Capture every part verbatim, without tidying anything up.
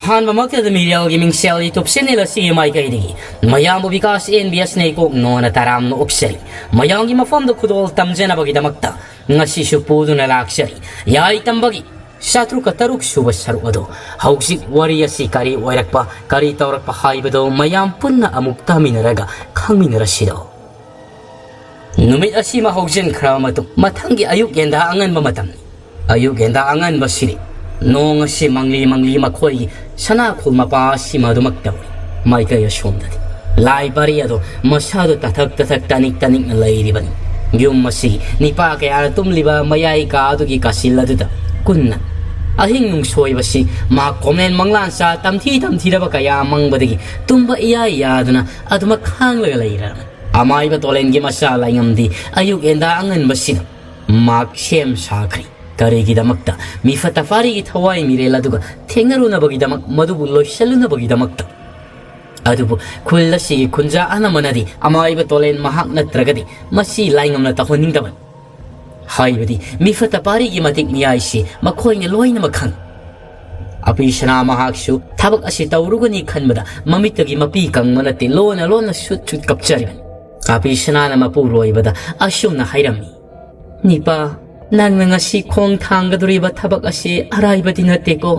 ꯑꯍꯥꯟꯕꯃꯛꯇꯗ ꯃꯤꯔꯦꯜꯒꯤ ꯃꯤꯡꯁꯦꯜ YouTube channel ꯑꯁꯤꯒꯤ ꯃꯥꯏꯀꯩꯗꯒꯤ ꯃꯌꯥꯝꯕꯨ ꯕꯤꯀꯥꯁ ꯑꯦꯟ ꯕꯤ ꯑꯦꯁꯅ ꯏꯀꯣꯛ ꯅꯣꯟꯅ ꯇꯔꯥꯝꯅ ꯑꯣꯛꯆꯔꯤ꯫ ꯃꯌꯥꯝꯒꯤ ꯃꯐꯝꯗ ꯈꯨꯗꯣꯜ ꯇꯝꯖꯅꯕꯒꯤꯗꯃꯛꯇ ꯉꯁꯤꯁꯨ ꯄꯨꯗꯨꯅ ꯂꯥꯛꯆꯔꯤ꯫ ꯌꯥꯏ ꯇꯝꯕꯒꯤ ꯆꯥꯇ꯭ꯔꯨꯛꯀ ꯇꯔꯨꯛ ꯁꯨꯕ ꯁꯔꯨꯛ ꯑꯗꯣ꯫ ꯍꯧꯖꯤꯛ ꯋꯥꯔꯤ ꯑꯁꯤ ꯀꯔꯤ ꯑꯣꯏꯔꯛꯄ, ꯀꯔꯤ ꯇꯧꯔꯛꯄ ꯍꯥꯏꯕꯗꯣ ꯃꯌꯥꯝ ꯄꯨꯟꯅ ꯑꯃꯨꯛ ꯇꯥꯃꯤꯟꯅꯔꯒ ꯈꯪꯃꯤꯟꯅꯔꯁꯤꯗꯣ꯫ ꯅꯨꯃꯤꯠ ꯑꯁꯤꯃ ꯍꯧꯖꯤꯟꯈ꯭ꯔꯕ ꯃꯇꯨꯡ, ꯃꯊꯪꯒꯤ ꯑꯌꯨꯛ ꯌꯦꯟꯗꯥ ꯑꯉꯟꯕ ꯃꯇꯝꯅꯤ꯫ ꯑꯌꯨꯛ ꯌꯦꯟꯗꯥ ꯑꯉꯟꯕꯁꯤꯗꯤ ꯅꯣꯡ ꯑꯁꯤ ꯃꯪꯂꯤ ꯃꯪꯂꯤ ꯃꯈꯣꯏꯒꯤ ꯁꯅꯥꯈꯣꯜ ꯃꯄꯥ ꯑꯁꯤꯃ ꯑꯗꯨꯃꯛ ꯇꯧꯔꯤ꯫ ꯃꯥꯏꯀꯩ ꯑꯁꯣꯝꯗꯗꯤ ꯂꯥꯏ ꯄꯥꯔꯤ ꯑꯗꯣ ꯃꯁꯥꯗꯣ ꯇꯊꯛ ꯇꯊꯛ ꯇꯅꯤꯛ ꯇꯅꯤꯛꯅ ꯂꯩꯔꯤꯕꯅꯤ꯫ ꯌꯨꯝ ꯑꯁꯤ ꯅꯤꯄꯥ ꯀꯌꯥꯅ ꯇꯨꯝꯂꯤꯕ ꯃꯌꯥꯏ ꯀꯥ ꯑꯗꯨꯒꯤ ꯀꯥꯆꯤꯜ ꯑꯗꯨꯗ ꯀꯨꯟꯅ ꯑꯍꯤꯡ ꯅꯨꯡꯁꯣꯏꯕꯁꯤ ꯃꯍꯥꯛ ꯀꯣꯃꯦꯟ ꯃꯪꯂꯥꯟ ꯆꯥ ꯇꯝꯊꯤ ꯇꯝꯊꯤꯔꯕ ꯀꯌꯥ ꯃꯪꯕꯗꯒꯤ ꯇꯨꯝꯕ ꯏꯌꯥ ꯌꯥꯗꯨꯅ ꯑꯗꯨꯃꯛ ꯈꯥꯡꯂꯒ ꯂꯩꯔꯝꯃꯤ꯫ ꯑꯃꯥꯏꯕ ꯇꯣꯂꯦꯟꯒꯤ ꯃꯆꯥ ꯂꯥꯏꯉꯝꯗꯤ ꯑꯌꯨꯛ ꯌꯦꯟꯗꯥ ꯑꯉꯟꯕꯁꯤꯗ ꯃꯍꯥꯛ ꯁꯦꯝ ꯁꯥꯈ꯭ꯔꯤ꯫ ꯀꯔꯤꯒꯤꯗꯃꯛꯇ? ꯃꯤꯐꯠꯇ ꯐꯥꯔꯤꯒꯤ ꯊꯋꯥꯏ ꯃꯤꯔꯦꯜ ꯑꯗꯨꯒ ꯊꯦꯡꯅꯔꯨꯅꯕꯒꯤꯗꯃꯛ, ꯃꯗꯨꯕꯨ ꯂꯣꯏꯁꯤꯜꯂꯨꯅꯕꯒꯤꯗꯃꯛꯇ꯫ ꯑꯗꯨꯕꯨ ꯈꯨꯜ ꯑꯁꯤꯒꯤ ꯈꯨꯟꯖꯥ ꯑꯅꯝꯕꯅꯗꯤ ꯑꯃꯥꯏꯕ ꯇꯣꯂꯦꯟ ꯃꯍꯥꯛ ꯅꯠꯇ꯭ꯔꯒꯗꯤ ꯃꯁꯤ ꯂꯥꯏꯉꯝꯅ ꯇꯧꯍꯟꯅꯤꯡꯗꯕꯅꯤ꯫ ꯍꯥꯏꯕꯗꯤ ꯃꯤꯐꯠꯇ ꯄꯥꯔꯤꯒꯤ ꯃꯇꯤꯛ ꯃꯤꯌꯥꯏꯁꯤ ꯃꯈꯣꯏꯅ ꯂꯣꯏꯅꯃꯛ ꯈꯪꯏ꯫ ꯑꯄꯤ ꯁꯅꯥ ꯃꯍꯥꯛꯁꯨ ꯊꯕꯛ ꯑꯁꯤ ꯇꯧꯔꯨꯒꯅꯤ ꯈꯟꯕꯗ ꯃꯃꯤꯠꯇꯒꯤ ꯃꯄꯤ ꯀꯪꯕ ꯅꯠꯇꯦ, ꯂꯣꯟꯅ ꯂꯣꯟꯅ ꯁꯨꯠ ꯁꯨꯠ ꯀꯞꯆꯔꯤꯕꯅꯤ꯫ ꯑꯄꯤ ꯁꯅꯥꯅ ꯃꯄꯨꯔꯣꯏꯕꯗ ꯑꯁꯨꯝꯅ ꯍꯥꯏꯔꯝꯃꯤ, "ꯅꯤꯄꯥ, ꯅꯪꯅ ꯉꯁꯤ ꯈꯣꯡ ꯊꯥꯡꯒꯗꯧꯔꯤꯕ ꯊꯕꯛ ꯑꯁꯤ ꯑꯔꯥꯏꯕꯗꯤ ꯅꯠꯇꯦꯀꯣ꯫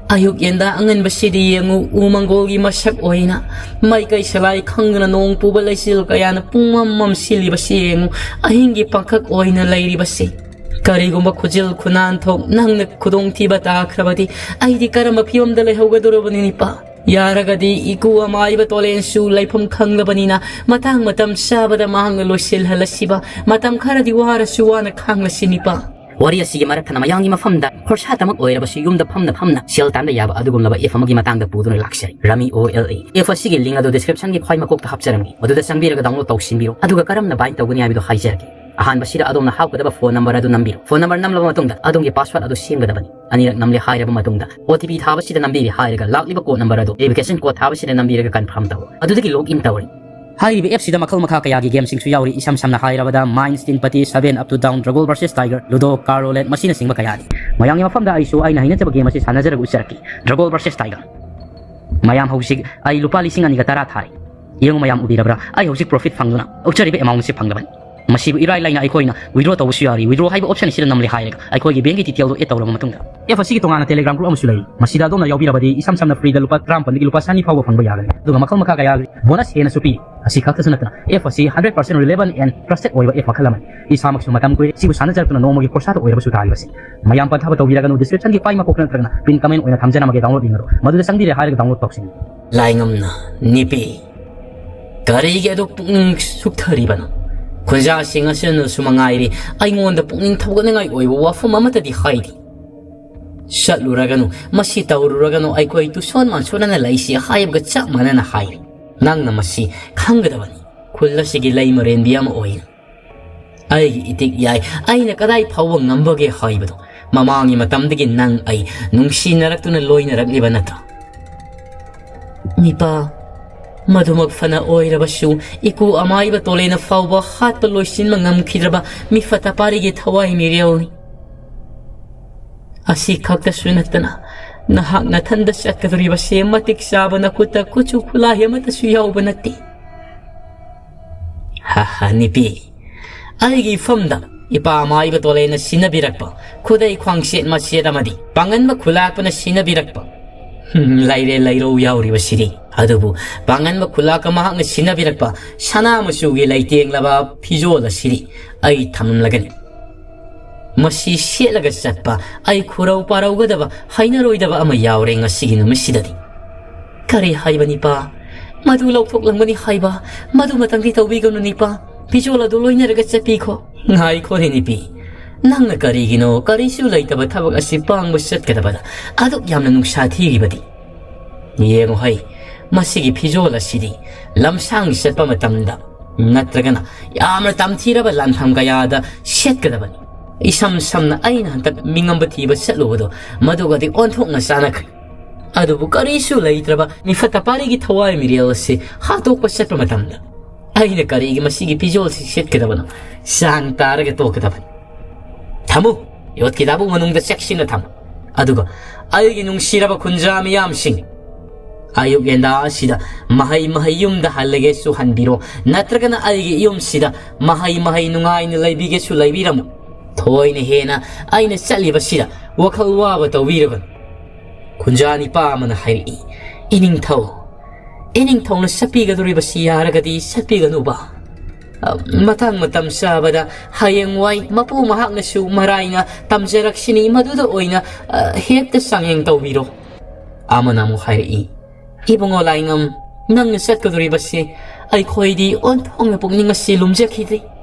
ꯑꯌꯨꯛ ꯌꯦꯟꯗꯥ ꯑꯉꯟꯕꯁꯤꯗꯤ ꯌꯦꯡꯉꯨ, ꯎ ꯃꯪꯒꯣꯜꯒꯤ ꯃꯁꯛ ꯑꯣꯏꯅ ꯃꯥꯏꯀꯩ ꯁꯂꯥꯏ ꯈꯪꯗꯅ ꯅꯣꯡ ꯄꯨꯕ ꯂꯩꯆꯤꯜ ꯀꯌꯥꯅ ꯄꯨꯡꯃꯝ ꯃꯝꯁꯤꯜꯂꯤꯕꯁꯤ ꯌꯦꯡꯉꯨ, ꯑꯍꯤꯡꯒꯤ ꯄꯥꯡꯈꯛ ꯑꯣꯏꯅ ꯂꯩꯔꯤꯕꯁꯤ꯫ ꯀꯔꯤꯒꯨꯝꯕ ꯈꯨꯖꯤꯜ ꯈꯨꯅꯥꯟꯊꯣꯛ ꯅꯪꯅ ꯈꯨꯗꯣꯡꯊꯤꯕ ꯇꯥꯈ꯭ꯔꯕꯗꯤ ꯑꯩꯗꯤ ꯀꯔꯝꯕ ꯐꯤꯕꯝꯗ ꯂꯩꯍꯧꯒꯗꯧꯔꯕꯅꯤ ꯅꯤꯄꯥ? ꯌꯥꯔꯒꯗꯤ ꯏꯀꯨ ꯑꯃꯥꯏꯕ ꯇꯣꯂꯦꯟꯁꯨ ꯂꯩꯐꯝ ꯈꯪꯂꯕꯅꯤꯅ ꯃꯇꯥꯡ ꯃꯇꯝ ꯆꯥꯕꯗ ꯃꯍꯥꯛꯅ ꯂꯣꯏꯁꯤꯜꯍꯜꯂꯁꯤꯕ꯫ ꯃꯇꯝ ꯈꯔꯗꯤ ꯋꯥꯔꯁꯨ ꯋꯥꯅ ꯈꯥꯡꯂꯁꯤ ꯅꯤꯄꯥ"꯫ ꯋꯥꯔꯤ ꯑꯁꯤꯒꯤ ꯃꯔꯛ ꯊꯠꯅ ꯃꯌꯥꯝꯒꯤ ꯃꯐꯝꯗ ꯈꯣꯔꯁꯥꯇꯃꯛ ꯑꯣꯏꯔꯕꯁꯨ ꯌꯨꯝꯗ ꯐꯝꯅ ꯐꯝꯅ ꯁꯦꯜ ꯇꯥꯟꯕ ꯌꯥꯕ ꯑꯗꯨꯒꯨꯝꯂꯕ app ꯑꯃꯒꯤ ꯃꯇꯥꯡꯗ ꯄꯨꯗꯨꯅ ꯂꯥꯛꯆꯔꯤ, Rummy O L A꯫ App ꯑꯁꯤꯒꯤ link ꯑꯗꯨ descriptionꯒꯤ ꯈ꯭ꯋꯥꯏ ꯃꯀꯣꯛꯇ ꯍꯥꯞꯆꯔꯝꯒꯦ, ꯃꯗꯨꯗ ꯆꯪꯕꯤꯔꯒ download ꯇꯧꯁꯤꯟꯕꯤꯔꯣ꯫ ꯑꯗꯨꯒ ꯀꯔꯝꯅ bind ꯇꯧꯒꯅꯤ ꯍꯥꯏꯕꯗꯨ ꯍꯥꯏꯖꯔꯒꯦ꯫ ꯑꯍꯥꯟꯕꯁꯤꯗ ꯑꯗꯣꯝꯅ ꯍꯥꯞꯀꯗꯕ phone number ꯑꯗꯨ ꯅꯝꯕꯤꯔꯣ꯫ Phone number ꯅꯝꯂꯕ ꯃꯇꯨꯡꯗ ꯑꯗꯣꯝꯒꯤ password ꯑꯗꯨ ꯁꯦꯝꯒꯗꯕꯅꯤ꯫ ꯑꯅꯤꯔꯛ ꯅꯝꯂꯦ ꯍꯥꯏꯔꯕ ꯃꯇꯨꯡꯗ O T P ꯊꯥꯕꯁꯤꯗ ꯅꯝꯕꯤꯔꯦ ꯍꯥꯏꯔꯒ ꯂꯥꯛꯂꯤꯕ code number ꯑꯗꯨ verification code ꯊꯥꯕꯁꯤꯗ ꯅꯝꯕꯤꯔꯒ confirm ꯇꯧꯔꯣ꯫ ꯑꯗꯨꯗꯒꯤ log in ꯇꯧꯔꯦ꯫ ꯍꯥꯏꯔꯤꯕ ꯑꯦꯞꯁꯤꯗ ꯃꯈꯜ ꯃꯈꯥ ꯀꯌꯥꯒꯤ ꯒꯦꯝꯁꯤꯡꯁꯨ ꯌꯥꯎꯔꯤ, ꯏꯁꯝ ꯁꯝꯅ ꯍꯥꯏꯔꯕꯗ Mines, Tin Patty, Seven Up to Down, Dragon versus Tiger, Ludo, Car Roulette, ꯃꯁꯤꯅꯆꯤꯡꯕ ꯀꯌꯥꯅꯤ꯫ ꯃꯌꯥꯝꯒꯤ ꯃꯐꯝꯗ ꯑꯩꯁꯨ ꯑꯩꯅ ꯍꯩꯅꯖꯕ ꯒꯦꯝ ꯑꯁꯤ ꯁꯥꯟꯅꯖꯔꯒ ꯎꯠꯆꯔꯛꯀꯦ꯫ Dragon versus Tiger꯫ ꯃꯌꯥꯝ, ꯍꯧꯖꯤꯛ ꯑꯩ ꯂꯨꯄꯥ ꯂꯤꯁꯤꯡ ꯑꯅꯤꯒ ꯇꯔꯥ ꯊꯥꯔꯦ꯫ ꯌꯦꯡꯉꯨ ꯃꯌꯥꯝ, ꯎꯕꯤꯔꯕ꯭ꯔꯥ? ꯑꯩ ꯍꯧꯖꯤꯛ profit ꯐꯪꯗꯨꯅ ꯎꯠꯆꯔꯤꯕ amount ꯑꯁꯤ ꯐꯪꯂꯕꯅꯤ꯫ ꯃꯁꯤꯕꯨ ꯏꯔꯥꯏ ꯂꯥꯏꯅ ꯑꯩꯈꯣꯏꯅ withdraw ꯇꯧꯕꯁꯨ ꯌꯥꯔꯤ꯫ Withdraw ꯍꯥꯏꯕ option ꯑꯁꯤꯗ ꯅꯝꯂꯦ ꯍꯥꯏꯔꯒ ꯑꯩꯈꯣꯏꯒꯤ bankꯀꯤ detailꯗꯣ add ꯇꯧꯔꯕ ꯃꯇꯨꯡꯗ, app ꯑꯁꯤꯒꯤ ꯇꯣꯉꯥꯟꯅ Telegram group ꯑꯃꯁꯨ ꯂꯩꯔꯤ꯫ ꯃꯁꯤꯗ ꯑꯗꯣꯝꯅ ꯌꯥꯎꯕꯤꯔꯕꯗꯤ ꯏꯁꯝ ꯁꯝꯅ freeꯗ ꯂꯨꯄꯥ ꯇꯔꯥꯃꯥꯄꯜꯗꯒꯤ ꯂꯨꯄꯥ ꯆꯅꯤ ꯐꯥꯎꯕ ꯐꯪꯕ ꯌꯥꯒꯅꯤ꯫ ꯑꯗꯨꯒ ꯃꯈꯜ ꯃꯈꯥ ꯀꯌꯥꯒꯤ bonus ꯍꯦꯟꯅꯁꯨ ꯄꯤ꯫ ꯑꯁꯤ ꯈꯛꯇꯁꯨ ꯅꯠꯇꯅ, app ꯑꯁꯤ hundred percent reliable and trusted ꯑꯣꯏꯕ app ꯃꯈꯜ ꯑꯃꯅꯤ꯫ ꯏꯁꯥꯃꯛꯁꯨ ꯃꯇꯝ ꯀꯨꯏꯔꯦ ꯁꯤꯕꯨ ꯁꯥꯟꯅꯖꯔꯛꯇꯨꯅ ꯅꯣꯡꯃꯒꯤ ꯈꯣꯔꯁꯥꯗ ꯑꯣꯏꯔꯕꯁꯨ ꯇꯥꯔꯤꯕꯁꯤ꯫ ꯃꯌꯥꯝ ꯄꯟꯊꯥꯕ ꯇꯧꯕꯤꯔꯒꯅꯨ, descriptionꯒꯤ ꯄꯥꯏ ꯃꯀꯣꯛꯇ ꯅꯠꯇ꯭ꯔꯒꯅ pin comment ꯑꯣꯏꯅ ꯊꯝꯖꯔꯝꯃꯒꯦ, download ꯌꯦꯡꯉꯔꯣ꯫ ꯃꯗꯨꯗ ꯆꯪꯕꯤꯔꯦ ꯍꯥꯏꯔꯒ download ꯇꯧꯁꯤꯟꯕꯤꯌꯨ꯫ ꯂꯥꯏꯉꯝꯅ, ꯅꯤꯄꯤ, ꯀꯔꯤꯒꯤ ꯑꯗꯨꯛ ꯄꯨꯛꯅꯤꯡ ꯁꯨꯛꯊꯔꯤꯕꯅꯣ? ꯈꯨꯟꯖꯥꯁꯤꯡ ꯑꯁꯤꯅꯁꯨ ꯃꯉꯥꯏꯔꯤ ꯑꯩꯉꯣꯟꯗ ꯄꯨꯛꯅꯤꯡ ꯊꯧꯒꯠꯅꯤꯡꯉꯥꯏ ꯑꯣꯏꯕ ꯋꯥꯐꯝ ꯑꯃꯠꯇꯗꯤ ꯍꯥꯏꯗꯦ꯫ "ꯆꯠꯂꯨꯔꯒꯅꯨ, ꯃꯁꯤ ꯇꯧꯔꯨꯔꯒꯅꯨ, ꯑꯩꯈꯣꯏ ꯇꯨꯁꯣꯟ ꯃꯥꯟꯁꯣꯟꯅꯅ ꯂꯩꯁꯤ" ꯍꯥꯏꯕꯒ ꯆꯞ ꯃꯥꯟꯅꯅ ꯍꯥꯏꯔꯤ꯫ ꯅꯪꯅ ꯃꯁꯤ ꯈꯪꯒꯗꯕꯅꯤ꯫ ꯈꯨꯜ ꯑꯁꯤꯒꯤ ꯂꯩꯃꯔꯦꯟꯕꯤ ꯑꯃ ꯑꯣꯏꯅ ꯑꯩꯒꯤ ꯏꯇꯤꯛ ꯌꯥꯏ, ꯑꯩꯅ ꯀꯗꯥꯏ ꯐꯥꯎꯕ ꯉꯝꯕꯒꯦ ꯍꯥꯏꯕꯗꯣ꯫ ꯃꯃꯥꯡꯒꯤ ꯃꯇꯝꯗꯒꯤ ꯅꯪ ꯑꯩ ꯅꯨꯡꯁꯤꯅꯔꯛꯇꯨꯅ ꯂꯣꯏꯅꯔꯛꯂꯤꯕ ꯅꯠꯇ꯭ꯔꯣ? ꯅꯤꯄꯥ, ꯃꯗꯨꯃꯛ ꯐꯅ ꯑꯣꯏꯔꯕꯁꯨ, ꯏꯀꯨ ꯑꯃꯥꯏꯕ ꯇꯣꯂꯦꯅ ꯐꯥꯎꯕ ꯍꯥꯠꯄ ꯂꯣꯏꯁꯤꯟꯕ ꯉꯝꯈꯤꯗ꯭ꯔꯕ ꯃꯤꯐꯠꯇ ꯄꯥꯔꯤꯒꯤ ꯊꯋꯥꯏ ꯃꯤꯔꯦꯜꯅꯤ꯫ ꯑꯁꯤ ꯈꯛꯇꯁꯨ ꯅꯠꯇꯅ, ꯅꯍꯥꯛ ꯅꯊꯟꯗ ꯆꯠꯀꯗꯧꯔꯤꯕꯁꯦ ꯃꯇꯤꯛ ꯆꯥꯕ ꯅꯈꯨꯠꯇ ꯈꯨꯠꯁꯨ ꯈꯨꯠꯂꯥꯏ ꯑꯃꯠꯇꯁꯨ ꯌꯥꯎꯕ ꯅꯠꯇꯦ꯫ ꯍꯥ ꯍꯥ, ꯅꯤꯄꯤ, ꯑꯩꯒꯤ ꯏꯐꯝꯗ ꯏꯄꯥ ꯃꯥꯏꯕ ꯇꯣꯂꯦꯅ ꯁꯤꯟꯅꯕꯤꯔꯛꯄ ꯈꯨꯗꯩ ꯈ꯭ꯋꯥꯡꯁꯦꯠ ꯃꯆꯦꯠ ꯑꯃꯗꯤ ꯄꯥꯡꯒꯟꯕ ꯈꯨꯂꯥꯛꯄꯅ ꯁꯤꯟꯅꯕꯤꯔꯛꯄ, ꯍꯨꯝ, ꯂꯩꯔꯦ ꯂꯩꯔꯧ ꯌꯥꯎꯔꯤꯕꯁꯤꯗꯤ꯫ ꯑꯗꯨꯕꯨ ꯄꯥꯡꯒꯟꯕ ꯈꯨꯂꯥꯛꯄ ꯃꯍꯥꯛꯅ ꯁꯤꯟꯅꯕꯤꯔꯛꯄ ꯁꯅꯥ ꯃꯆꯨꯒꯤ ꯂꯩꯇꯦꯡꯂꯕ ꯐꯤꯖꯣꯜ ꯑꯁꯤꯗꯤ ꯑꯩ ꯊꯝꯂꯝꯂꯒꯅꯤ꯫ ꯃꯁꯤ ꯁꯦꯠꯂꯒ ꯆꯠꯄ ꯑꯩ ꯈꯨꯔꯧ ꯄꯥꯔꯧꯒꯗꯕ, ꯍꯩꯅꯔꯣꯏꯗꯕ ꯑꯃ ꯌꯥꯎꯔꯦ ꯉꯁꯤꯒꯤ ꯅꯨꯃꯤꯠꯁꯤꯗꯗꯤ꯫ ꯀꯔꯤ ꯍꯥꯏꯕ ꯅꯤꯄꯥ? ꯃꯗꯨ ꯂꯧꯊꯣꯛꯂꯝꯒꯅꯤ ꯍꯥꯏꯕ? ꯃꯗꯨꯃꯇꯪꯗꯤ ꯇꯧꯕꯤꯒꯅꯨ ꯅꯤꯄꯥ꯫ ꯐꯤꯖꯣꯜ ꯑꯗꯨ ꯂꯣꯏꯅꯔꯒ ꯆꯠꯄꯤꯈꯣ꯫ ꯉꯥꯏꯈꯣꯅꯦ ꯅꯤꯄꯤ꯫ ꯅꯪꯅ ꯀꯔꯤꯒꯤꯅꯣ ꯀꯔꯤꯁꯨ ꯂꯩꯇꯕ ꯊꯕꯛ ꯑꯁꯤ ꯄꯥꯡꯕ ꯆꯠꯀꯗꯕꯗ ꯑꯗꯨꯛ ꯌꯥꯝꯅ ꯅꯨꯡꯁꯥ ꯊꯤꯔꯤꯕꯗꯤ? ꯌꯦꯡꯉꯨ ꯍꯩ, ꯃꯁꯤꯒꯤ ꯐꯤꯖꯣꯜ ꯑꯁꯤꯗꯤ ꯂꯝꯁꯥꯡ ꯆꯠꯄ ꯃꯇꯝꯗ ꯅꯠꯇ꯭ꯔꯒꯅ ꯌꯥꯝꯅ ꯇꯝꯊꯤꯔꯕ ꯂꯥꯟꯐꯝ ꯀꯌꯥꯗ ꯁꯦꯠꯀꯗꯕꯅꯤ꯫ ꯏꯁꯝ ꯁꯝꯅ ꯑꯩꯅ ꯍꯟꯗꯛ ꯃꯤꯉꯝꯕ ꯊꯤꯕ ꯆꯠꯂꯨꯕꯗꯣ, ꯃꯗꯨꯒꯗꯤ ꯑꯣꯟꯊꯣꯛꯅ ꯆꯥꯟꯅꯈ꯭ꯔꯦ꯫ ꯑꯗꯨꯕꯨ ꯀꯔꯤꯁꯨ ꯂꯩꯇ꯭ꯔꯕ ꯃꯤꯐꯠꯇ ꯄꯥꯔꯤꯒꯤ ꯊꯋꯥꯏ ꯃꯤꯔꯦꯜ ꯑꯁꯤ ꯍꯥꯠꯇꯣꯛꯄ ꯆꯠꯄ ꯃꯇꯝꯗ ꯑꯩꯅ ꯀꯔꯤꯒꯤ ꯃꯁꯤꯒꯤ ꯐꯤꯖꯣꯜꯁꯤ ꯁꯦꯠꯀꯗꯕꯅꯣ? ꯆꯥꯡ ꯇꯥꯔꯒ ꯇꯣꯛꯀꯗꯕꯅꯤ꯫ ꯊꯝꯃꯨ, ꯌꯣꯠꯀꯤ ꯗꯥꯕꯨ ꯃꯅꯨꯡꯗ ꯆꯦꯛꯁꯤꯟꯅ ꯊꯝꯃꯨ꯫ ꯑꯗꯨꯒ ꯑꯩꯒꯤ ꯅꯨꯡꯁꯤꯔꯕ ꯈꯨꯟꯖꯥ ꯃꯤꯌꯥꯝꯁꯤꯡ, ꯑꯌꯨꯛ ꯌꯦꯟꯗꯥ ꯑꯁꯤꯗ ꯃꯍꯩ ꯃꯍꯩ ꯌꯨꯝꯗ ꯍꯜꯂꯒꯦꯁꯨ ꯍꯟꯕꯤꯔꯣ, ꯅꯠꯇ꯭ꯔꯒꯅ ꯑꯩꯒꯤ ꯌꯨꯝꯁꯤꯗ ꯃꯍꯩ ꯃꯍꯩ ꯅꯨꯡꯉꯥꯏꯅ ꯂꯩꯕꯤꯒꯦꯁꯨ ꯂꯩꯕꯤꯔꯝꯃꯨ꯫ ꯊꯣꯏꯅ ꯍꯦꯟꯅ ꯑꯩꯅ ꯆꯠꯂꯤꯕꯁꯤꯗ ꯋꯥꯈꯜ ꯋꯥꯕ ꯇꯧꯕꯤꯔꯒꯅꯨ꯫ ꯈꯨꯟꯖꯥ ꯅꯤꯄꯥ ꯑꯃꯅ ꯍꯥꯏꯔꯛꯏ, "ꯏꯅꯤꯡꯊꯧ, ꯏꯅꯤꯡꯊꯧꯅ ꯆꯠꯄꯤꯒꯗꯧꯔꯤꯕꯁꯤ ꯌꯥꯔꯒꯗꯤ ꯆꯠꯄꯤꯒꯅꯨꯕ꯫ ꯑ, ꯃꯇꯥꯡ ꯃꯇꯝ ꯆꯥꯕꯗ ꯍꯌꯦꯡꯋꯥꯏ ꯃꯄꯨ ꯃꯍꯥꯛꯅꯁꯨ ꯃꯔꯥꯏꯅ ꯇꯝꯖꯔꯛꯁꯤꯅꯤ, ꯃꯗꯨꯗ ꯑꯣꯏꯅ, ꯑ, ꯍꯦꯛꯇ ꯆꯥꯡꯌꯦꯡ ꯇꯧꯕꯤꯔꯣ"꯫ ꯑꯃꯅ ꯑꯃꯨꯛ ꯍꯥꯏꯔꯛꯏ, "ꯏꯕꯨꯡꯉꯣ ꯂꯥꯏꯉꯝ, ꯅꯪꯅ ꯆꯠꯀꯗꯧꯔꯤꯕꯁꯤ ꯑꯩꯈꯣꯏꯗꯤ ꯑꯣꯟꯊꯣꯛꯅ ꯄꯨꯛꯅꯤꯡ ꯑꯁꯤ ꯂꯨꯝꯖꯈꯤꯗꯦ꯫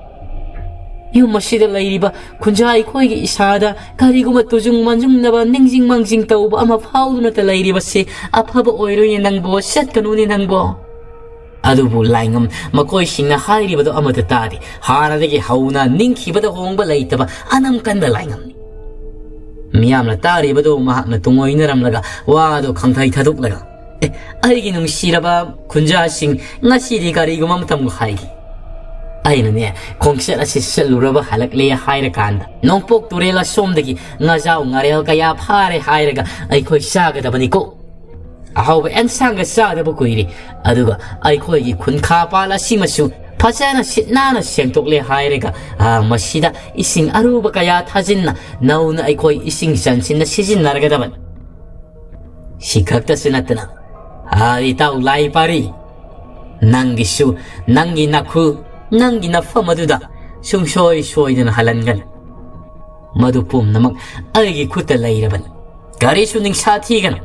ꯌꯨꯝ ꯑꯁꯤꯗ ꯂꯩꯔꯤꯕ ꯈꯨꯟꯖꯥ ꯑꯩꯈꯣꯏꯒꯤ ꯏꯁꯥꯗ ꯀꯔꯤꯒꯨꯝꯕ ꯇꯨꯖꯨꯡ ꯃꯥꯡꯖꯨꯡꯅꯕ, ꯅꯤꯡꯖꯤꯡ ꯃꯥꯡꯖꯤꯡ ꯇꯧꯕ ꯑꯃ ꯐꯥꯎꯗꯨꯅꯇ ꯂꯩꯔꯤꯕꯁꯤ ꯑꯐꯕ ꯑꯣꯏꯔꯣꯏꯅꯦ ꯅꯪꯕꯣ, ꯆꯠꯀꯅꯨꯅꯦ ꯅꯪꯕꯣ"꯫ ꯑꯗꯨꯕꯨ ꯂꯥꯏꯉꯝ ꯃꯈꯣꯏꯁꯤꯡꯅ ꯍꯥꯏꯔꯤꯕꯗꯨ ꯑꯃꯠꯇ ꯇꯥꯗꯦ꯫ ꯍꯥꯟꯅꯗꯒꯤ ꯍꯧꯅ ꯅꯤꯡꯈꯤꯕꯗ ꯍꯣꯡꯕ ꯂꯩꯇꯕ ꯑꯅꯝ ꯀꯟꯕ ꯂꯥꯏꯉꯝꯅꯤ꯫ ꯃꯤꯌꯥꯝꯅ ꯇꯥꯔꯤꯕꯗꯨ ꯃꯍꯥꯛꯅ ꯇꯨꯡꯑꯣꯏꯅꯔꯝꯂꯒ ꯋꯥꯗꯨ ꯈꯪꯊꯩ ꯊꯥꯗꯣꯛꯂꯒ, "ꯑꯦ, ꯑꯩꯒꯤ ꯅꯨꯡꯁꯤꯔꯕ ꯈꯨꯟꯖꯥꯁꯤꯡ, ꯉꯁꯤꯗꯤ ꯀꯔꯤꯒꯨꯝꯕ ꯑꯃꯇꯪ ꯍꯥꯏꯒꯦ꯫ ꯑꯩꯅꯅꯦ, ꯈꯣꯡꯆꯠ ꯑꯁꯤ ꯆꯠꯂꯨꯔꯕ ꯍꯜꯂꯛꯂꯦ ꯍꯥꯏꯔꯀꯥꯟꯗ, ꯅꯣꯡꯄꯣꯛ ꯇꯨꯔꯦꯜ ꯑꯁꯣꯝꯗꯒꯤ ꯉꯥꯖꯥꯎ ꯉꯥꯔꯦꯜ ꯀꯌꯥ ꯐꯥꯔꯦ ꯍꯥꯏꯔꯒ ꯑꯩꯈꯣꯏ ꯆꯥꯒꯗꯕꯅꯤꯀꯣ꯫ ꯑꯍꯥꯎꯕ ꯑꯦꯟꯁꯥꯡꯒ ꯆꯥꯗꯕ ꯀꯨꯏꯔꯦ꯫ ꯑꯗꯨꯒ ꯑꯩꯈꯣꯏꯒꯤ ꯈꯨꯟꯈꯥ ꯄꯥꯜ ꯑꯁꯤꯃꯁꯨ ꯐꯖꯅ ꯁꯤꯠ ꯅꯥꯟꯅ ꯁꯦꯡꯗꯣꯛꯂꯦ ꯍꯥꯏꯔꯒ, ꯑ, ꯃꯁꯤꯗ ꯏꯁꯤꯡ ꯑꯔꯨꯕ ꯀꯌꯥ ꯊꯥꯖꯤꯟꯅ ꯅꯧꯅ ꯑꯩꯈꯣꯏ ꯏꯁꯤꯡ ꯆꯟꯁꯤꯟꯅ ꯁꯤꯖꯤꯟꯅꯔꯒꯗꯕꯅꯤ꯫ ꯁꯤ ꯈꯛꯇꯁꯨ ꯅꯠꯇꯅ, ꯑ, ꯏꯇꯥꯎ ꯂꯥꯏ ꯄꯥꯔꯤ, ꯅꯪꯒꯤꯁꯨ, ꯅꯪꯒꯤ ꯅꯈꯨ, ꯅꯪꯒꯤ ꯅꯐꯝ ꯑꯗꯨꯗ ꯁꯨꯡꯁꯣꯏ ꯁꯣꯏꯗꯅ ꯍꯜꯍꯟꯒꯅꯤ꯫ ꯃꯗꯨ ꯄꯨꯝꯅꯃꯛ ꯑꯩꯒꯤ ꯈꯨꯠꯇ ꯂꯩꯔꯕꯅꯤ꯫ ꯀꯔꯤꯁꯨ ꯅꯤꯡꯁꯥ ꯊꯤꯒꯅꯨ꯫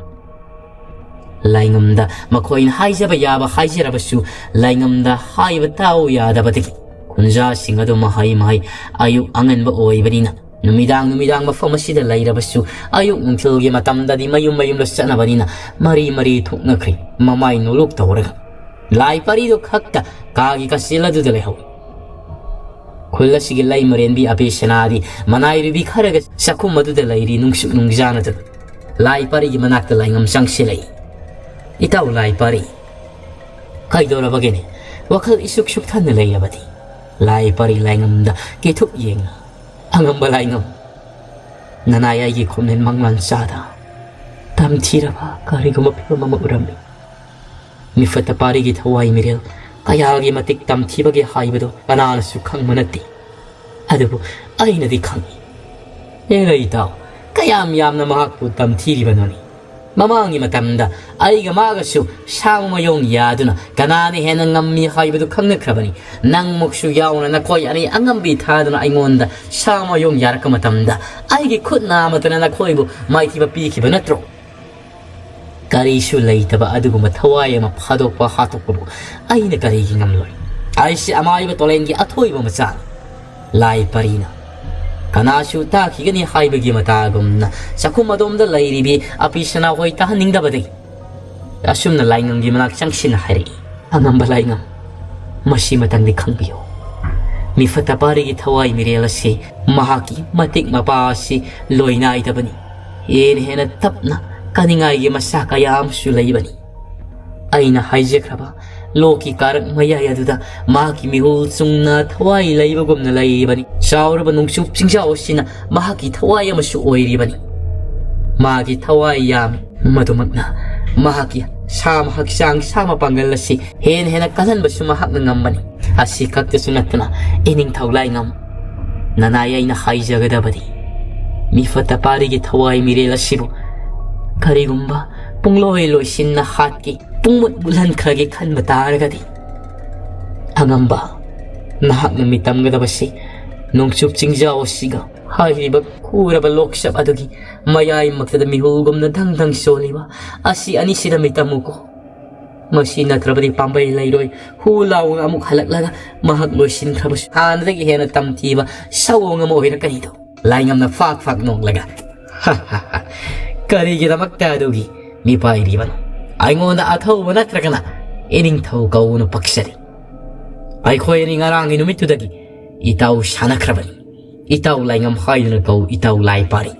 ꯂꯥꯏꯉꯝꯗ ꯃꯈꯣꯏꯅ ꯍꯥꯏꯖꯕ ꯌꯥꯕ ꯍꯥꯏꯖꯔꯕꯁꯨ, ꯂꯥꯏꯉꯝꯗ ꯍꯥꯏꯕ ꯇꯥꯎ ꯌꯥꯗꯕꯗꯒꯤ ꯈꯨꯟꯖꯥꯁꯤꯡ ꯑꯗꯨ ꯃꯍꯩ ꯃꯍꯩ ꯑꯌꯨꯛ ꯑꯉꯟꯕ ꯑꯣꯏꯕꯅꯤꯅ, ꯅꯨꯃꯤꯗꯥꯡ ꯅꯨꯃꯤꯗꯥꯡ ꯃꯐꯝ ꯑꯁꯤꯗ ꯂꯩꯔꯕꯁꯨ, ꯑꯌꯨꯛ ꯅꯨꯡꯊꯤꯜꯒꯤ ꯃꯇꯝꯗꯗꯤ ꯃꯌꯨꯝ ꯃꯌꯨꯝꯗ ꯆꯠꯅꯕꯅꯤꯅ ꯃꯔꯤ ꯃꯔꯤ ꯊꯣꯛꯅꯈ꯭ꯔꯦ꯫ ꯃꯃꯥꯏ ꯅꯣꯂꯨꯛ ꯇꯧꯔꯒ ꯂꯥꯏ ꯄꯥꯔꯤꯗꯨ ꯈꯛꯇ ꯀꯥꯒꯤ ꯀꯥꯆꯤꯜ ꯑꯗꯨꯗ ꯂꯩꯍꯧꯏ꯫ ꯈꯨꯜ ꯑꯁꯤꯒꯤ ꯂꯩꯃꯔꯦꯟꯕꯤ ꯑꯕꯦꯁꯅꯥꯗꯤ ꯃꯅꯥꯏ ꯔꯨꯕꯤ ꯈꯔꯒ ꯆꯥꯛꯈꯨꯝ ꯑꯗꯨꯗ ꯂꯩꯔꯤ, ꯅꯨꯡꯁꯨꯛ ꯅꯨꯡꯖꯥꯅꯗꯅ꯫ ꯂꯥꯏ ꯄꯥꯔꯤꯒꯤ ꯃꯅꯥꯛꯇ ꯂꯥꯏꯉꯝ ꯆꯪꯁꯤꯜꯂꯛꯏ꯫ "ꯏꯇꯥꯎ ꯂꯥꯏ ꯄꯥꯔꯤ, ꯀꯩꯗꯧꯔꯕꯒꯦꯅꯦ? ꯋꯥꯈꯜ ꯏꯁꯨꯛ ꯁꯨꯛꯊꯅ ꯂꯩꯔꯕꯗꯤ?" ꯂꯥꯏ ꯄꯥꯔꯤ ꯂꯥꯏꯉꯝꯗ ꯀꯤꯊꯨꯞ ꯌꯦꯡꯉꯤ꯫ "ꯑꯉꯝꯕ ꯂꯥꯏꯉꯝ, ꯅꯅꯥꯏ ꯑꯩꯒꯤ ꯈꯣꯝꯅꯦꯟ ꯃꯪꯂꯥꯟ ꯆꯥꯗ ꯇꯝꯊꯤꯔꯕ ꯀꯔꯤꯒꯨꯝꯕ ꯐꯤꯕꯝ ꯑꯃ ꯎꯔꯝꯃꯤ꯫ ꯃꯤꯐꯠꯇ ꯄꯥꯔꯤꯒꯤ ꯊꯋꯥꯏ ꯃꯤꯔꯦꯜ ꯀꯌꯥꯒꯤ ꯃꯇꯤꯛ ꯇꯝꯊꯤꯕꯒꯦ ꯍꯥꯏꯕꯗꯨ ꯀꯅꯥꯅꯁꯨ ꯈꯪꯕ ꯅꯠꯇꯦ꯫ ꯑꯗꯨꯕꯨ ꯑꯩꯅꯗꯤ ꯈꯪꯏ꯫ ꯍꯦꯔꯥ ꯏꯇꯥꯎ, ꯀꯌꯥꯝ ꯌꯥꯝꯅ ꯃꯍꯥꯛꯄꯨ ꯇꯝꯊꯤꯔꯤꯕꯅꯣꯅꯤ? ꯃꯃꯥꯡꯒꯤ ꯃꯇꯝꯗ ꯑꯩꯒ ꯃꯥꯒꯁꯨ ꯁꯥ ꯃꯌꯣꯡ ꯌꯥꯗꯨꯅ ꯀꯅꯥꯅ ꯍꯦꯟꯅ ꯉꯝꯃꯤ ꯍꯥꯏꯕꯗꯨ ꯈꯪꯅꯈ꯭ꯔꯕꯅꯤ꯫ ꯅꯪꯃꯛꯁꯨ ꯌꯥꯎꯅ ꯅꯈꯣꯏ ꯑꯅꯤ ꯑꯉꯝꯕꯤ ꯊꯥꯗꯨꯅ ꯑꯩꯉꯣꯟꯗ ꯁꯥ ꯃꯌꯣꯡ ꯌꯥꯔꯛꯄ ꯃꯇꯝꯗ ꯑꯩꯒꯤ ꯈꯨꯠ ꯅꯥꯃꯇꯅ ꯅꯈꯣꯏꯕꯨ ꯃꯥꯏꯊꯤꯕ ꯄꯤꯈꯤꯕ ꯅꯠꯇ꯭ꯔꯣ?" ꯀꯔꯤꯁꯨ ꯂꯩꯇꯕ ꯑꯗꯨꯒꯨꯝꯕ ꯊꯋꯥꯏ ꯑꯃ ꯐꯥꯗꯣꯛꯄ ꯍꯥꯠꯇꯣꯛꯄꯕꯨ ꯑꯩꯅ ꯀꯔꯤꯒꯤ ꯉꯝꯂꯣꯏ? ꯑꯩꯁꯦ ꯑꯃꯥꯏꯕ ꯇꯣꯂꯦꯟꯒꯤ ꯑꯊꯣꯏꯕ ꯃꯆꯥꯅꯤ꯫ ꯂꯥꯏ ꯄꯔꯤꯅ ꯀꯅꯥꯁꯨ ꯇꯥꯈꯤꯒꯅꯤ ꯍꯥꯏꯕꯒꯤ ꯃꯇꯥꯒꯨꯝꯅ ꯆꯥꯛꯈꯨꯝ ꯑꯗꯣꯝꯗ ꯂꯩꯔꯤꯕꯤ ꯑꯄꯤ ꯁꯅꯥꯍꯣꯏ ꯇꯥꯍꯟꯅꯤꯡꯗꯕꯗꯒꯤ ꯑꯁꯨꯝꯅ ꯂꯥꯏꯉꯝꯒꯤ ꯃꯅꯥꯛ ꯆꯪꯁꯤꯟꯅ ꯍꯥꯏꯔꯛꯏ꯫ "ꯑꯉꯝꯕ ꯂꯥꯏꯉꯝ, ꯃꯁꯤ ꯃꯇꯪꯗꯤ ꯈꯪꯕꯤꯌꯨ꯫ ꯃꯤꯐꯠꯇ ꯄꯥꯔꯤꯒꯤ ꯊꯋꯥꯏ ꯃꯤꯔꯦꯜ ꯑꯁꯤ ꯃꯍꯥꯛꯀꯤ ꯃꯇꯤꯛ ꯃꯄꯥ ꯑꯁꯤ ꯂꯣꯏꯅꯥꯏꯗꯕꯅꯤ꯫ ꯍꯦꯟꯅ ꯍꯦꯟꯅ ꯇꯞꯅ ꯀꯥꯅꯤꯡꯉꯥꯏꯒꯤ ꯃꯆꯥꯛ ꯀꯌꯥ ꯑꯃꯁꯨ ꯂꯩꯕꯅꯤ꯫ ꯑꯩꯅ ꯍꯥꯏꯖꯈ꯭ꯔꯕ ꯂꯣꯛꯀꯤ ꯀꯥꯔꯛ ꯃꯌꯥꯏ ꯑꯗꯨꯗ ꯃꯍꯥꯛꯀꯤ ꯃꯤꯍꯨꯜ ꯆꯨꯡꯅ ꯊꯋꯥꯏ ꯂꯩꯕꯒꯨꯝꯅ ꯂꯩꯔꯤꯕꯅꯤ꯫ ꯆꯥꯎꯔꯕ ꯅꯣꯡꯆꯨꯞ ꯆꯤꯡꯖꯥꯎ ꯑꯁꯤꯅ ꯃꯍꯥꯛꯀꯤ ꯊꯋꯥꯏ ꯑꯃꯁꯨ ꯑꯣꯏꯔꯤꯕꯅꯤ꯫ ꯃꯥꯒꯤ ꯊꯋꯥꯏ ꯌꯥꯝꯃꯤ꯫ ꯃꯗꯨꯃꯛꯅ ꯃꯍꯥꯛꯀꯤ ꯁꯥ ꯍꯛꯆꯥꯡ ꯁꯥ ꯃꯄꯥꯡꯒꯜ ꯑꯁꯤ ꯍꯦꯟꯅ ꯍꯦꯟꯅ ꯀꯜꯍꯟꯕꯁꯨ ꯃꯍꯥꯛꯅ ꯉꯝꯕꯅꯤ꯫ ꯑꯁꯤ ꯈꯛꯇꯁꯨ ꯅꯠꯇꯅ, ꯏꯅꯤꯡꯊꯧ ꯂꯥꯏꯉꯝ, ꯅꯅꯥꯏ ꯑꯩꯅ ꯍꯥꯏꯖꯒꯗꯕꯗꯤ, ꯃꯤꯐꯠꯇ ꯄꯥꯔꯤꯒꯤ ꯊꯋꯥꯏ ꯃꯤꯔꯦꯜ ꯑꯁꯤꯕꯨ ꯀꯔꯤꯒꯨꯝꯕ ꯄꯨꯡꯂꯣꯏ ꯂꯣꯏꯁꯤꯟꯅ ꯍꯥꯠꯀꯦ, ꯄꯨꯡꯃꯨꯠ ꯃꯨꯠꯍꯟꯈ꯭ꯔꯒꯦ ꯈꯟꯕ ꯇꯥꯔꯒꯗꯤ, ꯑꯉꯝꯕ, ꯅꯍꯥꯛꯅ ꯃꯤꯇꯝꯒꯗꯕꯁꯤ ꯅꯣꯡꯆꯨꯞ ꯆꯤꯡꯖꯥꯎ ꯑꯁꯤꯒ ꯍꯥꯏꯔꯤꯕ ꯈꯨꯔꯕ ꯂꯣꯛꯆꯞ ꯑꯗꯨꯒꯤ ꯃꯌꯥꯏꯃꯛꯇꯗ ꯃꯤꯍꯨꯜꯒꯨꯝꯅ ꯙꯪ ꯙꯪ ꯆꯣꯜꯂꯤꯕ ꯑꯁꯤ ꯑꯅꯤꯁꯤꯗ ꯃꯤꯇꯝꯃꯨꯀꯣ꯫ ꯃꯁꯤ ꯅꯠꯇ꯭ꯔꯕꯗꯤ ꯄꯥꯝꯕꯩ ꯂꯩꯔꯣꯏ꯫ ꯍꯨ ꯂꯥꯎꯅ ꯑꯃꯨꯛ ꯍꯜꯂꯛꯂꯒ ꯃꯍꯥꯛ ꯂꯣꯏꯁꯤꯟꯈ꯭ꯔꯕꯁꯨ ꯍꯥꯟꯅꯗꯒꯤ ꯍꯦꯟꯅ ꯇꯝꯊꯤꯕ ꯁꯑꯣꯡ ꯑꯃ ꯑꯣꯏꯔꯛꯀꯅꯤꯗꯣ꯫" ꯂꯥꯏꯉꯝꯅ ꯐꯥꯛ ꯐꯥꯛ ꯅꯣꯛꯂꯒ, "ꯀꯔꯤꯒꯤꯗꯃꯛꯇ ꯑꯗꯨꯒꯤ ꯃꯤꯄꯥꯏꯔꯤꯕꯅꯣ? ꯑꯩꯉꯣꯟꯗ ꯑꯊꯧꯕ ꯅꯠꯇ꯭ꯔꯒꯅ ꯏꯅꯤꯡꯊꯧ ꯀꯧꯕꯅ ꯄꯛꯆꯔꯤ꯫ ꯑꯩꯈꯣꯏ ꯑꯅꯤ ꯉꯔꯥꯡꯒꯤ ꯅꯨꯃꯤꯠꯇꯨꯗꯒꯤ ꯏꯇꯥꯎ ꯁꯥꯟꯅꯈ꯭ꯔꯕꯅꯤ꯫ ꯏꯇꯥꯎ ꯂꯥꯏꯉꯝ ꯍꯥꯏꯗꯨꯅ ꯀꯧ, ꯏꯇꯥꯎ ꯂꯥꯏ ꯄꯥꯔꯤ꯫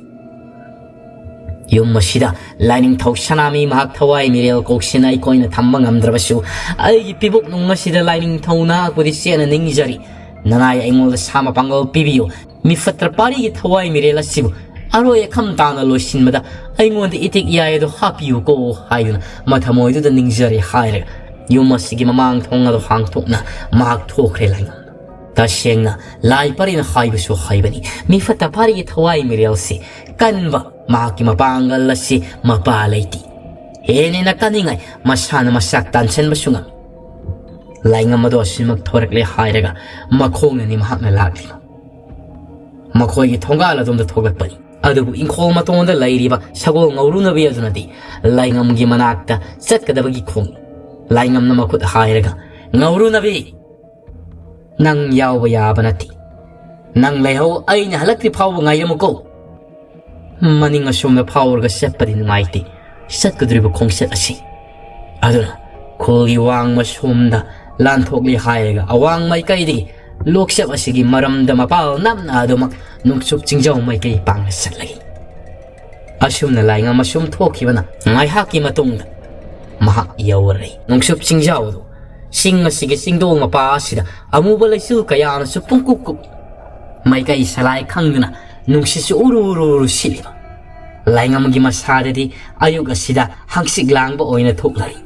ꯌꯨꯝ ꯑꯁꯤꯗ ꯂꯥꯏꯅꯤꯡꯊꯧ ꯁꯅꯥꯃꯤ ꯃꯍꯥꯛ ꯊꯋꯥꯏ ꯃꯤꯔꯦꯜ ꯀꯧꯁꯤꯅ ꯑꯩꯈꯣꯏꯅ ꯊꯝꯕ ꯉꯝꯗ꯭ꯔꯕꯁꯨ, ꯑꯩꯒꯤ ꯄꯤꯕꯨꯛ ꯅꯨꯡ ꯑꯁꯤꯗ ꯂꯥꯏꯅꯤꯡꯊꯧ ꯅꯍꯥꯛꯄꯨꯗꯤ ꯆꯦꯠꯅ ꯅꯤꯡꯖꯔꯤ꯫ ꯅꯅꯥꯏ ꯑꯩꯉꯣꯟꯗ ꯁꯥ ꯃꯄꯥꯡꯒꯜ ꯄꯤꯕꯤꯌꯨ꯫ ꯃꯤꯐꯠꯇ꯭ꯔ ꯄꯥꯔꯤꯒꯤ ꯊꯋꯥꯏ ꯃꯤꯔꯦꯜ ꯑꯁꯤꯕꯨ ꯑꯔꯣꯏ ꯑꯈꯝ ꯇꯥꯅ ꯂꯣꯏꯁꯤꯟꯕꯗ ꯑꯩꯉꯣꯟꯗ ꯏꯇꯤꯛ ꯌꯥꯏ ꯑꯗꯨ ꯍꯥꯞꯄꯤꯌꯨꯀꯣ ꯍꯥꯏꯗꯨꯅ ꯃꯊꯃꯣꯏꯗꯨꯗ ꯅꯤꯡꯖꯔꯦ ꯍꯥꯏꯔꯒ ꯌꯨꯝ ꯑꯁꯤꯒꯤ ꯃꯃꯥꯡ ꯊꯣꯡ ꯑꯗꯨ ꯍꯥꯡꯇꯣꯛꯅ ꯃꯍꯥꯛ ꯊꯣꯛꯈ꯭ꯔꯦ ꯂꯥꯏꯉꯝ꯫ ꯇꯁꯦꯡꯅ ꯂꯥꯏ ꯄꯔꯤꯅ ꯍꯥꯏꯕꯁꯨ ꯍꯥꯏꯕꯅꯤ, ꯃꯤꯐꯠꯇ ꯄꯥꯔꯤꯒꯤ ꯊꯋꯥꯏ ꯃꯤꯔꯦꯜꯁꯤ ꯀꯟꯕ ꯃꯍꯥꯛꯀꯤ ꯃꯄꯥꯡꯒꯜ ꯑꯁꯤ ꯃꯄꯥ ꯂꯩꯇꯦ꯫ ꯍꯦꯟꯅ ꯀꯟꯅꯤꯡꯉꯥꯏ ꯃꯁꯥꯅ ꯃꯆꯥꯛ ꯇꯥꯟꯁꯤꯟꯕꯁꯨ ꯉꯝꯃꯤ꯫ ꯂꯥꯏꯉꯝ ꯑꯗꯣ ꯑꯁꯤꯃꯛ ꯊꯣꯔꯛꯂꯦ ꯍꯥꯏꯔꯒ ꯃꯈꯣꯡꯅꯅꯤ ꯃꯍꯥꯛꯅ ꯂꯥꯛꯂꯤꯕ꯫ ꯃꯈꯣꯏꯒꯤ ꯊꯣꯡꯒꯥꯜ ꯑꯗꯣꯝꯗ ꯊꯣꯛꯂꯛꯄꯅꯤ꯫ ꯑꯗꯨꯕꯨ ꯏꯪꯈꯣꯜ ꯃꯇꯣꯟꯗ ꯂꯩꯔꯤꯕ ꯁꯒꯣꯜ ꯉꯧꯔꯨꯅꯕꯤ ꯑꯗꯨꯅꯗꯤ ꯂꯥꯏꯉꯝꯒꯤ ꯃꯅꯥꯛꯇ ꯆꯠꯀꯗꯕꯒꯤ ꯈꯣꯡꯏ꯫ ꯂꯥꯏꯉꯝꯅ ꯃꯈꯨꯠ ꯍꯥꯏꯔꯒ, "ꯉꯧꯔꯨꯅꯕꯤ, ꯅꯪ ꯌꯥꯎꯕ ꯌꯥꯕ ꯅꯠꯇꯦ꯫ ꯅꯪ ꯂꯩꯍꯧ, ꯑꯩꯅ ꯍꯜꯂꯛꯇ꯭ꯔꯤ ꯐꯥꯎꯕ ꯉꯥꯏꯔꯝꯃꯨꯀꯣ꯫ ꯃꯅꯤꯡ ꯑꯁꯣꯝꯗ ꯐꯥꯎꯔꯒ ꯆꯠꯄꯗꯤ ꯅꯨꯡꯉꯥꯏꯇꯦ, ꯆꯠꯀꯗꯧꯔꯤꯕ ꯈꯣꯡꯆꯠ ꯑꯁꯤ꯫ ꯑꯗꯨꯅ ꯈꯨꯜꯒꯤ ꯋꯥꯡꯃ ꯁꯣꯝꯗ ꯂꯥꯟꯊꯣꯛꯂꯤ ꯍꯥꯏꯔꯒ ꯑꯋꯥꯡ ꯃꯥꯏꯀꯩꯗꯒꯤ ꯂꯣꯛꯆꯞ ꯑꯁꯤꯒꯤ ꯃꯔꯝꯗ ꯃꯄꯥꯜ ꯅꯝꯅ ꯑꯗꯨꯃꯛ ꯅꯣꯡꯆꯨꯞ ꯆꯤꯡꯖꯥꯎ ꯃꯥꯏꯀꯩ ꯄꯥꯡꯅ ꯆꯠꯂꯒꯦ꯫" ꯑꯁꯨꯝꯅ ꯂꯥꯏꯉꯝ ꯑꯁꯨꯝ ꯊꯣꯛꯈꯤꯕꯅ ꯉꯥꯏꯍꯥꯛꯀꯤ ꯃꯇꯨꯡꯗ ꯃꯍꯥꯛ ꯌꯧꯔꯔꯦ꯫ ꯅꯣꯡꯆꯨꯞ ꯆꯤꯡꯖꯥꯎꯗꯨ ꯆꯤꯡ ꯑꯁꯤꯒꯤ ꯆꯤꯡꯗꯣꯜ ꯃꯄꯥ ꯑꯁꯤꯗ ꯑꯃꯨꯕ ꯂꯩꯆꯤꯜ ꯀꯌꯥꯅꯁꯨ ꯄꯨꯡꯀꯨꯞ ꯀꯨꯞ, ꯃꯥꯏꯀꯩ ꯁꯂꯥꯏ ꯈꯪꯗꯅ ꯅꯨꯡꯁꯤꯠꯁꯨ ꯎꯔꯨ ꯎꯔꯨ ꯎꯔꯨ ꯁꯤꯠꯂꯤꯕ꯫ ꯂꯥꯏꯉꯝꯒꯤ ꯃꯁꯥꯗꯗꯤ ꯑꯌꯨꯛ ꯑꯁꯤꯗ ꯍꯪꯆꯤꯠ ꯂꯥꯡꯕ ꯑꯣꯏꯅ ꯊꯣꯛꯂꯔꯤ꯫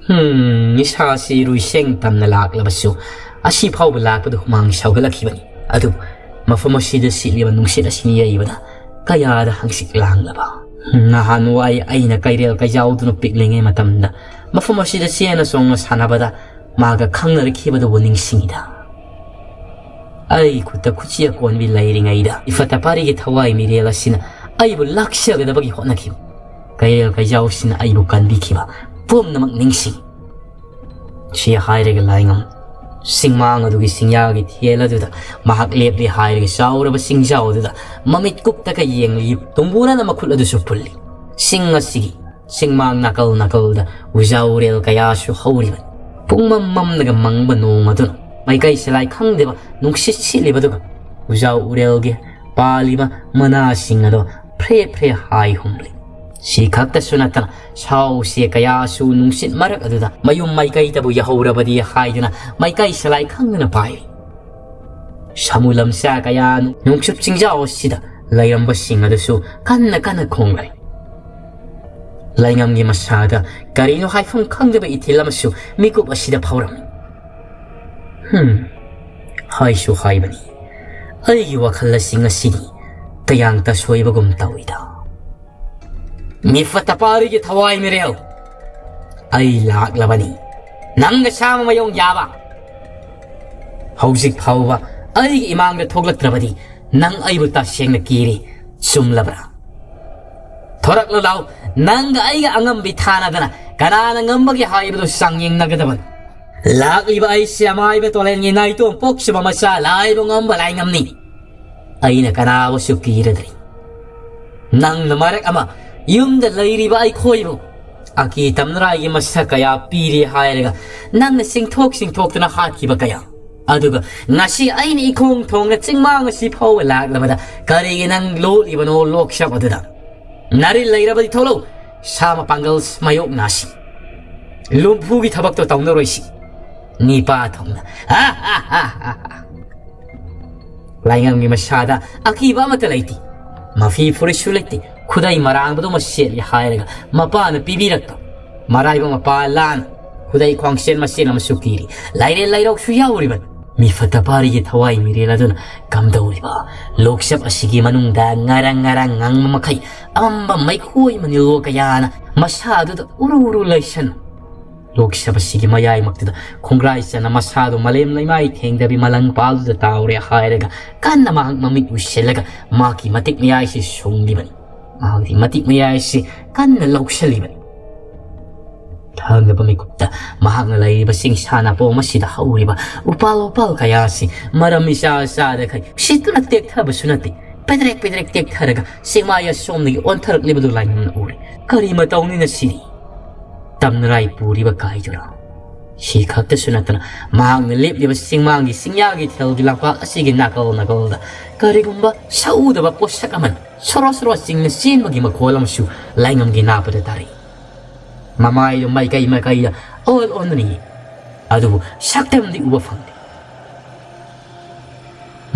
ꯍꯝ, ꯏꯁꯥꯁꯤ ꯏꯔꯨꯏꯁꯦꯡ ꯇꯝꯅ ꯂꯥꯛꯂꯕꯁꯨ ꯑꯁꯤ ꯐꯥꯎꯕ ꯂꯥꯛꯄꯗ ꯍꯨꯃꯥꯡ ꯁꯧꯒꯠꯂꯛꯈꯤꯕꯅꯤ꯫ ꯑꯗꯨꯕꯨ ꯃꯐꯝ ꯑꯁꯤꯗ ꯁꯤꯠꯂꯤꯕ ꯅꯨꯡꯁꯤꯠ ꯑꯁꯤꯅ ꯌꯩꯕꯗ ꯀꯌꯥꯗ ꯍꯪꯆꯤꯠ ꯂꯥꯡꯂꯕ꯫ ꯅꯍꯥꯟꯋꯥꯏ ꯑꯩꯅ ꯀꯩꯔꯦꯜ ꯀꯩꯖꯥꯎꯗꯨꯅ ꯄꯤꯛꯂꯤꯉꯩ ꯃꯇꯝꯗ ꯃꯐꯝ ꯑꯁꯤꯗ ꯆꯦꯟꯅ ꯆꯣꯡꯅ ꯁꯥꯟꯅꯕꯗ ꯃꯥꯒ ꯈꯪꯅꯔꯛꯈꯤꯕꯗꯨꯕꯨ ꯅꯤꯡꯁꯤꯡꯉꯤꯗ꯫ ꯑꯩ ꯈꯨꯠꯇ ꯈꯨꯠꯁꯤ ꯑꯀꯣꯟꯕꯤ ꯂꯩꯔꯤꯉꯩꯗ ꯏꯐꯠꯇ ꯐꯥꯔꯤꯒꯤ ꯊꯋꯥꯏ ꯃꯤꯔꯦꯜ ꯑꯁꯤꯅ ꯑꯩꯕꯨ ꯂꯥꯛꯆꯒꯗꯕꯒꯤ ꯍꯣꯠꯅꯈꯤꯕ, ꯀꯩꯔꯦꯜ ꯀꯩꯖꯥꯎꯁꯤꯅ ꯑꯩꯕꯨ ꯀꯟꯕꯤꯈꯤꯕ ꯄꯨꯝꯅꯃꯛ ꯅꯤꯡꯁꯤꯡ꯫ ꯁꯤ ꯍꯥꯏꯔꯒ ꯂꯥꯏꯉꯝ ꯆꯤꯡꯃꯥꯡ ꯑꯗꯨꯒꯤ ꯆꯤꯡꯌꯥꯒꯤ ꯊꯦꯜ ꯑꯗꯨꯗ ꯃꯍꯥꯛ ꯂꯦꯞꯂꯦ ꯍꯥꯏꯔꯒ ꯆꯥꯎꯔꯕ ꯆꯤꯡꯖꯥꯎ ꯑꯗꯨꯗ ꯃꯃꯤꯠ ꯀꯨꯞꯇꯒ ꯌꯦꯡꯂꯤ꯫ ꯇꯨꯡꯕꯨꯔꯅ ꯃꯈꯨꯠ ꯑꯗꯨꯁꯨ ꯄꯨꯜꯂꯤ꯫ ꯆꯤꯡ ꯑꯁꯤꯒꯤ ꯆꯤꯡꯃꯥꯡ ꯅꯥꯀꯜ ꯅꯥꯀꯜꯗ ꯎꯖꯥ ꯎꯔꯦꯜ ꯀꯌꯥꯁꯨ ꯍꯧꯔꯤꯕꯅꯤ꯫ ꯄꯨꯡꯃꯝ ꯃꯝꯂꯒ ꯃꯪꯕ ꯅꯣꯡ ꯑꯗꯨꯅ ꯃꯥꯏꯀꯩ ꯁꯂꯥꯏ ꯈꯪꯗꯦꯕ ꯅꯨꯡꯁꯤꯠ ꯁꯤꯠꯂꯤꯕꯗꯨꯒ ꯎꯖꯥ ꯎꯔꯦꯜꯒꯤ ꯄꯥꯜꯂꯤꯕ ꯃꯅꯥꯁꯤꯡ ꯑꯗꯣ ꯐ꯭ꯔꯦ ꯐ꯭ꯔꯦ ꯍꯥꯏ ꯍꯨꯝꯂꯤ꯫ ꯁꯤ ꯈꯛꯇꯁꯨ ꯅꯠꯇꯅ ꯁꯥ ꯎꯆꯦꯛ ꯀꯌꯥꯁꯨ ꯅꯨꯡꯁꯤꯠ ꯃꯔꯛ ꯑꯗꯨꯗ ꯃꯌꯨꯝ ꯃꯥꯏꯀꯩꯗꯕꯨ ꯌꯧꯍꯧꯔꯕꯗꯤ ꯍꯥꯏꯗꯨꯅ ꯃꯥꯏꯀꯩ ꯁꯂꯥꯏ ꯈꯪꯗꯅ ꯄꯥꯏꯔꯤ꯫ ꯁꯥꯃꯨ ꯂꯝꯆꯥ ꯀꯌꯥ ꯅꯣꯡꯆꯨꯞ ꯆꯤꯡꯖꯥꯎ ꯑꯁꯤꯗ ꯂꯩꯔꯝꯕꯁꯤꯡ ꯑꯗꯨꯁꯨ ꯀꯟꯅ ꯀꯟꯅ ꯈꯣꯡꯂꯩ꯫ ꯂꯩꯉꯝꯒꯤ ꯃꯁꯥꯗ ꯀꯔꯤꯅꯣ ꯍꯥꯏꯐꯝ ꯈꯪꯗꯕ ꯏꯊꯤꯜ ꯑꯃꯁꯨ ꯃꯤꯀꯨꯞ ꯑꯁꯤꯗ ꯐꯥꯎꯔꯝꯃꯤ꯫ ꯍꯝ, ꯍꯥꯏꯁꯨ ꯍꯥꯏꯕꯅꯤ, ꯑꯩꯒꯤ ꯋꯥꯈꯜ ꯑꯁꯤ ꯉꯁꯤꯗꯤ ꯇꯌꯥꯡ ꯇꯁꯣꯏꯕꯒꯨꯝ ꯇꯧꯏꯗ꯫ ꯃꯤꯐꯠꯇ ꯄꯥꯔꯤꯒꯤ ꯊꯋꯥꯏ ꯃꯤꯔꯦꯜ, ꯑꯩ ꯂꯥꯛꯂꯕꯅꯤ꯫ ꯅꯪꯒ ꯁꯥꯃ ꯃꯌꯣꯡ ꯌꯥꯕ꯫ ꯍꯧꯖꯤꯛ ꯐꯥꯎꯕ ꯑꯩꯒꯤ ꯏꯃꯥꯡꯗ ꯊꯣꯛꯂꯛꯇ꯭ꯔꯕꯗꯤ ꯅꯪ ꯑꯩꯕꯨ ꯇꯁꯦꯡꯅ ꯀꯤꯔꯤ, ꯆꯨꯝꯂꯕ꯭ꯔꯥ? ꯊꯣꯔꯛꯂꯣ ꯂꯥꯎ, ꯅꯪꯒ ꯑꯩꯒ ꯑꯉꯝꯕꯤ ꯊꯥꯅꯗꯅ ꯀꯅꯥꯅ ꯉꯝꯕꯒꯦ ꯍꯥꯏꯕꯗꯨ ꯆꯥꯡꯌꯦꯡꯅꯒꯗꯕꯅꯤ꯫ ꯂꯥꯛꯂꯤꯕ ꯑꯩꯁꯦ ꯑꯃꯥꯏꯕ ꯇꯣꯂꯦꯟꯒꯤ ꯅꯥꯏꯇꯣꯝ ꯄꯣꯛꯆꯕ ꯃꯆꯥ ꯂꯥꯏꯕ ꯉꯝꯕ ꯂꯥꯏꯉꯝꯅꯤ꯫ ꯑꯩꯅ ꯀꯅꯥꯕꯨꯁꯨ ꯀꯤꯔꯗ꯭ꯔꯤ꯫ ꯅꯪꯅ ꯃꯔꯛ ꯑꯃ ꯌꯨꯝꯗ ꯂꯩꯔꯤꯕ ꯑꯩꯈꯣꯏꯕꯨ ꯑꯀꯤ ꯇꯝꯅꯔꯥꯏꯒꯤ ꯃꯁꯛ ꯀꯌꯥ ꯄꯤꯔꯤ ꯍꯥꯏꯔꯒ ꯅꯪꯅ ꯆꯤꯡꯊꯣꯛ ꯆꯤꯡꯊꯣꯛꯇꯨꯅ ꯍꯥꯠꯈꯤꯕ ꯀꯌꯥ, ꯑꯗꯨꯒ ꯉꯁꯤ ꯑꯩꯅ ꯏꯈꯣꯡ ꯊꯣꯡꯅ ꯆꯤꯡꯃꯥꯡ ꯑꯁꯤ ꯐꯥꯎꯕ ꯂꯥꯛꯂꯕꯗ ꯀꯔꯤꯒꯤ ꯅꯪ ꯂꯣꯠꯂꯤꯕꯅꯣ ꯂꯣꯛꯁꯞ ꯑꯗꯨꯗ? ꯅꯥꯔꯤꯜ ꯂꯩꯔꯕꯗꯤ ꯊꯣꯛꯂꯛꯎ, ꯁꯥ ꯃꯄꯥꯡꯒꯜ ꯃꯥꯌꯣꯛꯅꯁꯤ꯫ ꯂꯨꯝꯐꯨꯒꯤ ꯊꯕꯛꯇꯣ ꯇꯧꯅꯔꯣꯏꯁꯤ꯫ ꯅꯤꯄꯥ ꯊꯣꯡꯅ꯫ ꯂꯥꯏꯉꯝꯒꯤ ꯃꯁꯥꯗ ꯑꯀꯤꯕ ꯑꯃꯠꯇ ꯂꯩꯇꯦ꯫ ꯃꯐꯤ ꯐꯨꯔꯤꯠꯁꯨ ꯂꯩꯇꯦ꯫ ꯈꯨꯗꯩ ꯃꯔꯥꯡꯕꯗꯨꯃ ꯁꯦꯠꯂꯤ ꯍꯥꯏꯔꯒ ꯃꯄꯥꯅ ꯄꯤꯕꯤꯔꯛꯄ ꯃꯔꯥꯏꯕ ꯃꯄꯥ ꯂꯥꯟ ꯈꯨꯗꯩ ꯈ꯭ꯋꯥꯡꯁꯦꯟ ꯃꯆꯦꯠ ꯑꯃꯁꯨ ꯀꯤꯔꯤ꯫ ꯂꯥꯏꯔꯦꯟ ꯂꯩꯔꯣꯛꯁꯨ ꯌꯥꯎꯔꯤꯕꯅꯤ꯫ ꯃꯤ ꯐꯠꯇ ꯄꯥꯔꯤꯒꯤ ꯊꯋꯥꯏ ꯃꯤꯔꯦꯜ ꯑꯗꯨꯅ ꯀꯝꯗꯧꯔꯤꯕ? ꯂꯣꯛꯆꯞ ꯑꯁꯤꯒꯤ ꯃꯅꯨꯡꯗ ꯉꯔꯪ ꯉꯔꯪ ꯉꯥꯡꯕ ꯃꯈꯩ ꯑꯃꯝꯕ ꯃꯩꯈꯣꯏ ꯃꯅꯤꯜꯂꯣ ꯀꯌꯥꯅ ꯃꯁꯥ ꯑꯗꯨꯗ ꯎꯔꯨ ꯎꯔꯨ ꯂꯩꯁꯟ꯫ ꯂꯣꯛꯆꯞ ꯑꯁꯤꯒꯤ ꯃꯌꯥꯏꯃꯛꯇꯨꯗ ꯈꯣꯡꯒ꯭ꯔꯥꯏ ꯆꯅ ꯃꯁꯥꯗꯨ ꯃꯥꯂꯦꯝ ꯂꯩꯃꯥꯏ ꯊꯦꯡꯗꯕꯤ ꯃꯂꯪ ꯄꯥꯜꯗꯨꯗ ꯇꯥꯎꯔꯦ ꯍꯥꯏꯔꯒ ꯀꯟꯅ ꯃꯍꯥꯛ ꯃꯃꯤꯠ ꯎꯏꯁꯤꯜꯂꯒ ꯃꯍꯥꯛꯀꯤ ꯃꯇꯤꯛ ꯃꯌꯥꯏꯁꯤ ꯁꯨꯡꯂꯤꯕꯅꯤ꯫ ꯃꯍꯥꯛꯀꯤ ꯃꯇꯤꯛ ꯃꯌꯥꯏꯁꯤ ꯀꯟꯅ ꯂꯧꯁꯤꯜꯂꯤꯕꯅꯤ꯫ ꯈꯪꯗꯕ ꯃꯤꯀꯨꯞꯇ ꯃꯍꯥꯛꯅ ꯂꯩꯔꯤꯕ ꯆꯤꯡꯁꯥ ꯅꯥꯄꯣꯝ ꯑꯁꯤꯗ ꯍꯧꯔꯤꯕ ꯎꯄꯥꯜ ꯋꯥꯄꯥꯜ ꯀꯌꯥ ꯑꯁꯤ ꯃꯔꯝ ꯏꯆꯥ ꯆꯥꯗꯈꯩ ꯁꯤꯠꯇꯨꯅ ꯇꯦꯛꯊꯕꯁꯨ ꯅꯠꯇꯦ, ꯄꯦꯗ꯭ꯔꯦꯛ ꯄꯦꯗ꯭ꯔꯦꯛ ꯇꯦꯛꯊꯔꯒ ꯆꯤꯡꯃꯥꯏ ꯑꯁꯣꯝꯗꯒꯤ ꯑꯣꯟꯊꯔꯛꯂꯤꯕꯗꯨ ꯂꯥꯏꯉꯝꯅ ꯎꯔꯦ꯫ ꯀꯔꯤ ꯃꯇꯧꯅꯤꯅ ꯁꯤꯗꯤ? ꯇꯝꯅꯔꯥꯏ ꯄꯨꯔꯤꯕ ꯀꯥꯏꯗꯨꯔꯥ? ꯁꯤ ꯈꯛꯇꯁꯨ ꯅꯠꯇꯅ ꯃꯍꯥꯛꯅ ꯂꯦꯞꯂꯤꯕ ꯆꯤꯡꯃꯥꯡꯒꯤ ꯆꯤꯡꯌꯥꯒꯤ ꯊꯦꯜꯒꯤ ꯂꯝꯄꯥꯛ ꯑꯁꯤꯒꯤ ꯅꯥꯀꯜ ꯅꯥꯀꯜꯗ ꯀꯔꯤꯒꯨꯝꯕ ꯁꯛꯎꯗꯕ ꯄꯣꯠꯁꯛ ꯑꯃꯅ ꯁꯣꯔꯣ ꯁꯣꯔꯣ ꯆꯤꯡꯅ ꯆꯦꯟꯕꯒꯤ ꯃꯈꯣꯜ ꯑꯃꯁꯨ ꯂꯥꯏꯉꯝꯒꯤ ꯅꯥꯄꯗ ꯇꯥꯔꯛꯏ꯫ ꯃꯃꯥꯏꯗꯨ ꯃꯥꯏꯀꯩ ꯃꯥꯏꯀꯩꯗ ꯑꯣꯜ ꯑꯣꯟꯗꯨꯅ ꯌꯦꯡꯏ, ꯑꯗꯨꯕꯨ ꯁꯛꯇꯝꯗꯤ ꯎꯕ ꯐꯪꯗꯦ꯫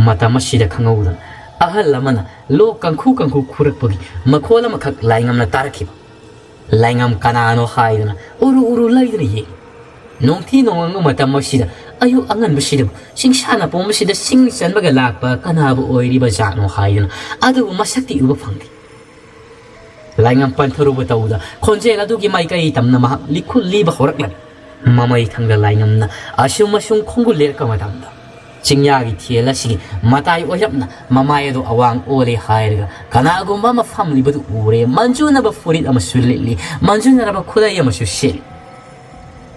ꯃꯇꯝ ꯑꯁꯤꯗ ꯈꯪꯍꯧꯗꯅ ꯑꯍꯜ ꯑꯃꯅ ꯂꯣꯛ ꯀꯥꯡꯈꯨ ꯀꯥꯡꯈꯨ ꯈꯨꯔꯛꯄꯒꯤ ꯃꯈꯣꯜ ꯑꯃꯈꯛ ꯂꯥꯏꯉꯝꯅ ꯇꯥꯔꯛꯈꯤꯕ꯫ ꯂꯥꯏꯉꯝ ꯀꯅꯥꯅꯣ ꯍꯥꯏꯗꯨꯅ ꯎꯔꯨ ꯎꯔꯨ ꯂꯩꯗꯨꯅ ꯌꯦꯡꯏ꯫ ꯅꯣꯡꯊꯤ ꯅꯣꯡꯃꯪꯕ ꯃꯇꯝ ꯑꯁꯤꯗ ꯑꯌꯨꯛ ꯑꯉꯟꯕꯁꯤꯗꯕꯨ ꯁꯤꯡꯁꯥꯅ ꯄꯣꯝꯕꯁꯤꯗ ꯁꯤꯡ ꯆꯟꯕꯒ ꯂꯥꯛꯄ ꯀꯅꯥꯕꯨ ꯑꯣꯏꯔꯤꯕ ꯖꯥꯠꯅꯣ ꯍꯥꯏꯗꯨꯅ, ꯑꯗꯨꯕꯨ ꯃꯁꯛꯇꯤ ꯎꯕ ꯐꯪꯗꯦ꯫ ꯂꯥꯏꯉꯝ ꯄꯟꯊꯔꯨꯕ ꯇꯧꯕꯗ ꯈꯣꯟꯖꯦꯜ ꯑꯗꯨꯒꯤ ꯃꯥꯏꯀꯩ ꯇꯝꯅ ꯃꯍꯥꯛ ꯂꯤꯈꯨꯜ ꯂꯤꯕ ꯍꯧꯔꯛꯂꯝꯃꯤ꯫ ꯃꯃꯩ ꯊꯪꯗ ꯂꯥꯏꯉꯝꯅ ꯑꯁꯨꯝ ꯑꯁꯨꯝ ꯈꯣꯡꯒꯨꯜ ꯂꯦꯔꯛꯄ ꯃꯇꯝꯗ, ꯆꯤꯡꯌꯥꯒꯤ ꯊꯦꯜ ꯑꯁꯤꯒꯤ ꯃꯇꯥꯏ ꯑꯣꯏꯔꯞꯅ ꯃꯃꯥꯏ ꯑꯗꯨ ꯑꯋꯥꯡ ꯑꯣꯜꯂꯦ ꯍꯥꯏꯔꯒ ꯀꯅꯥꯒꯨꯝꯕ ꯑꯃ ꯐꯝꯂꯤꯕꯗꯨ ꯎꯔꯦ꯫ ꯃꯟꯖꯨꯅꯕ ꯐꯨꯔꯤꯠ ꯑꯃꯁꯨ ꯂꯤꯠꯂꯤ, ꯃꯟꯖꯨꯅꯔꯕ ꯈꯨꯗꯩ ꯑꯃꯁꯨ ꯁꯦꯠꯂꯤ꯫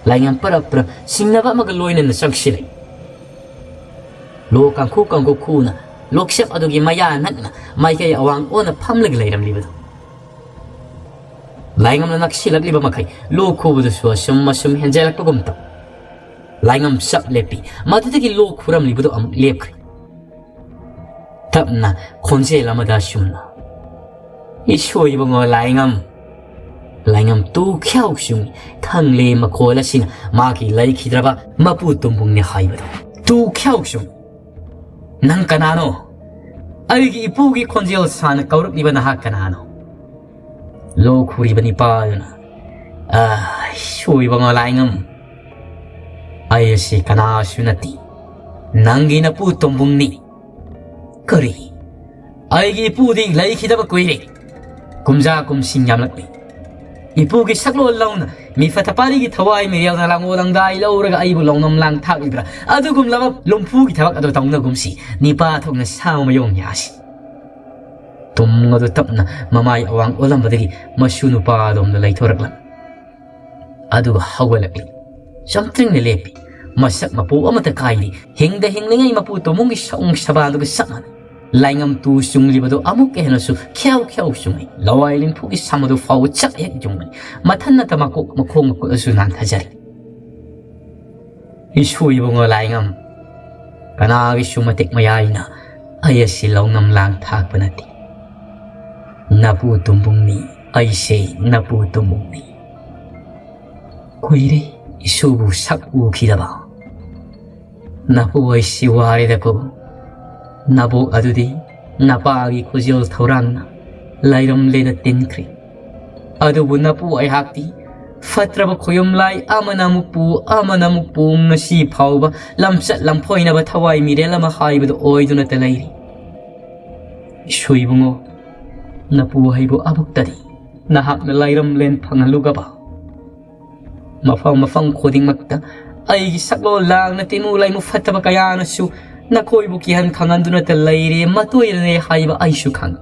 ꯂꯥꯏꯉꯝ ꯄꯔꯞ ꯄꯔꯞ ꯁꯤꯡꯅꯕ ꯑꯃꯒ ꯂꯣꯏꯅꯅ ꯆꯪꯁꯤꯜꯂꯛꯏ꯫ ꯂꯣꯛ ꯀꯥꯡꯈꯨ ꯀꯥꯡꯈꯨ ꯈꯨꯅ ꯂꯣꯛꯁꯦꯞ ꯑꯗꯨꯒꯤ ꯃꯌꯥ ꯅꯛꯅ ꯃꯥꯏꯀꯩ ꯑꯋꯥꯡ ꯑꯣꯟꯅ ꯐꯝꯂꯒ ꯂꯩꯔꯝꯂꯤꯕꯗꯨ꯫ ꯂꯥꯏꯉꯝꯅ ꯅꯛꯁꯤꯜꯂꯛꯂꯤꯕ ꯃꯈꯩ ꯂꯣꯛ ꯈꯨꯕꯗꯨꯁꯨ ꯑꯁꯨꯝ ꯑꯁꯨꯝ ꯍꯦꯟꯖꯜꯂꯛꯄꯒꯨꯝ ꯇꯧ꯫ ꯂꯥꯏꯉꯝ ꯆꯞ ꯂꯦꯞꯄꯤ꯫ ꯃꯗꯨꯗꯒꯤ ꯂꯣꯛ ꯈꯨꯔꯝꯂꯤꯕꯗꯨ ꯑꯃꯨꯛ ꯂꯦꯞꯈ꯭ꯔꯦ꯫ ꯇꯞꯅ ꯈꯣꯟꯖꯦꯜ ꯑꯃꯗ ꯑꯁꯨꯝꯅ, "ꯏꯁꯣꯏ ꯏꯕꯨꯡꯉꯣ ꯂꯥꯏꯉꯝ!" ꯂꯥꯏꯉꯝ ꯇꯨ ꯈ꯭ꯌꯥꯎ ꯆꯨꯡꯏ꯫ ꯊꯪꯂꯦ ꯃꯈꯣꯜ ꯑꯁꯤꯅ ꯃꯥꯒꯤ ꯂꯩꯈꯤꯗ꯭ꯔꯕ ꯃꯄꯨ ꯇꯣꯝꯕꯨꯡꯅꯤ ꯍꯥꯏꯕꯗꯣ꯫ "ꯇꯨ ꯈ꯭ꯌꯥꯎ ꯆꯨꯡ! ꯅꯪ ꯀꯅꯥꯅꯣ? ꯑꯩꯒꯤ ꯏꯄꯨꯒꯤ ꯈꯣꯟꯖꯦꯜ ꯁꯥꯅ ꯀꯧꯔꯛꯂꯤꯕ ꯅꯍꯥꯛ ꯀꯅꯥꯅꯣ?" ꯂꯣꯛ ꯈꯨꯔꯤꯕ ꯅꯤꯄꯥ ꯑꯗꯨꯅ, "ꯑꯥ, ꯏꯁꯣꯏ ꯏꯕꯨꯡꯉꯣ ꯂꯥꯏꯉꯝ, ꯑꯩ ꯑꯁꯤ ꯀꯅꯥꯁꯨ ꯅꯠꯇꯦ꯫ ꯅꯪꯒꯤ ꯅꯄꯨ ꯇꯣꯝꯕꯨꯡꯅꯤ꯫" "ꯀꯔꯤ? ꯑꯩꯒꯤ ꯏꯄꯨꯗꯤ ꯂꯩꯈꯤꯗꯕ ꯀꯨꯏꯔꯦ꯫ ꯀꯨꯝꯖꯥ ꯀꯨꯝꯁꯤꯡ ꯌꯥꯝꯂꯛꯂꯦ꯫ ꯏꯄꯨꯒꯤ ꯁꯛꯂꯣꯟ ꯂꯧꯅ ꯃꯤ ꯐꯠꯇ ꯄꯥꯔꯤꯒꯤ ꯊꯋꯥꯏ ꯃꯤꯔꯦꯜꯅ ꯂꯥꯡꯒꯣ ꯂꯥꯡꯗꯥꯏ ꯂꯧꯔꯒ ꯑꯩꯕꯨ ꯂꯧꯅꯝ ꯂꯥꯡ ꯊꯥꯛꯂꯤꯕ꯭ꯔꯥ? ꯑꯗꯨꯒꯨꯝꯂꯕ ꯂꯨꯝꯐꯨꯒꯤ ꯊꯕꯛ ꯑꯗꯨ ꯇꯧꯅꯒꯨꯝꯁꯤ, ꯅꯤꯄꯥ ꯊꯣꯛꯅ ꯁꯥ ꯃꯌꯣꯡ ꯌꯥꯁꯤ꯫" ꯇꯨꯝ ꯑꯗꯨ ꯇꯞꯅ ꯃꯃꯥꯏ ꯑꯋꯥꯡ ꯑꯣꯜꯂꯝꯕꯗꯒꯤ ꯃꯁꯨ ꯅꯨꯄꯥ ꯑꯗꯣꯝꯗ ꯂꯩꯊꯣꯔꯛꯂꯝꯃꯤ꯫ ꯑꯗꯨꯒ ꯍꯧꯒꯠꯂꯛꯂꯤ꯫ ꯆꯝꯇ꯭ꯔꯤꯡꯅ ꯂꯦꯞꯄꯤ꯫ ꯃꯁꯛ ꯃꯄꯣ ꯑꯃꯠꯇ ꯀꯥꯏꯗꯦ꯫ ꯍꯤꯡꯗ ꯍꯤꯡꯂꯤꯉꯩ ꯃꯄꯨ ꯇꯣꯃꯨꯡꯒꯤ ꯁꯑꯣꯡ ꯁꯕꯥꯗꯨꯒ ꯆꯞ ꯃꯥꯟꯅꯩ꯫ ꯂꯥꯏꯉꯝ ꯇꯨ ꯆꯨꯡꯂꯤꯕꯗꯨ ꯑꯃꯨꯛꯀ ꯍꯦꯟꯅꯁꯨ ꯈ꯭ꯌꯥꯎ ꯈ꯭ꯌꯥꯎ ꯆꯨꯡꯉꯤ꯫ ꯂꯋꯥꯏ ꯂꯤꯟꯐꯨꯒꯤ ꯁꯝ ꯑꯗꯨ ꯐꯥꯎꯕ ꯆꯞ ꯍꯦꯛ ꯌꯨꯡꯕꯅꯤ꯫ ꯃꯊꯟ ꯅꯠꯇ ꯃꯀꯣꯛ ꯃꯈꯣꯡ ꯃꯈꯨꯠ ꯑꯁꯨ ꯅꯥꯟꯊꯖꯔꯤ꯫ "ꯏꯁꯣꯏ ꯏꯕꯨꯡꯉꯣ ꯂꯥꯏꯉꯝ, ꯀꯅꯥꯒꯤꯁꯨ ꯃꯇꯤꯛ ꯃꯌꯥꯏꯅ ꯑꯩ ꯑꯁꯤ ꯂꯧꯅꯝ ꯂꯥꯡ ꯊꯥꯛꯄ ꯅꯠꯇꯦ꯫ ꯅꯄꯨ ꯇꯨꯝꯕꯨꯡꯅꯤ, ꯑꯩꯁꯦ ꯅꯄꯨ ꯇꯨꯝꯕꯨꯡꯅꯤ꯫ ꯀꯨꯏꯔꯦ ꯏꯁꯨꯕꯨ ꯁꯛ ꯎꯈꯤꯗꯕ꯫ ꯅꯄꯨ ꯑꯩꯁꯤ ꯋꯥꯔꯦꯗꯀꯣ꯫ ꯅꯕꯣꯛ ꯑꯗꯨꯗꯤ ꯅꯄꯥꯒꯤ ꯈꯨꯖꯦꯜ ꯊꯧꯔꯥꯡꯅ ꯂꯥꯏꯔꯝꯂꯦꯅ ꯇꯤꯟꯈ꯭ꯔꯦ꯫ ꯑꯗꯨꯕꯨ ꯅꯄꯨ ꯑꯩꯍꯥꯛꯇꯤ ꯐꯠꯇ꯭ꯔꯕ ꯈꯣꯌꯨꯝ ꯂꯥꯏ ꯑꯃꯅ ꯑꯃꯨꯛ ꯄꯨ, ꯑꯃꯅ ꯑꯃꯨꯛ ꯄꯨ, ꯉꯁꯤ ꯐꯥꯎꯕ ꯂꯝꯆꯠ ꯂꯝꯐꯣꯏꯅꯕ ꯊꯋꯥꯏ ꯃꯤꯔꯦꯜ ꯑꯃ ꯍꯥꯏꯕꯗꯨ ꯑꯣꯏꯗꯨꯅꯇ ꯂꯩꯔꯤ꯫ ꯏꯁꯨ ꯏꯕꯨꯡꯉꯣ, ꯅꯄꯨ ꯑꯩꯕꯨ ꯑꯃꯨꯛꯇꯗꯤ ꯅꯍꯥꯛꯅ ꯂꯥꯏꯔꯝꯂꯦꯟ ꯐꯪꯍꯜꯂꯨꯒꯕ꯫ ꯃꯐꯝ ꯃꯐꯝ ꯈꯨꯗꯤꯡꯃꯛꯇ ꯑꯩꯒꯤ ꯁꯛꯂꯣꯟ ꯂꯥꯡꯅ ꯇꯤꯟꯃꯨ ꯂꯥꯏꯃꯨ ꯐꯠꯇꯕ ꯀꯌꯥꯅꯁꯨ ꯅꯈꯣꯏꯕꯨ ꯀꯤꯍꯟ ꯈꯪꯍꯟꯗꯨꯅꯇ ꯂꯩꯔꯦ, ꯃꯇꯣꯏꯔꯅꯦ ꯍꯥꯏꯕ ꯑꯩꯁꯨ ꯈꯪꯏ꯫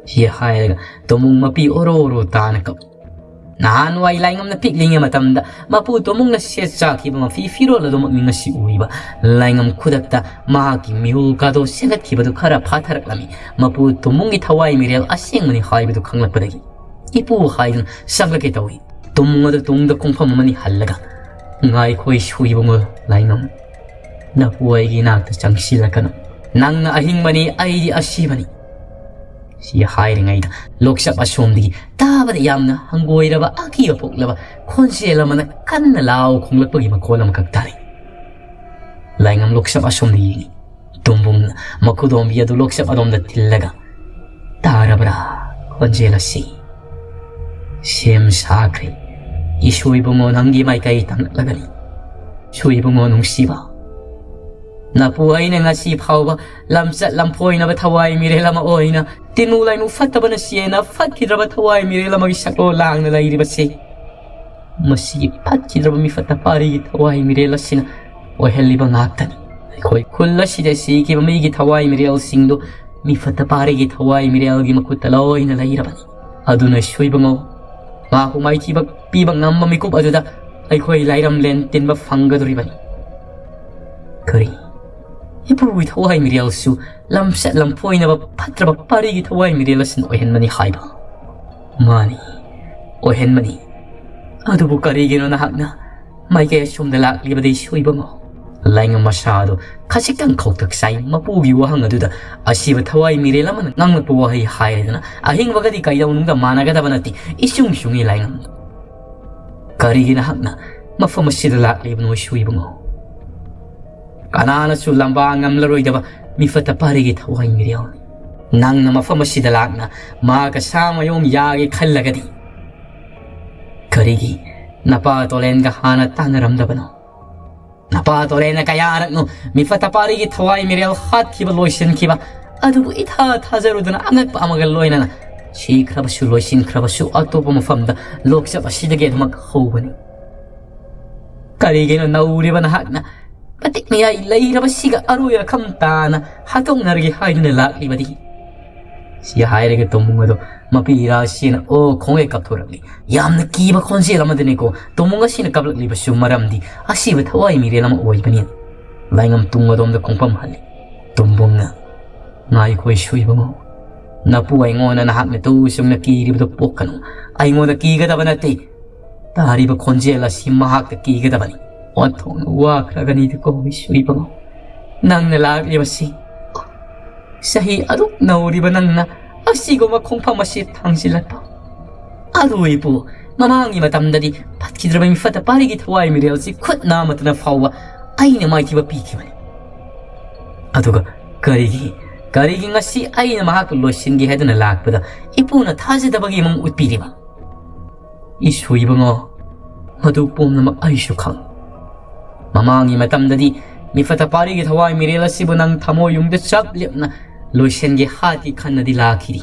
ꯁꯤ ꯍꯥꯏꯔꯒ ꯇꯨꯃꯨꯡ ꯃꯄꯤ ꯑꯣꯔꯣ ꯑꯣꯔꯣ ꯇꯥꯅ ꯀꯞ꯫ ꯅꯍꯥꯟꯋꯥꯏ ꯂꯥꯏꯉꯝꯅ ꯄꯤꯛꯂꯤꯉꯩ ꯃꯇꯝꯗ ꯃꯄꯨ ꯇꯨꯃꯨꯡꯅ ꯁꯦꯠ ꯆꯥꯈꯤꯕ ꯃꯐꯤ ꯐꯤꯔꯣꯜ ꯑꯗꯨꯃꯛꯅꯤ ꯉꯁꯤ ꯎꯔꯤꯕ꯫ ꯂꯥꯏꯉꯝ ꯈꯨꯗꯛꯇ ꯃꯍꯥꯛꯀꯤ ꯃꯤꯍꯨꯜ ꯀꯥꯗꯣ ꯁꯦꯝꯒꯠꯈꯤꯕꯗꯨ ꯈꯔ ꯐꯥꯊꯔꯛꯂꯝꯃꯤ꯫ ꯃꯄꯨ ꯇꯨꯃꯨꯡꯒꯤ ꯊꯋꯥꯏ ꯃꯤꯔꯦꯜ ꯑꯁꯦꯡꯕꯅꯤ ꯍꯥꯏꯕꯗꯨ ꯈꯪꯂꯛꯄꯗꯒꯤ ꯏꯄꯨ ꯍꯥꯏꯗꯨꯅ ꯆꯪꯂꯛꯀꯦ ꯇꯧꯏ꯫ ꯇꯨꯃꯨꯡ ꯑꯗꯨ ꯇꯨꯡꯗ ꯈꯣꯡꯐꯝ ꯑꯃꯅꯤ ꯍꯜꯂꯒ, "ꯉꯥꯏꯈꯣ ꯏꯁꯨ ꯏꯕꯨꯡꯉꯣ ꯂꯥꯏꯉꯝ, ꯅꯄꯨ ꯑꯩꯒꯤ ꯏꯅꯥꯛꯇ ꯆꯪꯁꯤꯜꯂꯛꯀꯅꯨ꯫ ꯅꯪꯅ ꯑꯍꯤꯡꯕꯅꯤ, ꯑꯩꯗꯤ ꯑꯁꯤꯕꯅꯤ"꯫ ꯁꯤ ꯍꯥꯏꯔꯤꯉꯩꯗ ꯂꯣꯛꯆꯞ ꯑꯁꯣꯝꯗꯒꯤ ꯇꯥꯕꯗ ꯌꯥꯝꯅ ꯍꯪꯒꯣꯏꯔꯕ, ꯑꯀꯤꯕ ꯄꯣꯛꯂꯕ ꯈꯣꯟꯖꯦꯜ ꯑꯃꯅ ꯀꯟꯅ ꯂꯥꯎ ꯈꯣꯡꯂꯛꯄꯒꯤ ꯃꯈꯣꯜ ꯑꯃꯈꯛ ꯇꯥꯔꯤ꯫ ꯂꯥꯏꯉꯝ ꯂꯣꯛꯆꯞ ꯑꯁꯣꯝꯗ ꯌꯦꯡꯉꯤ꯫ ꯇꯨꯝꯕꯨꯡꯅ ꯃꯈꯨꯗꯣꯝꯕꯤ ꯑꯗꯨ ꯂꯣꯛꯆꯞ ꯑꯗꯣꯝꯗ ꯊꯤꯜꯂꯒ, "ꯇꯥꯔꯕ꯭ꯔꯥ ꯈꯣꯟꯖꯦꯜ ꯑꯁꯤ? ꯁꯦꯝ ꯁꯥꯈ꯭ꯔꯦ꯫ ꯏꯁꯨ ꯏꯕꯨꯡꯉꯣ ꯅꯪꯒꯤ ꯃꯥꯏꯀꯩ ꯇꯥꯡꯂꯛꯂꯒꯅꯤ꯫ ꯏꯁꯨ ꯏꯕꯨꯡꯉꯣ ꯅꯨꯡꯁꯤꯕ, ꯅꯄꯨ ꯑꯩꯅ ꯉꯁꯤ ꯐꯥꯎꯕ ꯂꯝꯆꯠ ꯂꯝꯐꯣꯏꯅꯕ ꯊꯋꯥꯏ ꯃꯤꯔꯦꯜ ꯑꯃ ꯑꯣꯏꯅ ꯇꯤꯟꯃꯨ ꯂꯥꯏꯃꯨ ꯐꯠꯇꯕꯅ ꯆꯦꯟꯅ ꯐꯠꯈꯤꯗ꯭ꯔꯕ ꯊꯋꯥꯏ ꯃꯤꯔꯦꯜ ꯑꯃꯒꯤ ꯁꯛꯂꯣꯟ ꯂꯥꯡꯅ ꯂꯩꯔꯤꯕꯁꯤ ꯃꯁꯤꯒꯤ ꯐꯠꯈꯤꯗ꯭ꯔꯕ ꯃꯤꯐꯠꯇ ꯄꯥꯔꯤꯒꯤ ꯊꯋꯥꯏ ꯃꯤꯔꯦꯜ ꯑꯁꯤꯅ ꯑꯣꯏꯍꯜꯂꯤꯕ ꯉꯥꯛꯇꯅꯤ꯫ ꯑꯩꯈꯣꯏ ꯈꯨꯜ ꯑꯁꯤꯗ ꯁꯤꯈꯤꯕ ꯃꯤꯒꯤ ꯊꯋꯥꯏ ꯃꯤꯔꯦꯜꯁꯤꯡꯗꯨ ꯃꯤꯐꯠꯇ ꯄꯥꯔꯤꯒꯤ ꯊꯋꯥꯏ ꯃꯤꯔꯦꯜꯒꯤ ꯃꯈꯨꯠꯇ ꯂꯣꯏꯅ ꯂꯩꯔꯕꯅꯤ꯫ ꯑꯗꯨꯅ ꯏꯁꯨ ꯏꯕꯨꯡꯉꯣ, ꯃꯍꯥꯛꯄꯨ ꯃꯥꯏꯊꯤꯕ ꯄꯤꯕ ꯉꯝꯕ ꯃꯤꯀꯨꯞ ꯑꯗꯨꯗ ꯑꯩꯈꯣꯏ ꯂꯥꯏꯔꯝꯂꯦꯟ ꯇꯤꯟꯕ ꯐꯪꯒꯗꯧꯔꯤꯕꯅꯤ"꯫ ꯀꯔꯤ? ꯏꯄꯨꯒꯤ ꯊꯋꯥꯏ ꯃꯤꯔꯦꯜꯁꯨ ꯂꯝꯆꯠ ꯂꯝꯐꯣꯏꯅꯕ ꯐꯠꯇ꯭ꯔꯕ ꯄꯥꯔꯤꯒꯤ ꯊꯋꯥꯏ ꯃꯤꯔꯦꯜ ꯑꯁꯤꯅ ꯑꯣꯏꯍꯟꯕꯅꯤ ꯍꯥꯏꯕ? ꯃꯥꯅꯤ, ꯑꯣꯏꯍꯟꯕꯅꯤ꯫ ꯑꯗꯨꯕꯨ ꯀꯔꯤꯒꯤꯅꯣ ꯅꯍꯥꯛꯅ ꯃꯥꯏꯀꯩ ꯑꯁꯣꯝꯗ ꯂꯥꯛꯂꯤꯕꯗꯤ ꯏꯁꯨ ꯏꯕꯨꯡꯉꯣ? ꯂꯥꯏꯉꯝ ꯃꯁꯥꯗꯣ ꯈꯖꯤꯛꯇꯪ ꯈꯧꯇꯛ ꯆꯥꯏ꯫ ꯃꯄꯨꯒꯤ ꯋꯥꯍꯪ ꯑꯗꯨꯗ ꯑꯁꯤꯕ ꯊꯋꯥꯏ ꯃꯤꯔꯦꯜ ꯑꯃꯅ ꯉꯥꯡꯂꯛꯄ ꯋꯥꯍꯩ ꯍꯥꯏꯔꯦꯗꯅ ꯑꯍꯤꯡꯕꯒꯗꯤ ꯀꯩꯗꯧꯅꯨꯡꯗ ꯃꯥꯟꯅꯒꯗꯕ ꯅꯠꯇꯦ꯫ ꯏꯆꯨꯡ ꯆꯨꯡꯉꯤ ꯂꯥꯏꯉꯝꯗꯣ꯫ ꯀꯔꯤꯒꯤ ꯅꯍꯥꯛꯅ ꯃꯐꯝ ꯑꯁꯤꯗ ꯂꯥꯛꯂꯤꯕꯅꯣ ꯏꯁꯨ ꯏꯕꯨꯡꯉꯣ? ꯀꯅꯥꯅꯁꯨ ꯂꯝꯕꯥ ꯉꯝꯂꯔꯣꯏꯗꯕ ꯃꯤꯐꯠꯇ ꯄꯥꯔꯤꯒꯤ ꯊꯋꯥꯏ ꯃꯤꯔꯦꯜꯅꯤ꯫ ꯅꯪꯅ ꯃꯐꯝ ꯑꯁꯤꯗ ꯂꯥꯛꯅ ꯃꯍꯥꯛꯀ ꯁꯥꯃꯌꯣꯝ ꯌꯥꯒꯦ ꯈꯜꯂꯒꯗꯤ ꯀꯔꯤꯒꯤ ꯅꯄꯥ ꯇꯣꯂꯦꯟꯒ ꯍꯥꯟꯅ ꯇꯥꯟꯅꯔꯝꯗꯕꯅꯣ? ꯅꯄꯥ ꯇꯣꯂꯦꯟꯅ ꯀꯌꯥꯔꯛꯅꯣ ꯃꯤꯐꯠꯇ ꯄꯥꯔꯤꯒꯤ ꯊꯋꯥꯏ ꯃꯤꯔꯦꯜ ꯍꯥꯠꯈꯤꯕ, ꯂꯣꯏꯁꯤꯟꯈꯤꯕ, ꯑꯗꯨꯕꯨ ꯏꯊꯥ ꯊꯥꯖꯔꯨꯗꯅ ꯑꯉꯛꯄ ꯑꯃꯒ ꯂꯣꯏꯅꯅ ꯁꯤꯈ꯭ꯔꯕꯁꯨ, ꯂꯣꯏꯁꯤꯟꯈ꯭ꯔꯕꯁꯨ, ꯑꯇꯣꯞꯄ ꯃꯐꯝꯗ ꯂꯣꯛꯆꯞ ꯑꯁꯤꯗꯒꯤ ꯑꯗꯨꯃꯛ ꯍꯧꯕꯅꯤ꯫ ꯀꯔꯤꯒꯤꯅꯣ ꯅꯧꯔꯤꯕ ꯅꯍꯥꯛꯅ ꯃꯇꯤꯛ ꯃꯌꯥꯏ ꯂꯩꯔꯕꯁꯤꯒ ꯑꯔꯣꯏ ꯑꯈꯝ ꯇꯥꯅ ꯍꯥꯠꯇꯣꯛꯅꯔꯒꯦ ꯍꯥꯏꯗꯨꯅ ꯂꯥꯛꯂꯤꯕꯗꯤ? ꯁꯤ ꯍꯥꯏꯔꯒ ꯇꯣꯝꯕꯨꯡ ꯑꯗꯣ ꯃꯄꯤ ꯏꯔꯥꯁꯤꯅ ꯑꯣ ꯈꯣꯡꯉꯩ ꯀꯥꯞꯊꯣꯔꯛꯂꯤ꯫ ꯌꯥꯝꯅ ꯀꯤꯕ ꯈꯣꯟꯖꯦꯜ ꯑꯃꯗꯅꯤꯀꯣ ꯇꯣꯝꯕꯨꯡ ꯑꯁꯤꯅ ꯀꯞꯂꯛꯂꯤꯕꯁꯨ, ꯃꯔꯝꯗꯤ ꯑꯁꯤꯕ ꯊꯋꯥꯏ ꯃꯤꯔꯦꯜ ꯑꯃ ꯑꯣꯏꯕꯅꯤꯅ꯫ ꯂꯥꯏꯉꯝ ꯇꯨꯡ ꯑꯗꯣꯝꯗ ꯈꯣꯡꯐꯝ ꯍꯜꯂꯤ꯫ ꯇꯣꯝꯕꯨꯡꯅ, "ꯉꯥꯏꯈꯣ ꯏꯁꯨ ꯏꯕꯨꯡꯉꯣ, ꯅꯄꯨ ꯑꯩꯉꯣꯟꯗ ꯅꯍꯥꯛꯅ ꯇꯧ ꯆꯨꯝꯅ ꯀꯤꯔꯤꯕꯗꯨ ꯄꯣꯛꯀꯅꯨ꯫ ꯑꯩꯉꯣꯟꯗ ꯀꯤꯒꯗꯕ ꯅꯠꯇꯦ꯫ ꯇꯥꯔꯤꯕ ꯈꯣꯟꯖꯦꯜ ꯑꯁꯤ ꯃꯍꯥꯛꯇ ꯀꯤꯒꯗꯕꯅꯤ꯫ ꯑꯣꯟꯊꯣꯛꯅ ꯋꯥꯈ꯭ꯔꯒꯅꯤꯗꯀꯣ ꯏꯁꯨ ꯏꯕꯨꯡꯉꯣ꯫ ꯅꯪꯅ ꯂꯥꯛꯂꯤꯕꯁꯤ ꯆꯍꯤ ꯑꯗꯨꯛ ꯅꯧꯔꯤꯕ ꯅꯪꯅ ꯑꯁꯤꯒꯨꯝꯕ ꯈꯣꯡꯐꯝ ꯑꯁꯤ ꯊꯥꯡꯖꯤꯜꯂꯛꯄ꯫ ꯑꯗꯨ ꯏꯄꯨ, ꯃꯃꯥꯡꯒꯤ ꯃꯇꯝꯗꯗꯤ ꯐꯠꯈꯤꯗ꯭ꯔꯕ ꯃꯤꯐꯠꯇ ꯄꯥꯔꯤꯒꯤ ꯊꯋꯥꯏ ꯃꯤꯔꯦꯜꯁꯤ ꯈꯨꯠ ꯅꯥꯃꯠꯇꯅ ꯐꯥꯎꯕ ꯑꯩꯅ ꯃꯥꯏꯊꯤꯕ ꯄꯤꯈꯤꯕꯅꯤ꯫ ꯑꯗꯨꯒ ꯀꯔꯤꯒꯤ, ꯀꯔꯤꯒꯤ ꯉꯁꯤ ꯑꯩꯅ ꯃꯍꯥꯛꯄꯨ ꯂꯣꯏꯁꯤꯟꯒꯦ ꯍꯥꯏꯗꯨꯅ ꯂꯥꯛꯄꯗ ꯏꯄꯨꯅ ꯊꯥꯖꯗꯕꯒꯤ ꯃꯑꯣꯡ ꯎꯠꯄꯤꯔꯤꯕ?" "ꯏꯁꯨ ꯏꯕꯨꯡꯉꯣ, ꯃꯗꯨ ꯄꯨꯝꯅꯃꯛ ꯑꯩꯁꯨ ꯈꯪ꯫ ꯃꯃꯥꯡꯒꯤ ꯃꯇꯝꯗꯗꯤ ꯃꯤꯐꯠꯇ ꯄꯥꯔꯤꯒꯤ ꯊꯋꯥꯏ ꯃꯤꯔꯦꯜ ꯑꯁꯤꯕꯨ ꯅꯪ ꯊꯃꯣꯏ ꯌꯨꯝꯗ ꯆꯞ ꯂꯦꯞꯅ ꯂꯣꯏꯁꯤꯟꯒꯦ ꯍꯥꯠꯀꯦ ꯈꯟꯅꯗꯤ ꯂꯥꯛꯈꯤꯔꯤ꯫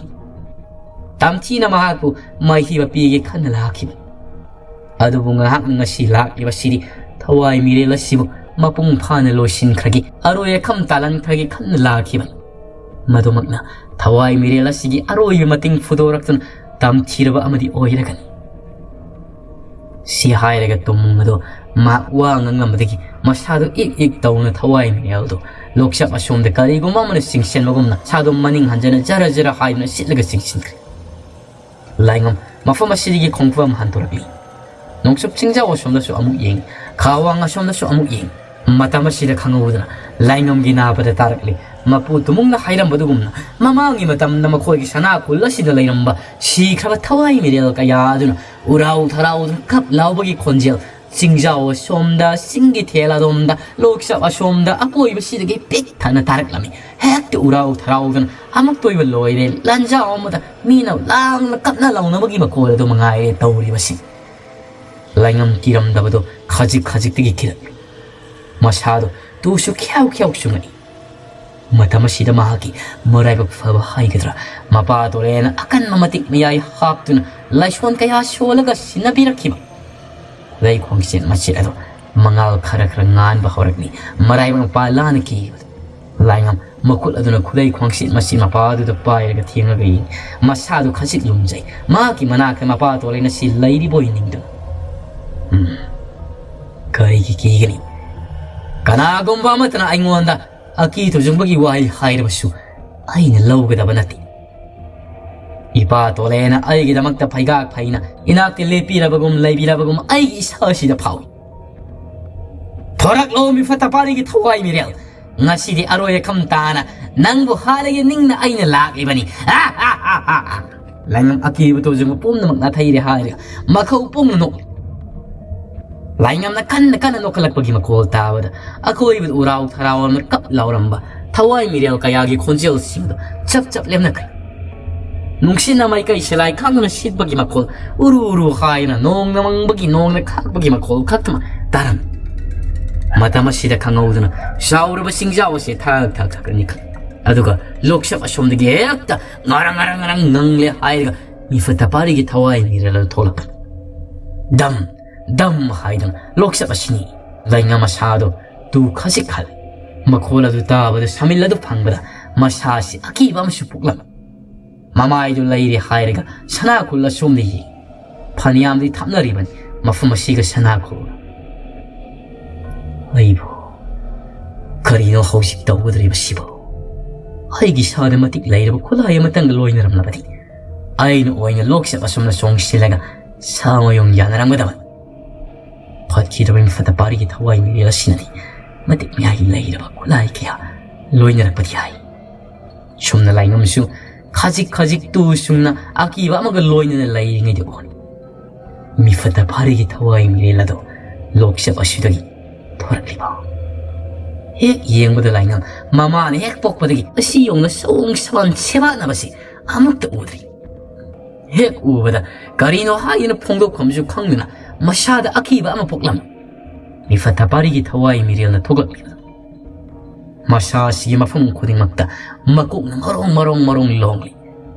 ꯇꯝꯊꯤꯅ ꯃꯍꯥꯛꯄꯨ ꯃꯥꯏꯊꯤꯕ ꯄꯤꯒꯦ ꯈꯟꯅ ꯂꯥꯛꯈꯤꯕꯅꯤ꯫ ꯑꯗꯨꯕꯨ ꯉꯥꯏꯍꯥꯛꯅ ꯉꯁꯤ ꯂꯥꯛꯂꯤꯕꯁꯤꯗꯤ ꯊꯋꯥꯏ ꯃꯤꯔꯦꯜ ꯑꯁꯤꯕꯨ ꯃꯄꯨꯡ ꯐꯥꯅ ꯂꯣꯏꯁꯤꯟꯈ꯭ꯔꯒꯦ, ꯑꯔꯣꯏ ꯑꯈꯝ ꯇꯥꯜꯍꯟꯈ꯭ꯔꯒꯦ ꯈꯟꯅ ꯂꯥꯛꯈꯤꯕꯅꯤ꯫ ꯃꯗꯨꯃꯛꯅ ꯊꯋꯥꯏ ꯃꯤꯔꯦꯜ ꯑꯁꯤꯒꯤ ꯑꯔꯣꯏꯕ ꯃꯇꯤꯡ ꯐꯨꯗꯣꯔꯛꯇꯨꯅ ꯇꯝꯊꯤꯔꯕ ꯑꯃꯗꯤ ꯑꯣꯏꯔꯒꯅꯤ꯫" ꯁꯤ ꯍꯥꯏꯔꯒ ꯇꯨꯝꯃꯨꯡ ꯑꯗꯣ ꯃꯍꯥꯛ ꯋꯥ ꯉꯥꯡꯂꯝꯕꯗꯒꯤ ꯃꯁꯥꯗꯣ ꯏꯛ ꯏꯛ ꯇꯧꯅ ꯊꯋꯥꯏ ꯃꯤꯔꯦꯜꯗꯣ ꯂꯣꯛꯆꯞ ꯑꯁꯣꯝꯗ ꯀꯔꯤꯒꯨꯝꯕ ꯑꯃꯅ ꯆꯤꯡꯁꯤꯟꯕꯒꯨꯝꯅ ꯁꯥꯗꯣ ꯃꯅꯤꯡ ꯍꯟꯖꯅ ꯖꯔ ꯖꯔ ꯍꯥꯏꯗꯨꯅ ꯁꯤꯠꯂꯒ ꯆꯤꯡꯁꯤꯟꯈ꯭ꯔꯦ꯫ ꯂꯥꯏꯉꯝ ꯃꯐꯝ ꯑꯁꯤꯗꯒꯤ ꯈꯣꯡꯐꯝ ꯍꯟꯗꯣꯔꯛꯂꯤ꯫ ꯅꯣꯡꯆꯨꯞ ꯆꯤꯡꯖꯥꯎ ꯑꯁꯣꯝꯗꯁꯨ ꯑꯃꯨꯛ ꯌꯦꯡ, ꯈꯥ ꯋꯥꯡ ꯑꯁꯣꯝꯗꯁꯨ ꯑꯃꯨꯛ ꯌꯦꯡ꯫ ꯃꯇꯝ ꯑꯁꯤꯗ ꯈꯪꯍꯧꯗꯅ ꯂꯥꯏꯉꯝꯒꯤ ꯅꯥꯕꯗ ꯇꯥꯔꯛꯂꯤ꯫ ꯃꯄꯨ ꯇꯨꯃꯨꯡꯅ ꯍꯥꯏꯔꯝꯕꯗꯨꯒꯨꯝꯅ, ꯃꯃꯥꯡꯒꯤ ꯃꯇꯝꯗ ꯃꯈꯣꯏꯒꯤ ꯁꯅꯥ ꯈꯨꯜ ꯑꯁꯤꯗ ꯂꯩꯔꯝꯕ ꯁꯤꯈ꯭ꯔꯕ ꯊꯋꯥꯏ ꯃꯤꯔꯦꯜ ꯀꯌꯥ ꯑꯗꯨꯅ ꯎꯔꯥꯎ ꯊꯔꯥꯎꯗꯨꯅ ꯀꯞ ꯂꯥꯎꯕꯒꯤ ꯈꯣꯟꯖꯦꯜ, ꯆꯤꯡꯖꯥꯎ ꯑꯁꯣꯝꯗ, ꯆꯤꯡꯒꯤ ꯊꯦꯜ ꯑꯗꯣꯝꯗ, ꯂꯣꯛꯆꯞ ꯑꯁꯣꯝꯗ, ꯑꯀꯣꯏꯕꯁꯤꯗꯒꯤ ꯄꯤꯛ ꯊꯟꯅ ꯇꯥꯔꯛꯂꯝꯃꯤ꯫ ꯍꯦꯛꯇ ꯎꯔꯥꯎ ꯊꯔꯥꯎꯗꯅ ꯑꯃꯨꯛꯇ ꯑꯣꯏꯕ ꯂꯣꯏꯔꯦ꯫ ꯂꯥꯟꯖꯥꯎ ꯑꯃꯗ ꯃꯤꯅ ꯂꯥꯡꯅ ꯀꯞꯅ ꯂꯥꯎꯅꯕꯒꯤ ꯃꯈꯣꯜ ꯑꯗꯨ ꯃꯉꯥꯏꯔꯦ ꯇꯧꯔꯤꯕꯁꯤ꯫ ꯂꯥꯏꯉꯝ ꯀꯤꯔꯝꯗꯕꯗꯣ ꯈꯖꯤꯛ ꯈꯖꯤꯛꯇꯒꯤ ꯀꯤꯔꯛꯂꯤ꯫ ꯃꯁꯥꯗꯣ ꯇꯨꯁꯨ ꯈ꯭ꯌꯥꯎ ꯈ꯭ꯌꯥꯎ ꯆꯨꯡꯉꯛꯏ꯫ ꯃꯇꯝ ꯑꯁꯤꯗ ꯃꯍꯥꯛꯀꯤ ꯃꯔꯥꯏꯕꯛ ꯐꯕ ꯍꯥꯏꯒꯗ꯭ꯔꯥ, ꯃꯄꯥ ꯇꯣꯔꯦꯅ ꯑꯀꯟꯕ ꯃꯇꯤꯛ ꯃꯌꯥꯏ ꯍꯥꯞꯇꯨꯅ ꯂꯥꯏꯁꯣꯟ ꯀꯌꯥ ꯁꯣꯜꯂꯒ ꯁꯤꯟꯅꯕꯤꯔꯛꯈꯤꯕ ꯈꯨꯗꯩ ꯈꯣꯡꯆꯦꯠ ꯃꯆꯦꯠ ꯑꯗꯣ ꯃꯉꯥꯜ ꯈꯔ ꯈꯔ ꯉꯥꯟꯕ ꯍꯧꯔꯛꯂꯤ꯫ ꯃꯔꯥꯏꯕꯛ ꯃꯄꯥ ꯂꯥꯟꯈꯤꯕꯗꯣ꯫ ꯂꯥꯏꯉꯝ ꯃꯈꯨꯠ ꯑꯗꯨꯅ ꯈꯨꯗꯩ ꯈꯣꯡꯆꯦꯠ ꯃꯆꯦꯠ ꯃꯄꯥ ꯑꯗꯨꯗ ꯄꯥꯏꯔꯒ ꯊꯦꯡꯉꯒ ꯌꯦꯡꯉꯤ꯫ ꯃꯁꯥꯗꯨ ꯈꯖꯤꯛ ꯂꯨꯝꯖꯩ꯫ ꯃꯍꯥꯛꯀꯤ ꯃꯅꯥꯛꯇ ꯃꯄꯥ ꯇꯣꯔꯦꯅ ꯁꯤ ꯂꯩꯔꯤꯕꯣꯏ ꯅꯤꯡꯗꯨꯅ꯫ "ꯎꯝ, ꯀꯔꯤꯒꯤ ꯀꯤꯒꯅꯤ? ꯀꯅꯥꯒꯨꯝꯕ ꯑꯃꯠꯇꯅ ꯑꯩꯉꯣꯟꯗ ꯑꯀꯤ ꯇꯨꯖꯨꯡꯕꯒꯤ ꯋꯥꯍꯩ ꯍꯥꯏꯔꯕꯁꯨ ꯑꯩꯅ ꯂꯧꯒꯗꯕ ꯅꯠꯇꯦ꯫ ꯏꯄꯥ ꯇꯣꯂꯦꯅ ꯑꯩꯒꯤꯗꯃꯛꯇ ꯐꯩꯒꯥꯛ ꯐꯩꯅ ꯏꯅꯥꯛꯇ ꯂꯦꯞꯄꯤꯔꯕꯒꯨꯝ ꯂꯩꯕꯤꯔꯕꯒꯨꯝ ꯑꯩꯒꯤ ꯏꯁꯥꯁꯤꯗ ꯐꯥꯎꯏ꯫ ꯊꯣꯔꯛꯂꯣ ꯃꯤꯐꯠꯇ ꯄꯥꯔꯤꯒꯤ ꯊꯋꯥꯏ ꯃꯤꯔꯦꯜ, ꯉꯁꯤꯗꯤ ꯑꯔꯣꯏ ꯑꯈꯝ ꯇꯥꯅ ꯅꯪꯕꯨ ꯍꯥꯠꯂꯒꯦ ꯅꯤꯡꯅ ꯑꯩꯅ ꯂꯥꯛꯂꯤꯕꯅꯤ꯫" ꯂꯥꯏꯉꯝ ꯑꯀꯤꯕ ꯇꯨꯖꯨꯡꯕ ꯄꯨꯝꯅꯃꯛ ꯅꯥꯊꯩꯔꯦ ꯍꯥꯏꯔꯒ ꯃꯈꯧ ꯄꯨꯡꯅ ꯅꯣꯛꯂꯤ꯫ ꯂꯥꯏꯉꯝꯅ ꯀꯟꯅ ꯀꯟꯅ ꯅꯣꯛꯈꯠꯂꯛꯄꯒꯤ ꯃꯈꯣꯜ ꯇꯥꯕꯗ ꯑꯀꯣꯏꯕꯗ ꯎꯔꯥꯎ ꯊꯔꯥꯎꯔꯝꯅ ꯀꯞ ꯂꯥꯎꯔꯝꯕ ꯊꯋꯥꯏ ꯃꯤꯔꯦꯜ ꯀꯌꯥꯒꯤ ꯈꯣꯟꯖꯦꯜꯁꯤꯡꯗꯨ ꯆꯞ ꯆꯞ ꯂꯦꯞꯅꯈ꯭ꯔꯦ꯫ ꯅꯨꯡꯁꯤꯠꯅ ꯃꯥꯏꯀꯩ ꯁꯤꯂꯥꯏ ꯈꯥꯡꯗꯨꯅ ꯁꯤꯠꯄꯒꯤ ꯃꯈꯣꯜ ꯎꯔꯨ ꯎꯔꯨ ꯍꯥꯏꯅ ꯅꯣꯡꯅ ꯃꯪꯕꯒꯤ ꯅꯣꯡꯅ ꯈꯥꯛꯄꯒꯤ ꯃꯈꯣꯜ ꯈꯛꯇꯃꯛ ꯇꯥꯔꯝꯃꯤ꯫ ꯃꯇꯝ ꯑꯁꯤꯗ ꯈꯪꯍꯧꯗꯅ ꯆꯥꯎꯔꯕ ꯆꯤꯡꯖꯥꯎ ꯑꯁꯤ ꯊꯥꯛ ꯊꯥꯛ ꯊꯥꯛ ꯅꯤꯛꯈꯠꯂꯤ꯫ ꯑꯗꯨꯒ ꯂꯣꯛꯆꯞ ꯑꯁꯣꯝꯗꯒꯤ ꯍꯦꯛꯇ ꯉꯔꯪ ꯉꯔꯪ ꯉꯔꯪ ꯉꯪꯂꯦ ꯍꯥꯏꯔꯒ ꯃꯤꯐꯠꯇ ꯄꯥꯔꯤꯒꯤ ꯊꯋꯥꯏ ꯃꯤꯔꯦꯜ ꯑꯗꯨ ꯊꯣꯛꯂꯛꯄꯅꯤ꯫ ꯗꯝ ꯗꯝ ꯍꯥꯏꯗꯨꯅ ꯂꯣꯛꯆꯞ ꯑꯁꯤꯅꯤ꯫ ꯂꯥꯏꯉꯝ ꯃꯁꯥꯗꯣ ꯇꯨ ꯈꯖꯤꯛ ꯍꯜꯂꯤ꯫ ꯃꯈꯣꯜ ꯑꯗꯨ ꯇꯥꯕꯗ ꯁꯃꯤꯜ ꯑꯗꯨ ꯐꯪꯕꯗ ꯃꯁꯥꯁꯤ ꯑꯀꯤꯕ ꯑꯃꯁꯨ ꯄꯣꯛꯂꯝꯃꯤ꯫ ꯃꯃꯥꯏꯗꯨ ꯂꯩꯔꯦ ꯍꯥꯏꯔꯒ ꯁꯅꯥ ꯈꯨꯜ ꯑꯁꯣꯝꯗ ꯌꯦꯡꯉꯤ꯫ ꯐꯅꯌꯥꯝꯗꯤ ꯊꯥꯞꯅꯔꯤꯕꯅꯤ ꯃꯐꯝ ꯑꯁꯤꯒ ꯁꯅꯥ ꯈꯨꯜ꯫ ꯑꯩꯕꯨ ꯀꯔꯤꯅꯣ ꯍꯧꯖꯤꯛ ꯇꯧꯒꯗꯧꯔꯤꯕꯁꯤꯕꯨ? ꯑꯩꯒꯤ ꯏꯁꯥꯗ ꯃꯇꯤꯛ ꯂꯩꯔꯕ ꯈꯨꯠꯂꯥꯏ ꯑꯃꯇꯪꯒ ꯂꯣꯏꯅꯔꯝꯂꯕꯗꯤ ꯑꯩꯅ ꯑꯣꯏꯅ ꯂꯣꯛꯆꯞ ꯑꯁꯣꯝꯅ ꯆꯣꯡꯁꯤꯜꯂꯒ ꯁꯥ ꯃꯌꯨꯡ ꯌꯥꯅꯔꯝꯒꯗꯕꯅꯤ꯫ ꯐꯠꯈꯤꯗ꯭ꯔꯕ ꯃꯤꯐꯠꯇ ꯄꯥꯔꯤꯒꯤ ꯊꯋꯥꯏ ꯃꯤꯔꯦꯜ ꯑꯁꯤꯅꯗꯤ ꯃꯇꯤꯛ ꯃꯌꯥꯏ ꯂꯩꯔꯕ ꯈꯨꯠꯂꯥꯏ ꯀꯌꯥ ꯂꯣꯏꯅꯔꯛꯄꯗꯤ ꯌꯥꯏ꯫ ꯁꯨꯝꯅ ꯂꯥꯏꯉꯝꯁꯨ ꯈꯖꯤꯛ ꯈꯖꯤꯛ ꯇꯨ ꯁꯨꯡꯅ ꯑꯀꯤꯕ ꯑꯃꯒ ꯂꯣꯏꯅꯅ ꯂꯩꯔꯤꯉꯩꯗ ꯎꯍꯜꯂꯤ꯫ ꯃꯤꯐꯠꯇ ꯐꯥꯔꯤꯒꯤ ꯊꯋꯥꯏ ꯃꯤꯔꯦꯜ ꯑꯗꯣ ꯂꯣꯛꯆꯞ ꯑꯁꯤꯗꯒꯤ ꯊꯣꯔꯛꯂꯤꯕ꯫ ꯍꯦꯛ ꯌꯦꯡꯕꯗ ꯂꯥꯏꯉꯝ ꯃꯃꯥꯅ ꯍꯦꯛ ꯄꯣꯛꯄꯗꯒꯤ ꯑꯁꯤ ꯌꯧꯅ ꯁꯑꯣꯡ ꯁꯃꯥꯟ ꯁꯦꯕꯥꯠꯅꯕꯁꯤ ꯑꯃꯨꯛꯇ ꯎꯗ꯭ꯔꯤ꯫ ꯍꯦꯛ ꯎꯕꯗ ꯀꯔꯤꯅꯣ ꯍꯥꯏꯗꯨꯅ ꯐꯣꯡꯗꯣꯛꯐꯝꯁꯨ ꯈꯪꯗꯅ ꯃꯁꯥꯗ ꯑꯀꯤꯕ ꯑꯃ ꯄꯣꯛꯂꯝꯃꯤ꯫ ꯃꯤꯐꯠꯇ ꯐꯥꯔꯤꯒꯤ ꯊꯋꯥꯏ ꯃꯤꯔꯦꯜꯅ ꯊꯣꯛꯂꯛꯂꯤꯕꯗꯨ꯫ ꯃꯁꯥ ꯑꯁꯤꯒꯤ ꯃꯐꯝ ꯈꯨꯗꯤꯡꯃꯛꯇ ꯃꯀꯣꯛꯅ ꯃꯔꯣꯡ ꯃꯔꯣꯡ ꯃꯔꯣꯡ ꯂꯣꯡꯂꯤ꯫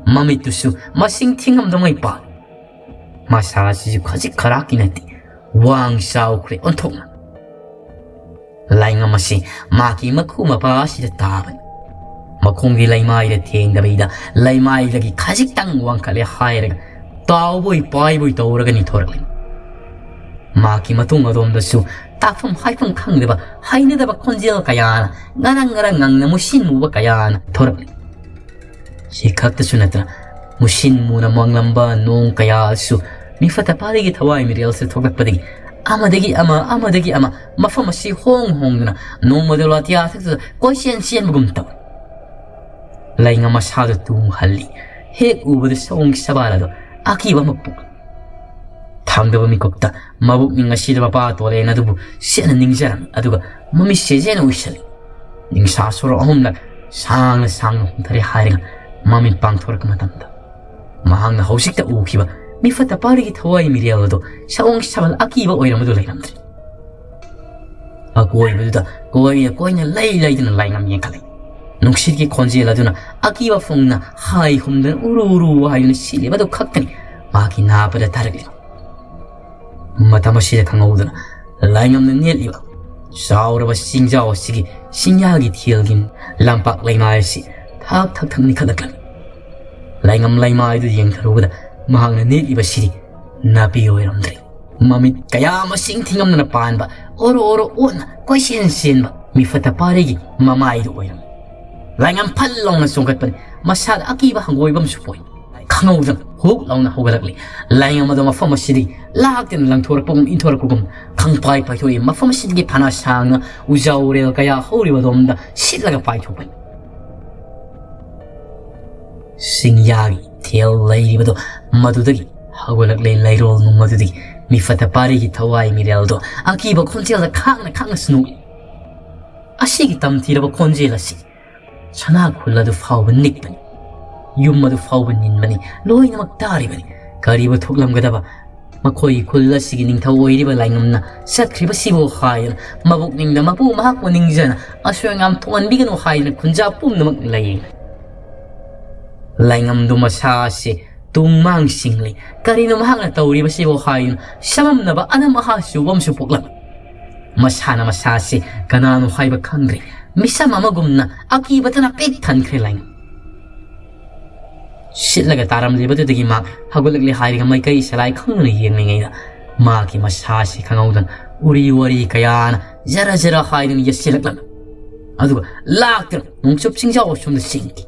ꯃꯃꯤꯠꯇꯨꯁꯨ ꯃꯁꯤꯡ ꯊꯤꯉꯝꯗꯉꯩ ꯄꯥꯜꯂꯤ꯫ ꯃꯁꯥ ꯑꯁꯤꯁꯨ ꯈꯖꯤꯛ ꯈꯔꯥꯛꯀꯤ ꯅꯠꯇꯦ, ꯋꯥꯡ ꯆꯥꯎꯈ꯭ꯔꯦ ꯑꯣꯟꯊꯣꯛꯅ꯫ ꯂꯥꯏꯉꯝ ꯑꯁꯤ ꯃꯍꯥꯛꯀꯤ ꯃꯈꯨ ꯃꯄꯥ ꯑꯁꯤꯗ ꯇꯥꯕꯅꯤ꯫ ꯃꯈꯣꯡꯒꯤ ꯂꯩꯃꯥꯏꯗ ꯊꯦꯡꯗꯕꯤꯗ ꯂꯩꯃꯥꯏꯗꯒꯤ ꯈꯖꯤꯛꯇꯪ ꯋꯥꯡꯈꯠꯂꯦ ꯍꯥꯏꯔꯒ ꯇꯥꯎꯕꯣꯏ ꯄꯥꯏꯕꯣꯏ ꯇꯧꯔꯒ ꯅꯤꯊꯣꯔꯛꯂꯤ꯫ ꯃꯍꯥꯛꯀꯤ ꯃꯇꯨꯡ ꯑꯗꯣꯝꯗꯁꯨ ꯇꯥꯛꯐꯝ ꯍꯥꯏꯐꯝ ꯈꯪꯗꯕ, ꯍꯩꯅꯗꯕ ꯈꯣꯟꯖꯦꯜ ꯀꯌꯥꯅ ꯉꯔꯪ ꯉꯔꯪ ꯉꯪꯅ ꯃꯨꯁꯤꯟ ꯃꯨꯕ ꯀꯌꯥꯅ ꯊꯣꯔꯛꯂꯤ꯫ ꯁꯤ ꯈꯛꯇꯁꯨ ꯅꯠꯇꯅ ꯃꯨꯁꯤꯟ ꯃꯨꯅ ꯃꯪꯂꯝꯕ ꯅꯣꯡ ꯀꯌꯥꯁꯨ ꯃꯤꯐꯠꯇ ꯐꯥꯔꯤꯒꯤ ꯊꯋꯥꯏ ꯃꯤꯔꯦꯜꯁꯤꯗ ꯊꯣꯛꯂꯛꯄꯗꯒꯤ ꯑꯃꯗꯒꯤ ꯑꯃ, ꯑꯃꯗꯒꯤ ꯑꯃ ꯃꯐꯝ ꯑꯁꯤ ꯍꯣꯡ ꯍꯣꯡꯗꯨꯅ ꯅꯣꯡꯃꯗ ꯂꯥꯇꯤꯌꯥ ꯊꯛꯇꯨꯗ ꯀꯣꯏꯆꯦꯟ ꯆꯦꯟꯕꯒꯨꯝ ꯇꯧꯏ꯫ ꯂꯩꯉꯝ ꯃꯁꯥꯗꯨ ꯇꯨꯝꯍꯜꯂꯤ꯫ ꯍꯦꯛ ꯎꯕꯗ ꯁꯑꯣꯡ ꯁꯕꯥꯜ ꯑꯗꯣ ꯑꯀꯤꯕ ꯑꯃ ꯄꯣꯛꯏ꯫ ꯊꯥꯡꯗꯕ ꯃꯤꯀꯨꯞꯇ ꯃꯕꯨꯛꯅꯤꯡ ꯑꯁꯤꯗ ꯃꯄꯥ ꯇꯣꯔꯦꯟ ꯑꯗꯨꯕꯨ ꯁꯦꯠꯅ ꯅꯤꯡꯖꯔꯝꯃꯤ, ꯑꯗꯨꯒ ꯃꯃꯤꯠꯁꯦ ꯖꯦꯅ ꯎꯏꯁꯜꯂꯤ꯫ ꯅꯤꯡꯁꯥ ꯁꯣꯔ ꯑꯍꯨꯝꯂꯛ ꯁꯥꯡꯅ ꯁꯥꯡꯅ ꯍꯣꯡꯊꯔꯦ ꯍꯥꯏꯔꯒ ꯃꯃꯤꯠ ꯄꯥꯡꯊꯣꯔꯛꯄ ꯃꯇꯝꯗ ꯃꯍꯥꯛꯅ ꯍꯧꯖꯤꯛꯇ ꯎꯈꯤꯕ ꯃꯤꯐꯠꯇ ꯄꯥꯔꯤꯒꯤ ꯊꯋꯥꯏ ꯃꯤꯔꯦꯜ ꯑꯗꯨ ꯁꯑꯣꯡ ꯁꯕꯜ ꯑꯀꯤꯕ ꯑꯣꯏꯔꯝꯕꯗꯨ ꯂꯩꯔꯝꯗ꯭ꯔꯦ꯫ ꯑꯀꯣꯏꯕꯗꯨꯗ ꯀꯣꯏꯅ ꯀꯣꯏꯅ ꯂꯩ ꯂꯩꯗꯨꯅ ꯂꯥꯏꯉꯝ ꯌꯦꯡꯈꯠꯂꯛꯏ꯫ ꯅꯨꯡꯁꯤꯠꯀꯤ ꯈꯣꯟꯖꯦꯜ ꯑꯗꯨꯅ ꯑꯀꯤꯕ ꯐꯨꯡꯅ ꯍꯥꯏ ꯍꯨꯝꯗꯅ ꯎꯔꯨ ꯎꯔꯨ ꯍꯥꯏꯗꯨꯅ ꯁꯤꯠꯂꯤꯕꯗꯨ ꯈꯛꯇꯅꯤ ꯃꯍꯥꯛꯀꯤ ꯅꯥꯄꯗ ꯇꯥꯔꯛꯂꯤꯕ꯫ ꯃꯇꯝ ꯑꯁꯤꯗ ꯈꯪꯍꯧꯗꯅ ꯂꯥꯏꯉꯝꯅ ꯅꯦꯠꯂꯤꯕ ꯆꯥꯎꯔꯕ ꯆꯤꯡꯖꯥꯎ ꯑꯁꯤꯒꯤ ꯆꯤꯡꯌꯥꯒꯤ ꯊꯦꯜꯒꯤ ꯂꯝꯄꯥꯛ ꯂꯩꯃꯥꯏ ꯑꯁꯤ ꯊꯛ ꯊꯛ ꯊꯛ ꯅꯤꯛꯈꯠꯂꯛꯂꯝꯃꯤ꯫ ꯂꯥꯏꯉꯝ ꯂꯩꯃꯥꯏꯗꯨ ꯌꯦꯡꯊꯔꯨꯕꯗ ꯃꯍꯥꯛꯅ ꯅꯦꯠꯂꯤꯕꯁꯤꯗꯤ ꯅꯥꯄꯤ ꯑꯣꯏꯔꯝꯗ꯭ꯔꯦ꯫ ꯃꯃꯤꯠ ꯀꯌꯥ ꯃꯁꯤꯡ ꯊꯤꯉꯝꯗꯅ ꯄꯥꯟꯕ, ꯑꯣꯔꯣ ꯑꯣꯔꯣ ꯑꯣꯠꯅ ꯀꯣꯏꯆꯦꯟ ꯆꯦꯟꯕ ꯃꯤꯐꯠꯇ ꯄꯥꯔꯤꯒꯤ ꯃꯃꯥꯏꯗꯨ ꯑꯣꯏꯔꯝꯃꯤ꯫ ꯂꯥꯏꯉꯝ ꯐꯜ ꯂꯥꯎꯅ ꯆꯣꯡꯈꯠꯄꯅꯤ꯫ ꯃꯁꯥꯗ ꯑꯀꯤꯕ ꯍꯪꯒꯣꯏꯕ ꯑꯃꯁꯨ ꯄꯣꯛꯏ꯫ ꯈꯪꯍꯧꯗꯅ ꯍꯨꯛ ꯂꯥꯎꯅ ꯍꯧꯒꯠꯂꯛꯂꯤ꯫ ꯂꯥꯏꯉꯝ ꯑꯗꯣ ꯃꯐꯝ ꯑꯁꯤꯗꯒꯤ ꯂꯥꯛꯇꯅ ꯂꯪꯊꯣꯔꯛꯄꯒꯨꯝ ꯏꯟꯊꯣꯔꯛꯄꯒꯨꯝ ꯈꯪꯄꯥꯏ ꯄꯥꯏꯊꯣꯛꯏ꯫ ꯃꯐꯝ ꯑꯁꯤꯗꯒꯤ ꯐꯅ ꯁꯥꯡꯅ ꯎꯖꯥꯎꯔꯦꯜ ꯀꯌꯥ ꯍꯧꯔꯤꯕꯗꯣꯝꯗ ꯁꯤꯠꯂꯒ ꯄꯥꯏꯊꯣꯛꯄꯅꯤ꯫ ꯆꯤꯡꯌꯥꯒꯤ ꯏꯊꯦꯜ ꯂꯩꯔꯤꯕꯗꯣ ꯃꯗꯨꯗꯒꯤ ꯍꯧꯒꯠꯂꯛꯂꯦ꯫ ꯂꯩꯔꯣꯜ ꯅꯨꯡ ꯑꯗꯨꯗꯒꯤ ꯃꯤꯐꯠꯇ ꯄꯥꯔꯤꯒꯤ ꯊꯋꯥꯏ ꯃꯤꯔꯦꯜꯗꯣ ꯑꯀꯤꯕ ꯈꯣꯟꯖꯦꯜꯗ ꯈꯥꯡꯅ ꯈꯥꯡꯅ ꯁꯨꯅꯣꯛꯏ꯫ ꯑꯁꯤꯒꯤ ꯇꯝꯊꯤꯔꯕ ꯈꯣꯟꯖꯦꯜ ꯑꯁꯤ ꯁꯅꯥ ꯈꯨꯜ ꯑꯗꯨ ꯐꯥꯎꯕ ꯅꯤꯛꯄꯅꯤ꯫ ꯌꯨꯝ ꯑꯗꯨ ꯐꯥꯎꯕ ꯅꯤꯟꯕꯅꯤ꯫ ꯂꯣꯏꯅꯃꯛ ꯇꯥꯔꯤꯕꯅꯤ꯫ ꯀꯔꯤꯕꯨ ꯊꯣꯛꯂꯝꯒꯗꯕ? ꯃꯈꯣꯏꯒꯤ ꯈꯨꯜ ꯑꯁꯤꯒꯤ ꯅꯤꯡꯊꯧ ꯑꯣꯏꯔꯤꯕ ꯂꯥꯏꯉꯝꯅ ꯆꯠꯈ꯭ꯔꯤꯕꯁꯤꯕꯨ ꯍꯥꯏꯗꯨꯅ ꯃꯕꯨꯛꯅꯤꯡꯗ ꯃꯄꯨ ꯃꯍꯥꯛꯄꯨ ꯅꯤꯡꯖꯅ ꯑꯁꯣꯏ ꯑꯉꯥꯝ ꯊꯣꯛꯍꯟꯕꯤꯒꯅꯨ ꯍꯥꯏꯗꯨꯅ ꯈꯨꯟꯖꯥ ꯄꯨꯝꯅꯃꯛ ꯂꯩ꯫ ꯂꯥꯏꯉꯝꯗꯨ ꯃꯁꯥ ꯑꯁꯤ ꯇꯨꯡ ꯃꯥꯡ ꯁꯤꯡꯂꯤ꯫ ꯀꯔꯤꯅꯣ ꯃꯍꯥꯛꯅ ꯇꯧꯔꯤꯕꯁꯤꯕꯨ ꯍꯥꯏꯗꯨꯅ ꯁꯃꯝꯅꯕ ꯑꯅꯝ ꯑꯍꯥ ꯆꯨꯕ ꯑꯃꯁꯨ ꯄꯣꯛꯂꯝꯃꯤ꯫ ꯃꯁꯥꯅ ꯃꯁꯥꯁꯤ ꯀꯅꯥꯅꯣ ꯍꯥꯏꯕ ꯈꯪꯗ꯭ꯔꯦ꯫ ꯃꯤꯁꯝ ꯑꯃꯒꯨꯝꯅ ꯑꯀꯤꯕꯇꯅ ꯄꯤꯛ ꯊꯟꯈ꯭ꯔꯦ ꯂꯥꯏꯉꯝ꯫ ꯁꯤꯠꯂꯒ ꯇꯥꯔꯝꯂꯤꯕꯗꯨꯗꯒꯤ ꯃꯍꯥꯛ ꯍꯧꯒꯠꯂꯛꯂꯦ ꯍꯥꯏꯔꯒ ꯃꯥꯏꯀꯩ ꯁꯂꯥꯏ ꯈꯪꯗꯅ ꯌꯦꯡꯂꯤꯉꯩꯗ ꯃꯍꯥꯛꯀꯤ ꯃꯁꯥꯁꯤ ꯈꯪꯍꯧꯗꯅ ꯎꯔꯤ ꯋꯥꯔꯤ ꯀꯌꯥꯅ ꯖꯔ ꯖꯔ ꯍꯥꯏꯗꯨꯅ ꯌꯦꯠꯁꯤꯜꯂꯛꯂꯝꯃꯤ꯫ ꯑꯗꯨꯒ ꯂꯥꯛꯇꯨꯅ ꯅꯣꯡꯆꯨꯞ ꯆꯤꯡꯖꯥꯎ ꯑꯁꯣꯝꯗ ꯆꯤꯡꯈꯤ꯫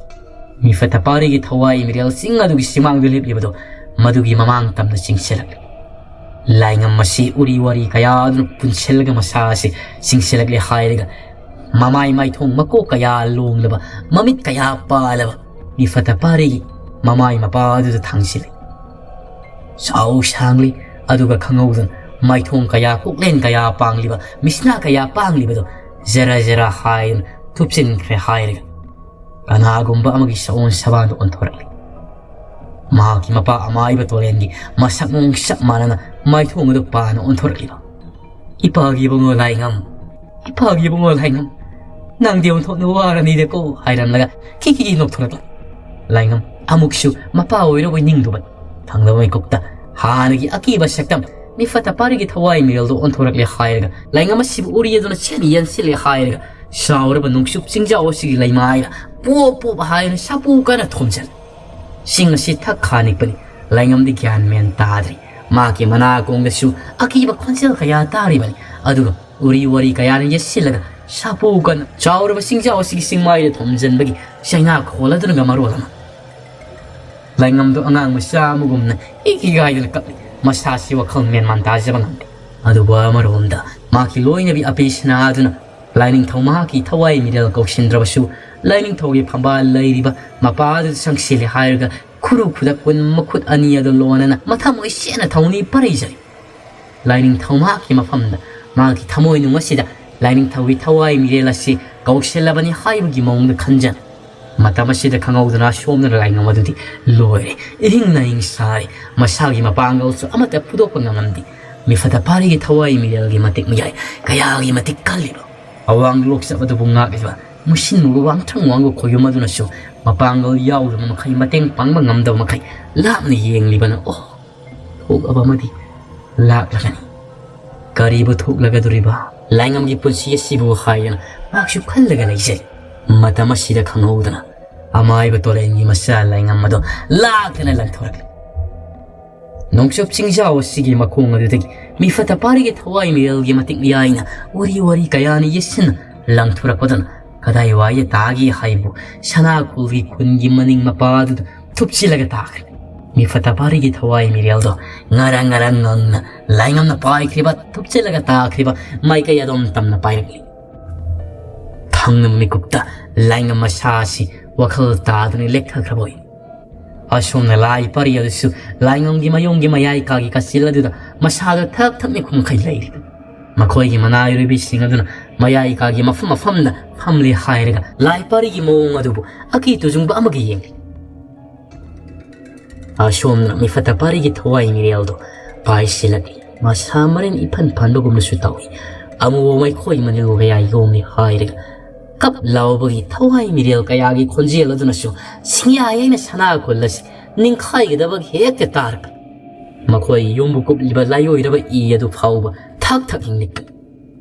ꯃꯤꯐꯠꯇ ꯄꯥꯔꯤꯒꯤ ꯊꯋꯥꯏ ꯃꯤꯔꯦꯜ ꯆꯤꯡ ꯑꯗꯨꯒꯤ ꯁꯤꯃꯥꯡꯗ ꯂꯦꯞꯂꯤꯕꯗꯨ ꯃꯗꯨꯒꯤ ꯃꯃꯥꯡ ꯇꯝꯅ ꯆꯤꯡꯁꯤꯜꯂꯛꯂꯤ꯫ ꯂꯥꯏꯉꯝ ꯑꯁꯤ ꯎꯔꯤ ꯋꯥꯔꯤ ꯀꯌꯥ ꯑꯗꯨꯅ ꯄꯨꯟꯁꯤꯜꯂꯒ ꯃꯁꯥ ꯑꯁꯤ ꯆꯤꯡꯁꯤꯜꯂꯛꯂꯦ ꯍꯥꯏꯔꯒ ꯃꯃꯥꯏ ꯃꯥꯏꯊꯣꯡ ꯃꯀꯣꯛ ꯀꯌꯥ ꯂꯣꯡꯂꯕ, ꯃꯃꯤꯠ ꯀꯌꯥ ꯄꯥꯜꯂꯕ ꯃꯤꯐꯠꯇ ꯄꯥꯔꯤꯒꯤ ꯃꯃꯥꯏ ꯃꯄꯥ ꯑꯗꯨꯗ ꯊꯥꯡꯖꯤꯜꯂꯤ꯫ ꯆꯥꯎ ꯁꯥꯡꯂꯤ, ꯑꯗꯨꯒ ꯈꯪꯍꯧꯗꯅ ꯃꯥꯏꯊꯣꯡ ꯀꯌꯥ, ꯀꯣꯛꯂꯦꯟ ꯀꯌꯥ ꯄꯥꯡꯂꯤꯕ, ꯃꯤꯁꯅꯥ ꯀꯌꯥ ꯄꯥꯡꯂꯤꯕꯗꯣ ꯖꯔ ꯖꯔ ꯍꯥꯏꯗꯨꯅ ꯊꯨꯞꯆꯤꯟꯈ꯭ꯔꯦ ꯍꯥꯏꯔꯒ ꯀꯅꯥꯒꯨꯝꯕ ꯑꯃꯒꯤ ꯁꯑꯣꯟ ꯁꯕꯥꯟꯗ ꯑꯣꯟꯊꯣꯔꯛꯂꯤ꯫ ꯃꯍꯥꯛꯀꯤ ꯃꯄꯥ ꯑꯃꯥꯏꯕ ꯇꯣꯂꯦꯟꯒꯤ ꯃꯁꯛ ꯃꯑꯣꯡ ꯆꯞ ꯃꯥꯟꯅꯅ ꯃꯥꯏꯊꯣꯡ ꯑꯗꯨ ꯄꯥꯅ ꯑꯣꯟꯊꯣꯔꯛꯂꯤꯕ꯫ "ꯏꯄꯥꯒꯤ ꯏꯕꯨꯡꯉꯣ ꯂꯥꯏꯉꯝ, ꯏꯄꯥꯒꯤ ꯏꯕꯨꯡꯉꯣ ꯂꯥꯏꯉꯝ, ꯅꯪꯗꯤ ꯑꯣꯟꯊꯣꯛꯅ ꯋꯥꯔꯅꯤꯗꯀꯣ" ꯍꯥꯏꯔꯝꯂꯒ ꯈꯤꯈꯤꯒꯤ ꯅꯣꯛꯊꯣꯔꯛꯂꯤ꯫ ꯂꯥꯏꯉꯝ ꯑꯃꯨꯛꯁꯨ ꯃꯄꯥ ꯑꯣꯏꯔꯕꯣꯏ ꯅꯤꯡꯗꯨꯕ ꯊꯪꯅꯕ ꯃꯤꯀꯨꯞꯇ ꯍꯥꯟꯅꯒꯤ ꯑꯀꯤꯕ ꯁꯛꯇꯝ ꯃꯤꯐꯠꯇ ꯄꯥꯔꯤꯒꯤ ꯊꯋꯥꯏ ꯃꯤꯔꯦꯜꯗꯣ ꯑꯣꯟꯊꯣꯔꯛꯂꯦ ꯍꯥꯏꯔꯒ ꯂꯥꯏꯉꯝ ꯑꯁꯤꯕꯨ ꯎꯔꯤ ꯑꯗꯨꯅ ꯆꯦꯟ ꯌꯦꯟꯁꯤꯜꯂꯦ ꯍꯥꯏꯔꯒ ꯆꯥꯎꯔꯕ ꯅꯣꯡꯆꯨꯞ ꯆꯤꯡꯖꯥꯎ ꯑꯁꯤꯒꯤ ꯂꯩꯃꯥꯏꯗ ꯄꯣꯞ ꯄꯣꯞ ꯍꯥꯏꯅ ꯁꯥꯄꯨ ꯀꯟꯅ ꯊꯣꯝꯖꯤꯜꯂꯤ꯫ ꯆꯤꯡ ꯑꯁꯤ ꯊꯛ ꯈꯥ ꯅꯤꯛꯄꯅꯤ꯫ ꯂꯥꯏꯉꯝꯗꯤ ꯒ꯭ꯌꯥꯟ ꯃꯦꯟ ꯇꯥꯗ꯭ꯔꯤ꯫ ꯃꯍꯥꯛꯀꯤ ꯃꯅꯥꯀꯣꯡꯗꯁꯨ ꯑꯀꯤꯕ ꯈꯣꯟꯖꯦꯜ ꯀꯌꯥ ꯇꯥꯔꯤꯕꯅꯤ꯫ ꯑꯗꯨꯒ ꯎꯔꯤ ꯋꯥꯔꯤ ꯀꯌꯥꯅ ꯌꯦꯠꯁꯤꯜꯂꯒ ꯁꯥꯄꯨ ꯀꯟꯅ ꯆꯥꯎꯔꯕ ꯆꯤꯡꯖꯥꯎ ꯑꯁꯤꯒꯤ ꯆꯤꯡꯃꯥꯏꯗ ꯊꯣꯝꯖꯤꯟꯕꯒꯤ ꯆꯩꯅꯥ ꯈꯣꯜ ꯑꯗꯨꯅꯒ ꯃꯔꯣꯜ ꯑꯃ꯫ ꯂꯥꯏꯉꯝꯗꯣ ꯑꯉꯥꯡ ꯃꯆꯥ ꯑꯃꯒꯨꯝꯅ ꯏꯀꯤ ꯀꯥꯏꯗꯅ ꯀꯞꯂꯤ꯫ ꯃꯁꯥꯁꯤ ꯋꯥꯈꯜ ꯃꯦꯟꯃꯥꯟ ꯇꯥꯖꯕ ꯉꯝꯗꯦ꯫ ꯑꯗꯨꯕꯨ ꯑꯃꯔꯣꯝꯗ ꯃꯍꯥꯛꯀꯤ ꯂꯣꯏꯅꯕꯤ ꯑꯄꯤ ꯁꯅꯥꯗꯨꯅ ꯂꯥꯏꯅꯤꯡꯊꯧ ꯃꯍꯥꯛꯀꯤ ꯊꯋꯥꯏ ꯃꯤꯔꯦꯜ ꯀꯧꯁꯤꯟꯗ꯭ꯔꯕꯁꯨ, ꯂꯥꯏꯅꯤꯡꯊꯧꯒꯤ ꯐꯝꯕꯥꯜ ꯂꯩꯔꯤꯕ ꯃꯄꯥꯗꯨꯗ ꯆꯪꯁꯤꯜꯂꯦ ꯍꯥꯏꯔꯒ ꯈꯨꯔꯨ ꯈꯨꯗꯛ ꯀꯨꯟ ꯃꯈꯨꯠ ꯑꯅꯤ ꯑꯗꯨ ꯂꯣꯟꯅꯅ ꯃꯊꯃꯣꯏ ꯁꯦꯡꯅ ꯊꯧꯅꯤ ꯄꯔꯩꯖꯩ꯫ ꯂꯥꯏꯅꯤꯡꯊꯧ ꯃꯍꯥꯛꯀꯤ ꯃꯐꯝꯗ ꯃꯍꯥꯛꯀꯤ ꯊꯃꯣꯏꯅꯨꯡ ꯑꯁꯤꯗ ꯂꯥꯏꯅꯤꯡꯊꯧꯒꯤ ꯊꯋꯥꯏ ꯃꯤꯔꯦꯜ ꯑꯁꯤ ꯀꯧꯁꯤꯜꯂꯕꯅꯤ ꯍꯥꯏꯕꯒꯤ ꯃꯑꯣꯡꯗ ꯈꯟꯖꯅ, ꯃꯇꯝ ꯑꯁꯤꯗ ꯈꯪꯍꯧꯗꯅ ꯁꯣꯝꯗꯅ ꯂꯥꯏꯉꯝ ꯑꯗꯨꯗꯤ ꯂꯣꯏꯔꯦ꯫ ꯏꯍꯤꯡ ꯅꯥꯍꯤꯡ ꯁꯥꯔꯦ꯫ ꯃꯁꯥꯒꯤ ꯃꯄꯥꯡꯒꯜꯁꯨ ꯑꯃꯠꯇ ꯐꯨꯗꯣꯛꯄ ꯉꯝꯂꯝꯗꯦ꯫ ꯃꯤꯐꯠꯇ ꯄꯥꯔꯤꯒꯤ ꯊꯋꯥꯏ ꯃꯤꯔꯦꯜꯒꯤ ꯃꯇꯤꯛ ꯃꯌꯥꯏ ꯀꯌꯥꯒꯤ ꯃꯇꯤꯛ ꯀꯜꯂꯤꯕ, ꯑꯋꯥꯡ ꯂꯣꯛꯆꯕ ꯑꯗꯨꯕꯨ ꯉꯥꯛꯂꯤꯕ ꯃꯨꯁꯤꯟꯃꯨꯕ ꯋꯥꯡꯊ꯭ꯔꯪ ꯋꯥꯡꯕ ꯈꯣꯏꯌꯨꯝ ꯑꯗꯨꯅꯁꯨ ꯃꯄꯥꯡꯒꯜ ꯌꯥꯎꯗꯕ ꯃꯈꯩ, ꯃꯇꯦꯡ ꯄꯥꯡꯕ ꯉꯝꯗꯕ ꯃꯈꯩ ꯂꯥꯞꯅ ꯌꯦꯡꯂꯤꯕꯅ, ꯑꯣ, ꯊꯣꯛꯑꯕ ꯑꯃꯗꯤ ꯂꯥꯛꯂꯒꯅꯤ꯫ ꯀꯔꯤꯕꯨ ꯊꯣꯛꯂꯒꯗꯧꯔꯤꯕ? ꯂꯥꯏꯉꯝꯒꯤ ꯄꯨꯟꯁꯤ ꯑꯁꯤꯕꯨ ꯍꯥꯏꯗꯅ ꯃꯍꯥꯛꯁꯨ ꯈꯜꯂꯒ ꯂꯩꯖꯩ꯫ ꯃꯇꯝ ꯑꯁꯤꯗ ꯈꯪꯍꯧꯗꯅ ꯑꯃꯥꯏꯕ ꯇꯣꯂꯦꯟꯒꯤ ꯃꯆꯥ ꯂꯥꯏꯉꯝ ꯑꯗꯣ ꯂꯥꯛꯇꯅ ꯂꯪꯊꯣꯔꯛꯂꯤ꯫ ꯅꯣꯡꯆꯨꯞ ꯆꯤꯡꯖꯥꯎ ꯑꯁꯤꯒꯤ ꯃꯈꯣꯡ ꯑꯗꯨꯗꯒꯤ ꯃꯤꯐꯠꯇ ꯄꯥꯔꯤꯒꯤ ꯊꯋꯥꯏ ꯃꯤꯔꯦꯜꯒꯤ ꯃꯇꯤꯛ ꯃꯌꯥꯏꯅ ꯋꯥꯔꯤ ꯋꯥꯔꯤ ꯀꯌꯥꯅ ꯌꯦꯠꯁꯤꯟꯅ ꯂꯪꯊꯣꯔꯛꯄꯗꯨꯅ ꯀꯗꯥꯏ ꯋꯥꯏꯗ ꯇꯥꯒꯦ ꯍꯥꯏꯕꯨ ꯁꯅꯥ ꯈꯨꯜꯒꯤ ꯈꯨꯟꯒꯤ ꯃꯅꯤꯡ ꯃꯄꯥ ꯑꯗꯨꯗ ꯊꯨꯞꯆꯤꯜꯂꯒ ꯇꯥꯈ꯭ꯔꯦ꯫ ꯃꯤꯐꯠꯇ ꯄꯥꯔꯤꯒꯤ ꯊꯋꯥꯏ ꯃꯤꯔꯦꯜꯗꯣ ꯉꯔꯪ ꯉꯔꯪ ꯉꯪꯅ ꯂꯥꯏꯉꯝꯅ ꯄꯥꯏꯈ꯭ꯔꯤꯕ, ꯊꯨꯞꯆꯤꯜꯂꯒ ꯇꯥꯈ꯭ꯔꯤꯕ ꯃꯥꯏꯀꯩ ꯑꯗꯣꯝ ꯇꯝꯅ ꯄꯥꯏꯔꯛꯂꯤ꯫ ꯊꯪꯅꯕ ꯃꯤꯀꯨꯞꯇ ꯂꯥꯏꯉꯝ ꯃꯁꯥ ꯑꯁꯤ ꯋꯥꯈꯜ ꯇꯥꯗꯨꯅ ꯂꯦꯛꯊꯈ꯭ꯔꯕ ꯑꯣꯏ꯫ ꯑꯁꯣꯝꯅ ꯂꯥꯏ ꯄꯥꯔꯤ ꯑꯗꯨꯁꯨ ꯂꯥꯏꯉꯝꯒꯤ ꯃꯌꯨꯝꯒꯤ ꯃꯌꯥꯏ ꯀꯥꯒꯤ ꯀꯥꯆꯤꯜ ꯑꯗꯨꯗ ꯃꯁꯥꯗ ꯊꯛ ꯊꯛ ꯅꯤꯛꯈꯨꯝꯈꯩ ꯂꯩꯔꯤ꯫ ꯃꯈꯣꯏꯒꯤ ꯃꯅꯥꯏꯔꯣꯏꯕꯤꯁꯤꯡ ꯑꯗꯨꯅ ꯃꯌꯥꯏ ꯀꯥꯒꯤ ꯃꯐꯝ ꯃꯐꯝꯗ ꯐꯝꯂꯤ ꯍꯥꯏꯔꯒ ꯂꯥꯏ ꯄꯥꯔꯤꯒꯤ ꯃꯑꯣꯡ ꯑꯗꯨꯕꯨ ꯑꯀꯤ ꯇꯨꯖꯨꯡꯕ ꯑꯃꯒ ꯌꯦꯡꯂꯤ꯫ ꯑꯁꯣꯝꯅ ꯃꯤꯐꯠꯇ ꯄꯥꯔꯤꯒꯤ ꯊꯋꯥꯏ ꯃꯤꯔꯦꯜꯗꯣ ꯄꯥꯏꯁꯤꯜꯂꯛꯂꯤ꯫ ꯃꯁꯥ ꯃꯔꯦꯟ ꯏꯐꯟ ꯐꯟꯕꯒꯨꯝꯅꯁꯨ ꯇꯧꯏ꯫ ꯑꯃꯨꯕ ꯃꯩꯈꯣꯏ ꯃꯅꯤꯜ ꯀꯌꯥ ꯌꯣꯝꯂꯤ ꯍꯥꯏꯔꯒ ꯀꯞ ꯂꯥꯎꯕꯒꯤ ꯊꯋꯥꯏ ꯃꯤꯔꯦꯜ ꯀꯌꯥꯒꯤ ꯈꯣꯟꯖꯦꯜ ꯑꯗꯨꯅꯁꯨ ꯁꯤꯡꯌꯥ ꯌꯩꯅ ꯁꯅꯥ ꯈꯨꯜ ꯑꯁꯤ ꯅꯤꯡꯈꯥꯏꯒꯗꯕ ꯍꯦꯛꯇ ꯇꯥꯔꯛꯄ꯫ ꯃꯈꯣꯏ ꯌꯨꯝꯕꯨ ꯀꯨꯞꯂꯤꯕ ꯂꯥꯏꯑꯣꯏꯔꯕ ꯏ ꯑꯗꯨ ꯐꯥꯎꯕ ꯊꯛ ꯊꯛ ꯍꯤꯡꯂꯛꯄ꯫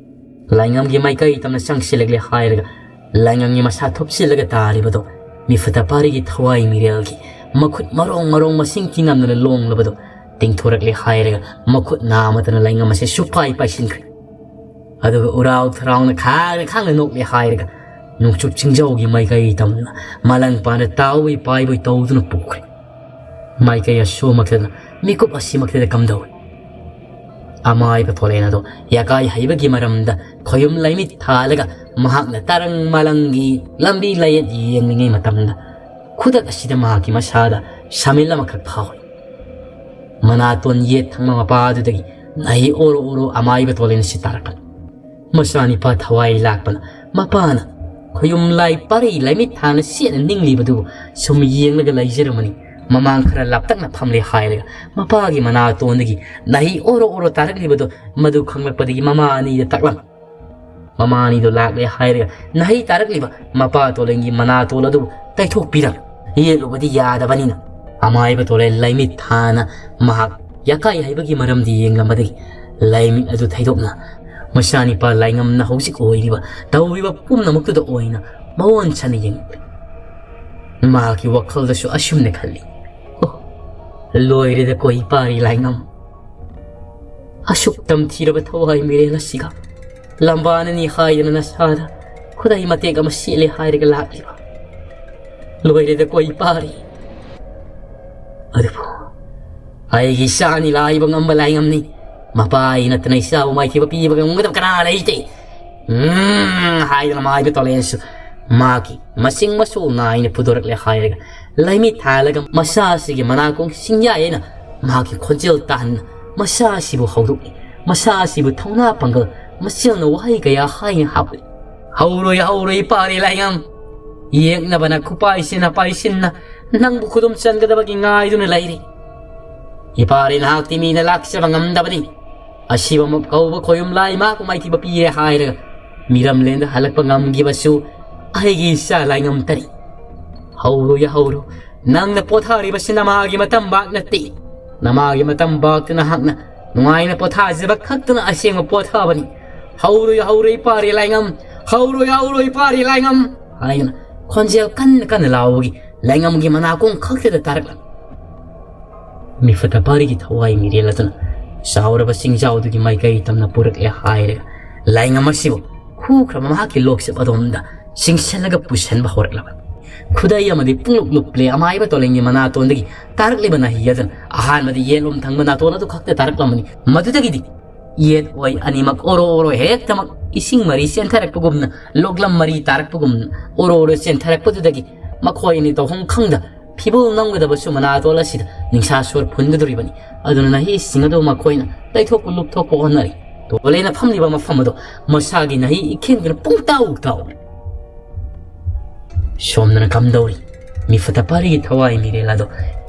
ꯂꯥꯏꯉꯝꯒꯤ ꯃꯥꯏꯀꯩ ꯇꯝꯅ ꯆꯪꯁꯤꯜꯂꯛꯂꯦ ꯍꯥꯏꯔꯒ ꯂꯥꯏꯉꯝꯒꯤ ꯃꯁꯥ ꯊꯨꯞꯆꯤꯜꯂꯒ ꯇꯥꯔꯤꯕꯗꯣ ꯃꯤꯐꯠꯇ ꯄꯥꯔꯤꯒꯤ ꯊꯋꯥꯏ ꯃꯤꯔꯦꯜꯒꯤ ꯃꯈꯨꯠ ꯃꯔꯣꯡ ꯃꯔꯣꯡ ꯃꯁꯤꯡ ꯊꯤꯉꯝꯗꯅ ꯂꯣꯡꯂꯕꯗꯣ ꯇꯤꯡꯊꯣꯔꯛꯂꯦ ꯍꯥꯏꯔꯒ ꯃꯈꯨꯠ ꯅꯥꯃꯇꯅ ꯂꯥꯏꯉꯝ ꯑꯁꯤ ꯁꯨꯞꯄꯥꯏ ꯄꯥꯏꯁꯤꯟꯈ꯭ꯔꯦ꯫ ꯑꯗꯨꯒ ꯎꯔꯥꯎ ꯊꯔꯥꯎꯅ ꯈꯥꯡꯅ ꯈꯥꯡꯅ ꯅꯣꯛꯂꯦ ꯍꯥꯏꯔꯒ ꯅꯣꯡꯆꯨꯞ ꯆꯤꯡꯖꯥꯎꯒꯤ ꯃꯥꯏꯀꯩ ꯇꯝꯅ ꯃꯥꯂꯪ ꯄꯥꯟꯗ ꯇꯥꯎꯕꯩ ꯄꯥꯏꯕꯩ ꯇꯧꯗꯨꯅ ꯄꯨꯈ꯭ꯔꯦ꯫ ꯃꯥꯏꯀꯩ ꯑꯁꯣꯝꯃꯛꯇꯗ, ꯃꯤꯀꯨꯞ ꯑꯁꯤꯃꯛꯇꯗ ꯀꯝꯗꯧꯏ? ꯑꯃꯥꯏꯕ ꯊꯣꯂꯦꯟ ꯑꯗꯣ ꯌꯥꯀꯥꯏ ꯍꯩꯕꯒꯤ ꯃꯔꯝꯗ ꯈꯣꯌꯨꯝ ꯂꯥꯏꯃꯤꯠ ꯊꯥꯜꯂꯒ ꯃꯍꯥꯛꯅ ꯇꯔꯪ ꯃꯥꯂꯪꯒꯤ ꯂꯝꯕꯤ ꯂꯥꯏꯌꯦꯠ ꯌꯦꯡꯂꯤꯉꯩ ꯃꯇꯝꯗ ꯈꯨꯗꯛ ꯑꯁꯤꯗ ꯃꯍꯥꯛꯀꯤ ꯃꯁꯥꯗ ꯁꯥꯃꯤꯜ ꯑꯃꯈꯛ ꯐꯥꯎꯏ꯫ ꯃꯅꯥꯇꯣꯟ ꯌꯦꯠ ꯊꯪꯕ ꯃꯄꯥ ꯑꯗꯨꯗꯒꯤ ꯅꯥꯍꯤ ꯑꯣꯔꯣ ꯑꯣꯔꯣ ꯑꯃꯥꯏꯕ ꯊꯣꯂꯦꯟ ꯑꯁꯤ ꯇꯥꯔꯛꯄꯅꯤ꯫ ꯃꯆꯥꯅꯤꯄꯥ ꯊꯋꯥꯏ ꯂꯥꯛꯄꯅ ꯃꯄꯥꯅ ꯈꯣꯌꯨꯝ ꯂꯥꯏ ꯄꯥꯔꯤ ꯂꯥꯏꯃꯤꯠ ꯊꯥꯅ ꯁꯦꯠꯅ ꯅꯤꯡꯂꯤꯕꯗꯨꯕꯨ ꯁꯨꯝ ꯌꯦꯡꯂꯒ ꯂꯩꯖꯔꯝꯃꯅꯤ꯫ ꯃꯃꯥꯡ ꯈꯔ ꯂꯥꯞꯇꯛꯅ ꯐꯝꯂꯦ ꯍꯥꯏꯔꯒ ꯃꯄꯥꯒꯤ ꯃꯅꯥꯇꯣꯟꯗꯒꯤ ꯅꯥꯍꯤ ꯑꯣꯔꯣ ꯑꯣꯔꯣ ꯇꯥꯔꯛꯂꯤꯕꯗꯨ ꯃꯗꯨ ꯈꯪꯂꯛꯄꯗꯒꯤ ꯃꯃꯥ ꯑꯅꯤꯗ ꯇꯥꯛꯂꯝꯃꯤ꯫ ꯃꯃꯥ ꯑꯅꯤꯗꯨ ꯂꯥꯛꯂꯦ ꯍꯥꯏꯔꯒ ꯅꯥꯍꯤ ꯇꯥꯔꯛꯂꯤꯕ ꯃꯄꯥ ꯊꯣꯂꯦꯟꯒꯤ ꯃꯅꯥꯇꯣꯟ ꯑꯗꯨ ꯇꯩꯊꯣꯛꯄꯤꯔꯝꯃꯤ꯫ ꯌꯦꯠꯂꯨꯕꯗꯤ ꯌꯥꯗꯕꯅꯤꯅ ꯑꯃꯥꯏꯕ ꯊꯣꯂꯦꯟ ꯂꯥꯏꯃꯤꯠ ꯊꯥꯅ ꯃꯍꯥꯛ ꯌꯥꯀꯥꯏ ꯍꯩꯕꯒꯤ ꯃꯔꯝꯗꯤ ꯌꯦꯡꯂꯝꯕꯗꯒꯤ ꯂꯥꯏꯃꯤꯠ ꯑꯗꯨ ꯊꯩꯗꯣꯛꯅ ꯃꯆꯥꯅꯤꯄꯥ ꯂꯥꯏꯉꯝꯅ ꯍꯧꯖꯤꯛ ꯑꯣꯏꯔꯤꯕ ꯇꯧꯔꯤꯕ ꯄꯨꯝꯅꯃꯛꯇꯨꯗ ꯑꯣꯏꯅ ꯃꯑꯣꯟ ꯁꯥꯅ ꯌꯦꯡꯂꯝꯃꯤ꯫ ꯃꯍꯥꯛꯀꯤ ꯋꯥꯈꯜꯗꯁꯨ ꯑꯁꯨꯝꯅ ꯈꯜꯂꯤ, "ꯑꯣ, ꯂꯣꯏꯔꯦꯗ ꯀꯣ ꯏꯄꯥꯔꯤ ꯂꯥꯏꯉꯝ꯫ ꯑꯁꯨꯛ ꯇꯝꯊꯤꯔꯕ ꯊꯋꯥꯏ ꯃꯤꯔꯦꯜ ꯑꯁꯤꯒ ꯂꯝꯕꯥꯅꯅꯤ ꯍꯥꯏꯗꯅ ꯅꯁꯥꯗ ꯈꯨꯗꯩ ꯃꯇꯦꯛ ꯑꯃ ꯁꯦꯠꯂꯦ ꯍꯥꯏꯔꯒ ꯂꯥꯛꯂꯤꯕ꯫ ꯂꯣꯏꯔꯦꯗ ꯀꯣ ꯏꯄꯥꯔꯤ꯫ ꯑꯗꯨꯕꯨ ꯑꯩꯒꯤ ꯏꯆꯥꯅꯤ ꯂꯥꯛꯏꯕ ꯉꯝꯕ ꯂꯥꯏꯉꯝꯅꯤ꯫ ꯃꯄꯥ ꯑꯩ ꯅꯠꯇꯅ ꯏꯆꯥꯕꯨ ꯃꯥꯏꯊꯤꯕ ꯄꯤꯕ ꯉꯝꯒꯗꯕ ꯀꯅꯥ ꯂꯩꯇꯦ?" ꯎꯝ ꯍꯥꯏꯗꯅ ꯃꯥꯏꯕ ꯊꯣꯂꯦꯟꯁꯨ ꯃꯥꯒꯤ ꯃꯁꯤꯡ ꯃꯁꯨ ꯅꯥꯏꯅ ꯐꯨꯗꯣꯔꯛꯂꯦ ꯍꯥꯏꯔꯒ ꯂꯥꯏꯃꯤꯠ ꯊꯥꯜꯂꯒ ꯃꯆꯥ ꯑꯁꯤꯒꯤ ꯃꯅꯥꯀꯣꯡ ꯁꯤꯡꯌꯥꯏ ꯍꯥꯏꯅ ꯃꯍꯥꯛꯀꯤ ꯈꯣꯟꯖꯦꯜ ꯇꯥꯍꯟꯅ ꯃꯆꯥ ꯑꯁꯤꯕꯨ ꯍꯧꯗꯣꯛꯏ꯫ ꯃꯆꯥ ꯑꯁꯤꯕꯨ ꯊꯧꯅꯥ ꯄꯥꯡꯒꯜ ꯃꯆꯦꯜꯅ ꯋꯥꯍꯩ ꯀꯌꯥ ꯍꯥꯏꯅ ꯍꯥꯞꯂꯤ꯫ "ꯍꯧꯔꯣꯏ, ꯍꯧꯔꯣꯏ, ꯏꯄꯥꯔꯤ ꯂꯥꯏꯉꯝ꯫ ꯌꯦꯛꯅꯕꯅ ꯈꯨꯄꯥꯏꯁꯤꯟꯅ ꯄꯥꯏꯁꯤꯟꯅ ꯅꯪꯕꯨ ꯈꯨꯗꯨꯝ ꯆꯟꯒꯗꯕꯒꯤ ꯉꯥꯏꯗꯨꯅ ꯂꯩꯔꯤ꯫ ꯏꯄꯥꯔꯤ ꯅꯍꯥꯛꯇꯤ ꯃꯤꯅ ꯂꯥꯛꯆꯕ ꯉꯝꯗꯕꯅꯤ꯫ ꯑꯁꯤꯕ ꯀꯧꯕ ꯈꯣꯌꯨꯝ ꯂꯥꯏ ꯃꯥꯕꯨ ꯃꯥꯏꯊꯤꯕ ꯄꯤꯔꯦ ꯍꯥꯏꯔꯒ ꯃꯤꯔꯝꯂꯦꯟꯗ ꯍꯜꯂꯛꯄ ꯉꯝꯈꯤꯕꯁꯨ ꯑꯩꯒꯤ ꯏꯆꯥ ꯂꯥꯏꯉꯝꯇꯅꯤ꯫ ꯍꯧꯔꯣ, ꯌꯥꯍꯧꯔꯣ, ꯅꯪꯅ ꯄꯣꯊꯥꯔꯤꯕꯁꯤ ꯅꯃꯥꯒꯤ ꯃꯇꯝꯕꯥꯛ ꯅꯠꯇꯦ꯫ ꯅꯃꯥꯒꯤ ꯃꯇꯝꯕꯥꯛꯇ ꯅꯍꯥꯛꯅ ꯅꯨꯡꯉꯥꯏꯅ ꯄꯣꯊꯥꯖꯕ ꯈꯛꯇꯅ ꯑꯁꯦꯡꯕ ꯄꯣꯊꯥꯕꯅꯤ꯫ ꯍꯧꯔꯣ, ꯌꯥꯍꯧꯔꯣ, ꯏꯄꯥꯔꯤ ꯂꯥꯏꯉꯝ꯫ ꯍꯧꯔꯣ, ꯌꯥꯍꯧꯔꯣ, ꯏꯄꯥꯔꯤ ꯂꯥꯏꯉꯝ" ꯍꯥꯏꯗꯅ ꯈꯣꯟꯖꯦꯜ ꯀꯟꯅ ꯀꯟꯅ ꯂꯥꯎꯕꯒꯤ ꯂꯥꯏꯉꯝꯒꯤ ꯃꯅꯥꯀꯣꯡ ꯈꯛꯇꯗ ꯇꯥꯔꯛꯂꯝꯃꯤ꯫ ꯃꯤꯐꯠꯇ ꯄꯥꯔꯤꯒꯤ ꯊꯋꯥꯏ ꯃꯤꯔꯦꯜ ꯑꯗꯨꯅ ꯆꯥꯎꯔꯕ ꯆꯤꯡꯖꯥꯎꯗꯨꯒꯤ ꯃꯥꯏꯀꯩ ꯇꯝꯅ ꯄꯨꯔꯛꯂꯦ ꯍꯥꯏꯔꯒ ꯂꯥꯏꯉꯝ ꯑꯁꯤꯕꯨ ꯈꯨꯈ꯭ꯔꯕ ꯃꯍꯥꯛꯀꯤ ꯂꯣꯛꯆꯞ ꯑꯗꯣꯝꯗ ꯆꯤꯡꯁꯤꯜꯂꯒ ꯄꯨꯁꯟꯕ ꯍꯧꯔꯛꯂꯕꯅꯤ꯫ ꯈꯨꯗꯩ ꯑꯃꯗꯤ ꯄꯨꯡꯂꯨꯞ ꯂꯨꯞꯂꯦ ꯑꯃꯥꯏꯕ ꯇꯣꯂꯦꯟꯒꯤ ꯃꯅꯥꯇꯣꯟꯗꯒꯤ ꯇꯥꯔꯛꯂꯤꯕ ꯅꯥꯍꯤ ꯑꯗꯨꯅ꯫ ꯑꯍꯥꯟꯕꯗꯤ ꯌꯦꯠꯂꯣꯝ ꯊꯪꯕ ꯅꯥꯇꯣꯟ ꯑꯗꯨ ꯈꯛꯇ ꯇꯥꯔꯛꯂꯝꯕꯅꯤ꯫ ꯃꯗꯨꯗꯒꯤꯗꯤ ꯌꯦꯠ ꯑꯣꯏ ꯑꯅꯤꯃꯛ ꯑꯣꯔꯣ ꯑꯣꯔꯣ ꯍꯦꯛꯇꯃꯛ ꯏꯁꯤꯡ ꯃꯔꯤ ꯆꯦꯟꯊꯔꯛꯄꯒꯨꯝꯅ, ꯂꯣꯛꯂꯝ ꯃꯔꯤ ꯇꯥꯔꯛꯄꯒꯨꯝꯅ ꯑꯣꯔꯣ ꯑꯣꯔꯣ ꯆꯦꯟꯊꯔꯛꯄꯗꯨꯗꯒꯤ ꯃꯈꯣꯏ ꯑꯅꯤ ꯇꯧꯐꯝ ꯈꯪꯗ ꯐꯤꯕꯨꯜ ꯅꯝꯒꯗꯕꯁꯨ ꯃꯅꯥꯇꯣꯟ ꯑꯁꯤꯗ ꯅꯤꯡꯁꯥ ꯁꯣꯔ ꯐꯨꯟꯒꯗꯧꯔꯤꯕꯅꯤ꯫ ꯑꯗꯨꯅ ꯅꯥꯍꯤꯁꯤꯡ ꯑꯗꯨ ꯃꯈꯣꯏꯅ ꯇꯩꯊꯣꯛꯄ ꯂꯨꯞꯊꯣꯛꯄ ꯍꯣꯠꯅꯔꯤ꯫ ꯇꯣꯂꯦꯟꯅ ꯐꯝꯂꯤꯕ ꯃꯐꯝ ꯑꯗꯨ ꯃꯁꯥꯒꯤ ꯅꯥꯍꯤ ꯏꯈꯦꯟꯗꯨꯅ ꯄꯨꯡꯇꯥꯎ ꯇꯥꯎꯔꯤ꯫ ꯁꯣꯝꯗꯅ ꯀꯝꯗꯧꯔꯤ? ꯃꯤꯐꯠꯇ ꯄꯥꯔꯤꯒꯤ ꯊꯋꯥꯏ ꯃꯤꯔꯦꯜ ꯑꯗꯣ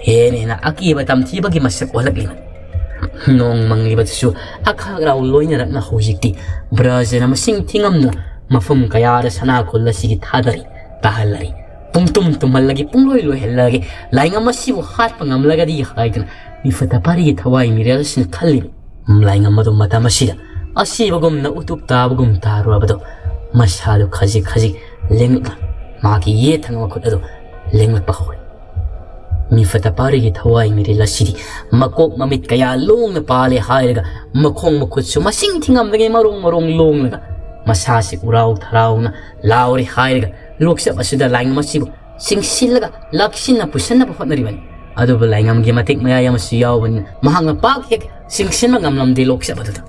ꯍꯦꯟꯅ ꯍꯦꯟꯅ ꯑꯀꯤꯕ ꯇꯝꯊꯤꯕꯒꯤ ꯃꯁꯛ ꯑꯣꯜꯂꯛꯂꯤꯕꯅꯤ꯫ ꯅꯣꯡ ꯃꯪꯂꯤꯕꯗꯨꯁꯨ ꯑꯈꯥꯛ ꯔꯥꯎ ꯂꯣꯏꯅꯔꯛꯅ ꯍꯧꯖꯤꯛꯇꯤ ꯕ꯭ꯔꯖꯅ ꯃꯁꯤꯡ ꯊꯤꯉꯝꯗꯅ ꯃꯐꯝ ꯀꯌꯥꯗ ꯁꯅꯥ ꯈꯨꯜ ꯑꯁꯤꯒꯤ ꯊꯥꯗꯔꯤ, ꯇꯥꯍꯜꯂꯔꯤ꯫ ꯄꯨꯡꯇꯨꯝ ꯇꯨꯝꯍꯜꯂꯒꯦ, ꯄꯨꯡꯂꯣꯏ ꯂꯣꯏꯍꯜꯂꯒꯦ, ꯂꯥꯏꯉꯝ ꯑꯁꯤꯕꯨ ꯍꯥꯠꯄ ꯉꯝꯂꯒꯗꯤ ꯍꯥꯏꯗꯨꯅ ꯃꯤꯐꯠꯇ ꯄꯥꯔꯤꯒꯤ ꯊꯋꯥꯏ ꯃꯤꯔꯦꯜ ꯑꯁꯤꯅ ꯈꯜꯂꯤꯕ꯫ ꯂꯥꯏꯉꯝ ꯑꯗꯨ ꯃꯇꯝ ꯑꯁꯤꯗ ꯑꯁꯤꯕꯒꯨꯝꯅ ꯎꯇꯨꯞ ꯇꯥꯕꯒꯨꯝ ꯇꯥꯔꯨꯔꯕꯗꯣ ꯃꯁꯥꯗꯨ ꯈꯖꯤꯛ ꯈꯖꯤꯛ ꯂꯦꯡꯂꯛꯂ ꯃꯥꯒꯤ ꯌꯦꯠ ꯊꯪꯕ ꯃꯈꯨꯠ ꯑꯗꯨ ꯂꯦꯡꯂꯛꯄ ꯍꯧꯔꯦ꯫ ꯃꯤꯐꯠꯇ ꯄꯥꯔꯤꯒꯤ ꯊꯋꯥꯏ ꯃꯤꯔꯦꯜ ꯑꯁꯤꯗꯤ ꯃꯀꯣꯛ ꯃꯃꯤꯠ ꯀꯌꯥ ꯂꯣꯡꯅ ꯄꯥꯜꯂꯦ ꯍꯥꯏꯔꯒ ꯃꯈꯣꯡ ꯃꯈꯨꯠꯁꯨ ꯃꯁꯤꯡ ꯊꯤꯉꯝꯗꯒꯩ ꯃꯔꯣꯡ ꯃꯔꯣꯡ ꯂꯣꯡꯂꯒ ꯃꯁꯥꯁꯤ ꯎꯔꯥꯎ ꯊꯔꯥꯎꯅ ꯂꯥꯎꯔꯦ ꯍꯥꯏꯔꯒ ꯂꯣꯛꯆꯞ ꯑꯁꯤꯗ ꯂꯥꯏꯉꯝ ꯑꯁꯤꯕꯨ ꯆꯤꯡꯁꯤꯜꯂꯒ ꯂꯥꯛꯁꯤꯟꯅ ꯄꯨꯁꯟꯅꯕ ꯍꯣꯠꯅꯔꯤꯕꯅꯤ꯫ ꯑꯗꯨꯕꯨ ꯂꯥꯏꯉꯝꯒꯤ ꯃꯇꯤꯛ ꯃꯌꯥꯏ ꯑꯃꯁꯨ ꯌꯥꯎꯕꯅꯤꯅ ꯃꯍꯥꯛꯅ ꯄꯥꯛ ꯍꯦꯛ ꯆꯤꯡꯁꯤꯟꯕ ꯉꯝꯂꯝꯗꯦ ꯂꯣꯛꯆꯞ ꯑꯗꯨꯗ꯫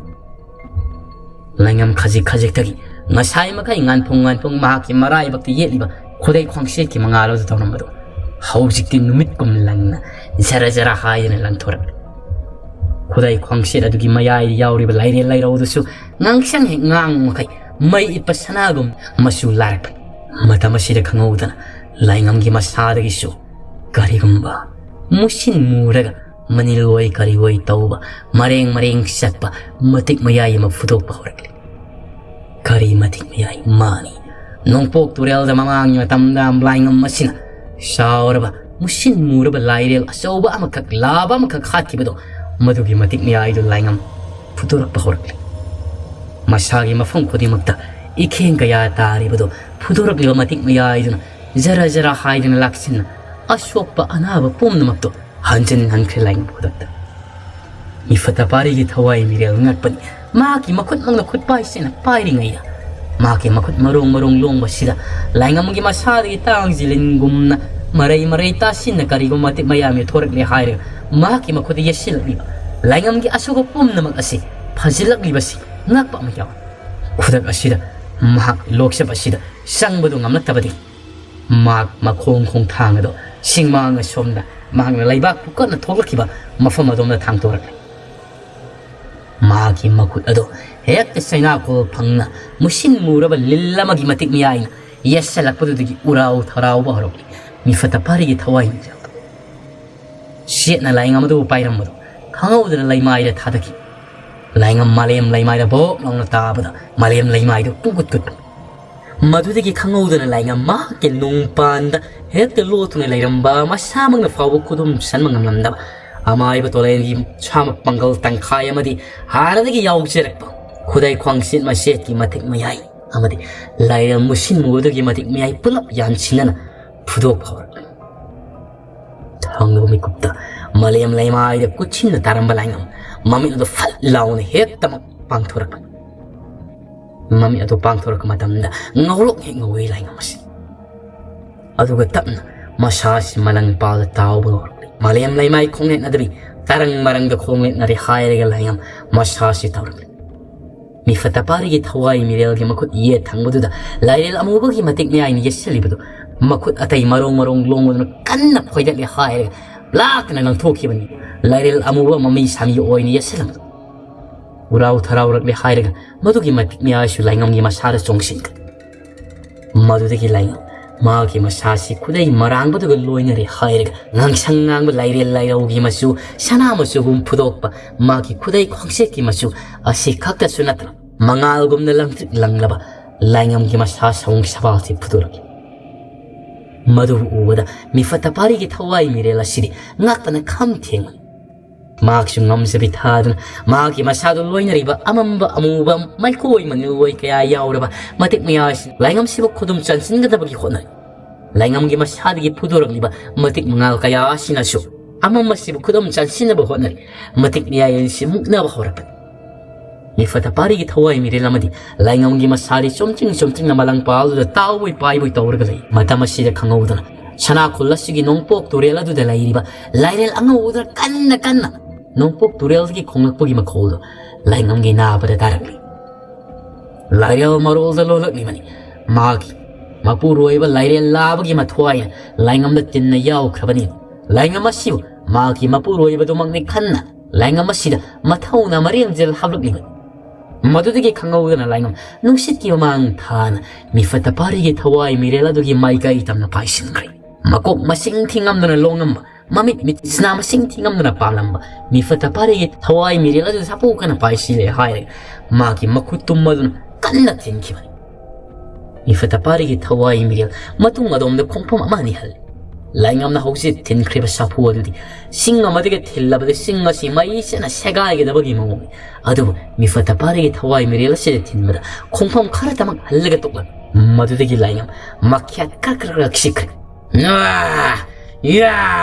ꯂꯥꯏꯉꯝ ꯈꯖꯤꯛ ꯈꯖꯤꯛꯇꯒꯤ ꯉꯁꯥꯏ ꯃꯈꯩ ꯉꯥꯟꯐꯣꯡ ꯉꯥꯟꯐꯣꯡ ꯃꯍꯥꯛꯀꯤ ꯃꯔꯥꯏꯕꯛꯇ ꯌꯦꯠꯂꯤꯕ ꯈꯨꯗꯩ ꯈ꯭ꯋꯥꯡꯁꯦꯠꯀꯤ ꯃꯉꯥꯜ ꯑꯗꯨ ꯇꯧꯔꯝꯕꯗꯨ ꯍꯧꯖꯤꯛꯇꯤ ꯅꯨꯃꯤꯠꯀꯨꯝ ꯂꯪꯅ ꯖꯔ ꯖꯔ ꯍꯥꯏꯗꯅ ꯂꯪꯊꯣꯔꯛꯂꯤ꯫ ꯈꯨꯗꯩ ꯈ꯭ꯋꯥꯡꯁꯦꯠ ꯑꯗꯨꯒꯤ ꯃꯌꯥꯏꯗ ꯌꯥꯎꯔꯤꯕ ꯂꯥꯏꯔꯦꯜ ꯂꯩꯔꯧ ꯑꯗꯨꯁꯨ ꯉꯥꯡꯁꯪ ꯍꯦꯛ ꯉꯥꯡ ꯃꯈꯩ ꯃꯩ ꯏꯠꯄ ꯁꯅꯥꯒꯨꯝ ꯃꯆꯨ ꯂꯥꯔꯛꯄꯅꯤ꯫ ꯃꯇꯝ ꯑꯁꯤꯗ ꯈꯪꯍꯧꯗꯅ ꯂꯥꯏꯉꯝꯒꯤ ꯃꯁꯥꯗꯒꯤꯁꯨ ꯀꯔꯤꯒꯨꯝꯕ ꯃꯨꯁꯤꯟ ꯃꯨꯔꯒ ꯃꯅꯤꯜ ꯑꯣꯏ ꯀꯔꯤ ꯑꯣꯏ ꯇꯧꯕ ꯃꯔꯦꯡ ꯃꯔꯦꯡ ꯆꯠꯄ ꯃꯇꯤꯛ ꯃꯌꯥꯏ ꯑꯃ ꯐꯨꯗꯣꯛꯄ ꯍꯧꯔꯛꯂꯤ꯫ ꯀꯔꯤ ꯃꯇꯤꯛ ꯃꯌꯥꯏ ꯃꯥꯅꯤ? ꯅꯣꯡꯄꯣꯛ ꯇꯨꯔꯦꯜꯗ ꯃꯃꯥꯡꯒꯤ ꯃꯇꯝꯗ ꯂꯥꯏꯉꯝ ꯑꯁꯤꯅ ꯆꯥꯎꯔꯕ ꯃꯨꯁꯤꯟ ꯃꯨꯔꯕ ꯂꯥꯏꯔꯦꯜ ꯑꯆꯧꯕ ꯑꯃꯈꯛ ꯂꯥꯕ ꯑꯃꯈꯛ ꯍꯥꯠꯈꯤꯕꯗꯣ ꯃꯗꯨꯒꯤ ꯃꯇꯤꯛ ꯃꯌꯥꯏꯗꯨ ꯂꯥꯏꯉꯝ ꯐꯨꯗꯣꯔꯛꯄ ꯍꯧꯔꯛꯂꯤ꯫ ꯃꯁꯥꯒꯤ ꯃꯐꯝ ꯈꯨꯗꯤꯡꯃꯛꯇ ꯏꯈꯦꯡ ꯀꯌꯥ ꯇꯥꯔꯤꯕꯗꯣ ꯐꯨꯗꯣꯔꯛꯂꯤꯕ ꯃꯇꯤꯛ ꯃꯌꯥꯏꯗꯨꯅ ꯖꯔ ꯖꯔ ꯍꯥꯏꯗꯨꯅ ꯂꯥꯛꯁꯤꯟꯅ ꯑꯁꯣꯛꯄ ꯑꯅꯥꯕ ꯄꯨꯝꯅꯃꯛꯇꯣ ꯍꯟꯖꯤꯟ ꯍꯟꯈ꯭ꯔꯦ ꯂꯥꯏꯉꯝ ꯈꯨꯗꯛꯇ꯫ ꯃꯤꯐꯠꯇ ꯄꯥꯔꯤꯒꯤ ꯊꯋꯥꯏ ꯃꯤꯔꯦꯜ ꯉꯛꯄꯅꯤ꯫ ꯃꯍꯥꯛꯀꯤ ꯃꯈꯨꯠꯃꯛꯅ ꯈꯨꯠꯄꯥꯏꯁꯤꯅ ꯄꯥꯏꯔꯤꯉꯩꯗ ꯃꯍꯥꯛꯀꯤ ꯃꯈꯨꯠ ꯃꯔꯣꯡ ꯃꯔꯣꯡ ꯂꯣꯡꯕꯁꯤꯗ ꯂꯥꯏꯉꯝꯒꯤ ꯃꯁꯥꯗꯒꯤ ꯇꯥꯡ ꯖꯤꯂꯤꯟꯒꯨꯝꯅ ꯃꯔꯩ ꯃꯔꯩ ꯇꯥꯁꯤꯟꯅ ꯀꯔꯤꯒꯨꯝꯕ ꯃꯇꯤꯛ ꯃꯌꯥꯝ ꯊꯣꯔꯛꯂꯦ ꯍꯥꯏꯔꯒ ꯃꯍꯥꯛꯀꯤ ꯃꯈꯨꯠꯇ ꯌꯦꯠꯁꯤꯜꯂꯛꯂꯤꯕ ꯂꯥꯏꯉꯝꯒꯤ ꯑꯁꯣꯛꯄ ꯄꯨꯝꯅꯃꯛ ꯑꯁꯤ ꯐꯖꯤꯜꯂꯛꯂꯤꯕꯁꯤ ꯉꯛꯄ ꯑꯃ ꯌꯥꯎꯏ꯫ ꯈꯨꯗꯛ ꯑꯁꯤꯗ ꯃꯍꯥꯛ ꯂꯣꯛꯆꯞ ꯑꯁꯤꯗ ꯆꯪꯕꯗꯨ ꯉꯝꯂꯛꯇꯕꯗꯒꯤ ꯃꯍꯥꯛ ꯃꯈꯣꯡ ꯈꯣꯡꯊꯥꯡ ꯑꯗꯨ ꯁꯤꯡꯃꯥꯡ ꯑꯁꯣꯝꯗ ꯃꯍꯥꯛꯅ ꯂꯩꯕꯥꯛꯄꯨ ꯀꯟꯅ ꯊꯣꯛꯂꯛꯈꯤꯕ ꯃꯐꯝ ꯑꯗꯣꯝꯗ ꯊꯥꯡꯗꯣꯔꯛꯂꯦ꯫ ꯃꯍꯥꯛꯀꯤ ꯃꯈꯨꯠ ꯑꯗꯨ ꯍꯦꯛꯇ ꯆꯩꯅꯥꯀꯣꯜ ꯐꯪꯅ ꯃꯨꯁꯤꯟ ꯃꯨꯔꯕ ꯂꯤꯜ ꯑꯃꯒꯤ ꯃꯇꯤꯛ ꯃꯌꯥꯏꯅ ꯌꯦꯠꯁꯜꯂꯛꯄꯗꯨꯗꯒꯤ ꯎꯔꯥꯎ ꯊꯔꯥꯎꯕ ꯍꯧꯔꯛꯂꯤ꯫ ꯃꯤꯐꯠꯇ ꯐꯥꯔꯤꯒꯤ ꯊꯋꯥꯏ ꯃꯤꯆꯥꯛ ꯆꯦꯠꯅ ꯂꯥꯏꯉꯝ ꯑꯗꯨꯕꯨ ꯄꯥꯏꯔꯝꯕꯗꯨ ꯈꯪꯍꯧꯗꯅ ꯂꯩꯃꯥꯏꯗ ꯊꯥꯗꯈꯤ꯫ ꯂꯥꯏꯉꯝ ꯃꯥꯂꯦꯝ ꯂꯩꯃꯥꯏꯗ ꯕꯣꯞ ꯂꯥꯎꯅ ꯇꯥꯕꯗ ꯃꯥꯂꯦꯝ ꯂꯩꯃꯥꯏꯗꯨ ꯄꯨꯡꯀꯨꯠ ꯀꯨꯠꯄ꯫ ꯃꯗꯨꯗꯒꯤ ꯈꯪꯍꯧꯗꯅ ꯂꯥꯏꯉꯝ ꯃꯍꯥꯛꯀꯤ ꯅꯨꯡꯄꯥꯟꯗ ꯍꯦꯛꯇ ꯂꯣꯠꯇꯨꯅ ꯂꯩꯔꯝꯕ ꯃꯁꯥꯃꯛꯅ ꯐꯥꯎꯕ ꯈꯨꯗꯨꯝ ꯆꯟꯕ ꯉꯝꯂꯝꯗꯕ ꯑꯃꯥꯏꯕ ꯇꯣꯂꯦꯟꯒꯤ ꯁꯥꯃꯛ ꯄꯥꯡꯒꯜ ꯇꯪꯈꯥꯏ ꯑꯃꯗꯤ ꯍꯥꯟꯅꯗꯒꯤ ꯌꯥꯎꯖꯔꯛꯄ ꯈꯨꯗꯩ ꯈ꯭ꯋꯥꯡꯁꯤꯠ ꯃꯁꯦꯠꯀꯤ ꯃꯇꯤꯛ ꯃꯌꯥꯏ ꯑꯃꯗꯤ ꯂꯥꯏꯔꯦꯜ ꯃꯨꯁꯤꯟ ꯃꯨꯕꯗꯨꯒꯤ ꯃꯇꯤꯛ ꯃꯌꯥꯏ ꯄꯨꯂꯞ ꯌꯥꯟꯁꯤꯟꯅꯅ ꯐꯨꯗꯣꯛꯄ ꯍꯧꯔꯛꯂꯦ꯫ ꯊꯥꯡꯂꯕ ꯃꯤꯀꯨꯞꯇ ꯃꯥꯂꯦꯝ ꯂꯩꯃꯥꯏꯗ ꯀꯨꯠꯁꯤꯟꯅ ꯇꯥꯔꯝꯕ ꯂꯥꯏꯉꯝ ꯃꯃꯤꯠ ꯑꯗꯨ ꯐꯠ ꯂꯥꯎꯅ ꯍꯦꯛꯇꯃꯛ ꯄꯥꯡꯊꯣꯔꯛꯄ꯫ ꯃꯃꯤꯠ ꯑꯗꯨ ꯄꯥꯡꯊꯣꯔꯛꯄ ꯃꯇꯝꯗ ꯉꯧꯔꯣꯛ ꯍꯦꯛ ꯉꯧꯏ ꯂꯥꯏꯉꯝ ꯑꯁꯤ꯫ ꯑꯗꯨꯒ ꯇꯞꯅ ꯃꯁꯥꯁꯤ ꯃꯂꯪ ꯄꯥꯜꯗ ꯇꯥꯎꯕ ꯍꯧꯔꯛꯂꯤ꯫ ꯃꯥꯂꯦꯝ ꯂꯩꯃꯥꯏ ꯈꯣꯡꯅꯦꯠꯅꯗꯕꯤ ꯇꯔꯪ ꯃꯔꯪꯗ ꯈꯣꯡꯅꯦꯠꯅꯔꯦ ꯍꯥꯏꯔꯒ ꯂꯥꯏꯉꯝ ꯃꯁꯥꯁꯤ ꯇꯧꯔꯛꯂꯤ꯫ ꯃꯤꯐꯠꯇ ꯄꯥꯔꯤꯒꯤ ꯊꯋꯥꯏ ꯃꯤꯔꯦꯜꯒꯤ ꯃꯈꯨꯠ ꯌꯦꯠ ꯊꯪꯕꯗꯨꯗ ꯂꯥꯏꯔꯦꯜ ꯑꯃꯨꯕꯒꯤ ꯃꯇꯤꯛ ꯃꯌꯥꯏꯅ ꯌꯦꯠꯁꯤꯜꯂꯤꯕꯗꯨ ꯃꯈꯨꯠ ꯑꯇꯩ ꯃꯔꯣꯡ ꯃꯔꯣꯡ ꯂꯣꯡꯕꯗꯨꯅ ꯀꯟꯅ ꯈꯣꯏꯗꯠꯂꯦ ꯍꯥꯏꯔꯒ ꯂꯥꯛꯇꯅ ꯂꯪꯊꯣꯛꯈꯤꯕꯅꯤ꯫ ꯂꯥꯏꯔꯦꯜ ꯑꯃꯨꯕ ꯃꯃꯤ ꯁꯥꯃꯤ ꯑꯣꯏꯅ ꯌꯦꯠꯁꯤꯜꯂꯝꯕꯗꯨ ꯎꯔꯥꯎ ꯊꯔꯥꯎꯔꯛꯂꯦ ꯍꯥꯏꯔꯒ ꯃꯗꯨꯒꯤ ꯃꯇꯤꯛ ꯃꯌꯥꯏꯁꯨ ꯂꯥꯏꯉꯝꯒꯤ ꯃꯁꯥꯗ ꯆꯣꯡꯁꯤꯟꯈ꯭ꯔꯦ꯫ ꯃꯗꯨꯗꯒꯤ ꯂꯥꯏꯉꯝ ꯃꯍꯥꯛꯀꯤ ꯃꯁꯥꯁꯤ ꯈꯨꯗꯩ ꯃꯔꯥꯡꯕꯗꯨꯒ ꯂꯣꯏꯅꯔꯦ ꯍꯥꯏꯔꯒ ꯉꯥꯡꯁꯪ ꯉꯥꯡꯕ ꯂꯥꯏꯔꯦꯜ ꯂꯥꯏꯔꯧꯒꯤ ꯃꯆꯨ ꯁꯅꯥ ꯃꯆꯨꯒꯨꯝ ꯐꯨꯗꯣꯛꯄ ꯃꯍꯥꯛꯀꯤ ꯈꯨꯗꯩ ꯈ꯭ꯋꯥꯡꯁꯦꯠꯀꯤ ꯃꯆꯨ ꯑꯁꯤ ꯈꯛꯇꯁꯨ ꯅꯠꯇꯅ ꯃꯉꯥꯜꯒꯨꯝꯅ ꯂꯪꯇ꯭ꯔꯤꯛ ꯂꯪꯂꯕ ꯂꯥꯏꯉꯝꯒꯤ ꯃꯁꯥ ꯁꯑꯣꯡ ꯁꯕꯥꯜꯁꯤ ꯐꯨꯗꯣꯔꯛꯏ꯫ ꯃꯗꯨꯕꯨ ꯎꯕꯗ ꯃꯤꯐꯠꯇ ꯄꯥꯔꯤꯒꯤ ꯊꯋꯥꯏ ꯃꯤꯔꯦꯜ ꯑꯁꯤꯗꯤ ꯉꯥꯛꯇꯅ ꯈꯝ ꯊꯦꯡꯕꯅꯤ꯫ ꯃꯍꯥꯛꯁꯨ ꯉꯝꯖꯕꯤ ꯊꯥꯗꯨꯅ ꯃꯍꯥꯛꯀꯤ ꯃꯁꯥꯗꯨ ꯂꯣꯏꯅꯔꯤꯕ ꯑꯃꯝꯕ ꯑꯃꯨꯕ ꯃꯩꯀꯣꯏ ꯃꯅꯤꯜꯋꯣꯏ ꯀꯌꯥ ꯌꯥꯎꯔꯕ ꯃꯇꯤꯛ ꯃꯌꯥꯏꯁꯤ ꯂꯥꯏꯉꯝꯁꯤꯕꯨ ꯈꯨꯗꯨꯝ ꯆꯟꯁꯤꯟꯒꯗꯕꯒꯤ ꯍꯣꯠꯅꯔꯤ꯫ ꯂꯥꯏꯉꯝꯒꯤ ꯃꯁꯥꯗꯒꯤ ꯐꯨꯗꯣꯔꯛꯂꯤꯕ ꯃꯇꯤꯛ ꯃꯉꯥꯜ ꯀꯌꯥ ꯑꯁꯤꯅꯁꯨ ꯑꯃꯝꯕꯁꯤꯕꯨ ꯈꯨꯗꯨꯝ ꯆꯟꯁꯤꯟꯅꯕ ꯍꯣꯠꯅꯔꯤ꯫ ꯃꯇꯤꯛ ꯃꯌꯥꯏ ꯑꯁꯤ ꯃꯨꯛꯅꯕ ꯍꯧꯔꯛꯄꯅꯤ꯫ ꯃꯤꯐꯠꯇ ꯄꯥꯔꯤꯒꯤ ꯊꯋꯥꯏ ꯃꯤꯔꯦꯜ ꯑꯃꯗꯤ ꯂꯥꯏꯉꯝꯒꯤ ꯃꯁꯥꯗꯤ ꯆꯨꯝꯆꯤꯡ ꯆꯨꯝꯆꯤꯡꯅ ꯃꯂꯪ ꯄꯥꯜꯗꯨꯅ ꯇꯥꯎꯕꯣꯏ ꯄꯥꯏꯕꯣꯏ ꯇꯧꯔꯒ ꯂꯩ꯫ ꯃꯇꯝ ꯑꯁꯤꯗ ꯈꯪꯍꯧꯗꯅ ꯁꯅꯥ ꯈꯨꯜ ꯑꯁꯤꯒꯤ ꯅꯣꯡꯄꯣꯛ ꯇꯨꯔꯦꯜ ꯑꯗꯨꯗ ꯂꯩꯔꯤꯕ ꯂꯥꯏꯔꯦꯜ ꯑꯉꯧꯕꯗꯨꯅ ꯀꯟꯅ ꯀꯟꯅ ꯅꯣꯡꯄꯣꯛ ꯇꯨꯔꯦꯜꯗꯒꯤ ꯈꯣꯡꯂꯛꯄꯒꯤ ꯃꯈꯣꯜꯗꯨ ꯂꯥꯏꯉꯝꯒꯤ ꯅꯥꯕꯗ ꯇꯥꯔꯛꯂꯤ꯫ ꯂꯥꯏꯔꯦꯜ ꯃꯔꯣꯜꯗ ꯂꯣꯜꯂꯛꯂꯤꯕꯅꯤ꯫ ꯃꯥꯒꯤ ꯃꯄꯨꯔꯣꯏꯕ ꯂꯥꯏꯔꯦꯜ ꯂꯥꯕꯒꯤ ꯃꯊ꯭ꯋꯥꯏꯅ ꯂꯥꯏꯉꯝꯗ ꯇꯤꯟꯅ ꯌꯥꯎꯈ꯭ꯔꯕꯅꯤ꯫ ꯂꯥꯏꯉꯝ ꯑꯁꯤꯕꯨ ꯃꯥꯒꯤ ꯃꯄꯨꯔꯣꯏꯕꯗꯨꯃꯛꯅꯤ ꯈꯟꯅ ꯂꯥꯏꯉꯝ ꯑꯁꯤꯗ ꯃꯊꯧꯅ ꯃꯔꯦꯡꯖꯦꯜ ꯍꯥꯞꯂꯛꯂꯤꯕꯅꯤ꯫ ꯃꯗꯨꯗꯒꯤ ꯈꯪꯍꯧꯗꯅ ꯂꯥꯏꯉꯝ ꯅꯨꯡꯁꯤꯠꯀꯤ ꯃꯃꯥꯡ ꯊꯥꯅ ꯃꯤꯐꯠꯇ ꯄꯥꯔꯤꯒꯤ ꯊꯋꯥꯏ ꯃꯤꯔꯦꯜ ꯑꯗꯨꯒꯤ ꯃꯥꯏꯀꯩ ꯇꯝꯅ ꯄꯥꯏꯁꯤꯟꯈ꯭ꯔꯦ꯫ ꯃꯀꯣꯛ ꯃꯁꯤꯡ ꯊꯤꯉꯝꯗꯅ ꯂꯣꯡꯉꯝꯕ, ꯃꯃꯤꯠ ꯃꯤꯠꯁꯤꯅ ꯃꯁꯤꯡ ꯊꯤꯉꯝꯗꯅ ꯄꯥꯜꯂꯝꯕ ꯃꯤꯐꯠꯇ ꯄꯥꯔꯤꯒꯤ ꯊꯋꯥꯏ ꯃꯤꯔꯦꯜ ꯑꯗꯨ ꯁꯥꯄꯣꯛ ꯀꯟꯅ ꯄꯥꯏꯁꯤꯜꯂꯦ ꯍꯥꯏꯔꯒ ꯃꯥꯒꯤ ꯃꯈꯨꯠ ꯇꯨꯝꯕꯗꯨꯅ ꯀꯟꯅ ꯊꯤꯟꯈꯤꯕꯅꯤ꯫ ꯃꯤꯐꯠꯇ ꯄꯥꯔꯤꯒꯤ ꯊꯋꯥꯏ ꯃꯤꯔꯦꯜ ꯃꯇꯨꯡ ꯑꯗꯣꯝꯗ ꯈꯣꯡꯐꯝ ꯑꯃ ꯑꯅꯤ ꯍꯜꯂꯤ꯫ ꯂꯥꯏꯉꯝꯅ ꯍꯧꯖꯤꯛ ꯊꯤꯟꯈ꯭ꯔꯤꯕ ꯁꯥꯐꯨ ꯑꯗꯨꯗꯤ ꯁꯤꯡ ꯑꯃꯗꯒꯤ ꯊꯤꯜꯂꯕꯗꯤ ꯁꯤꯡ ꯑꯁꯤ ꯃꯩ ꯆꯦꯅ ꯁꯦꯒꯥꯏꯒꯗꯕꯒꯤ ꯃꯑꯣꯡꯅꯤ꯫ ꯑꯗꯨꯕꯨ ꯃꯤꯐꯠꯇ ꯄꯥꯔꯤꯒꯤ ꯊꯋꯥꯏ ꯃꯤꯔꯦꯜ ꯑꯁꯤꯗ ꯊꯤꯟꯕꯗ ꯈꯣꯡꯐꯝ ꯈꯔꯇꯃꯛ ꯍꯜꯂꯒ ꯇꯣꯛꯂꯝꯃꯤ꯫ ꯃꯗꯨꯗꯒꯤ ꯂꯥꯏꯉꯝ ꯃꯈ꯭ꯌꯥꯠ ꯀ꯭ꯔꯛ ꯀ꯭ꯔꯛ ꯀ꯭ꯔꯛ ꯁꯤꯛꯈ꯭ꯔꯦ꯫ "ꯌꯥ! ꯌꯥ!"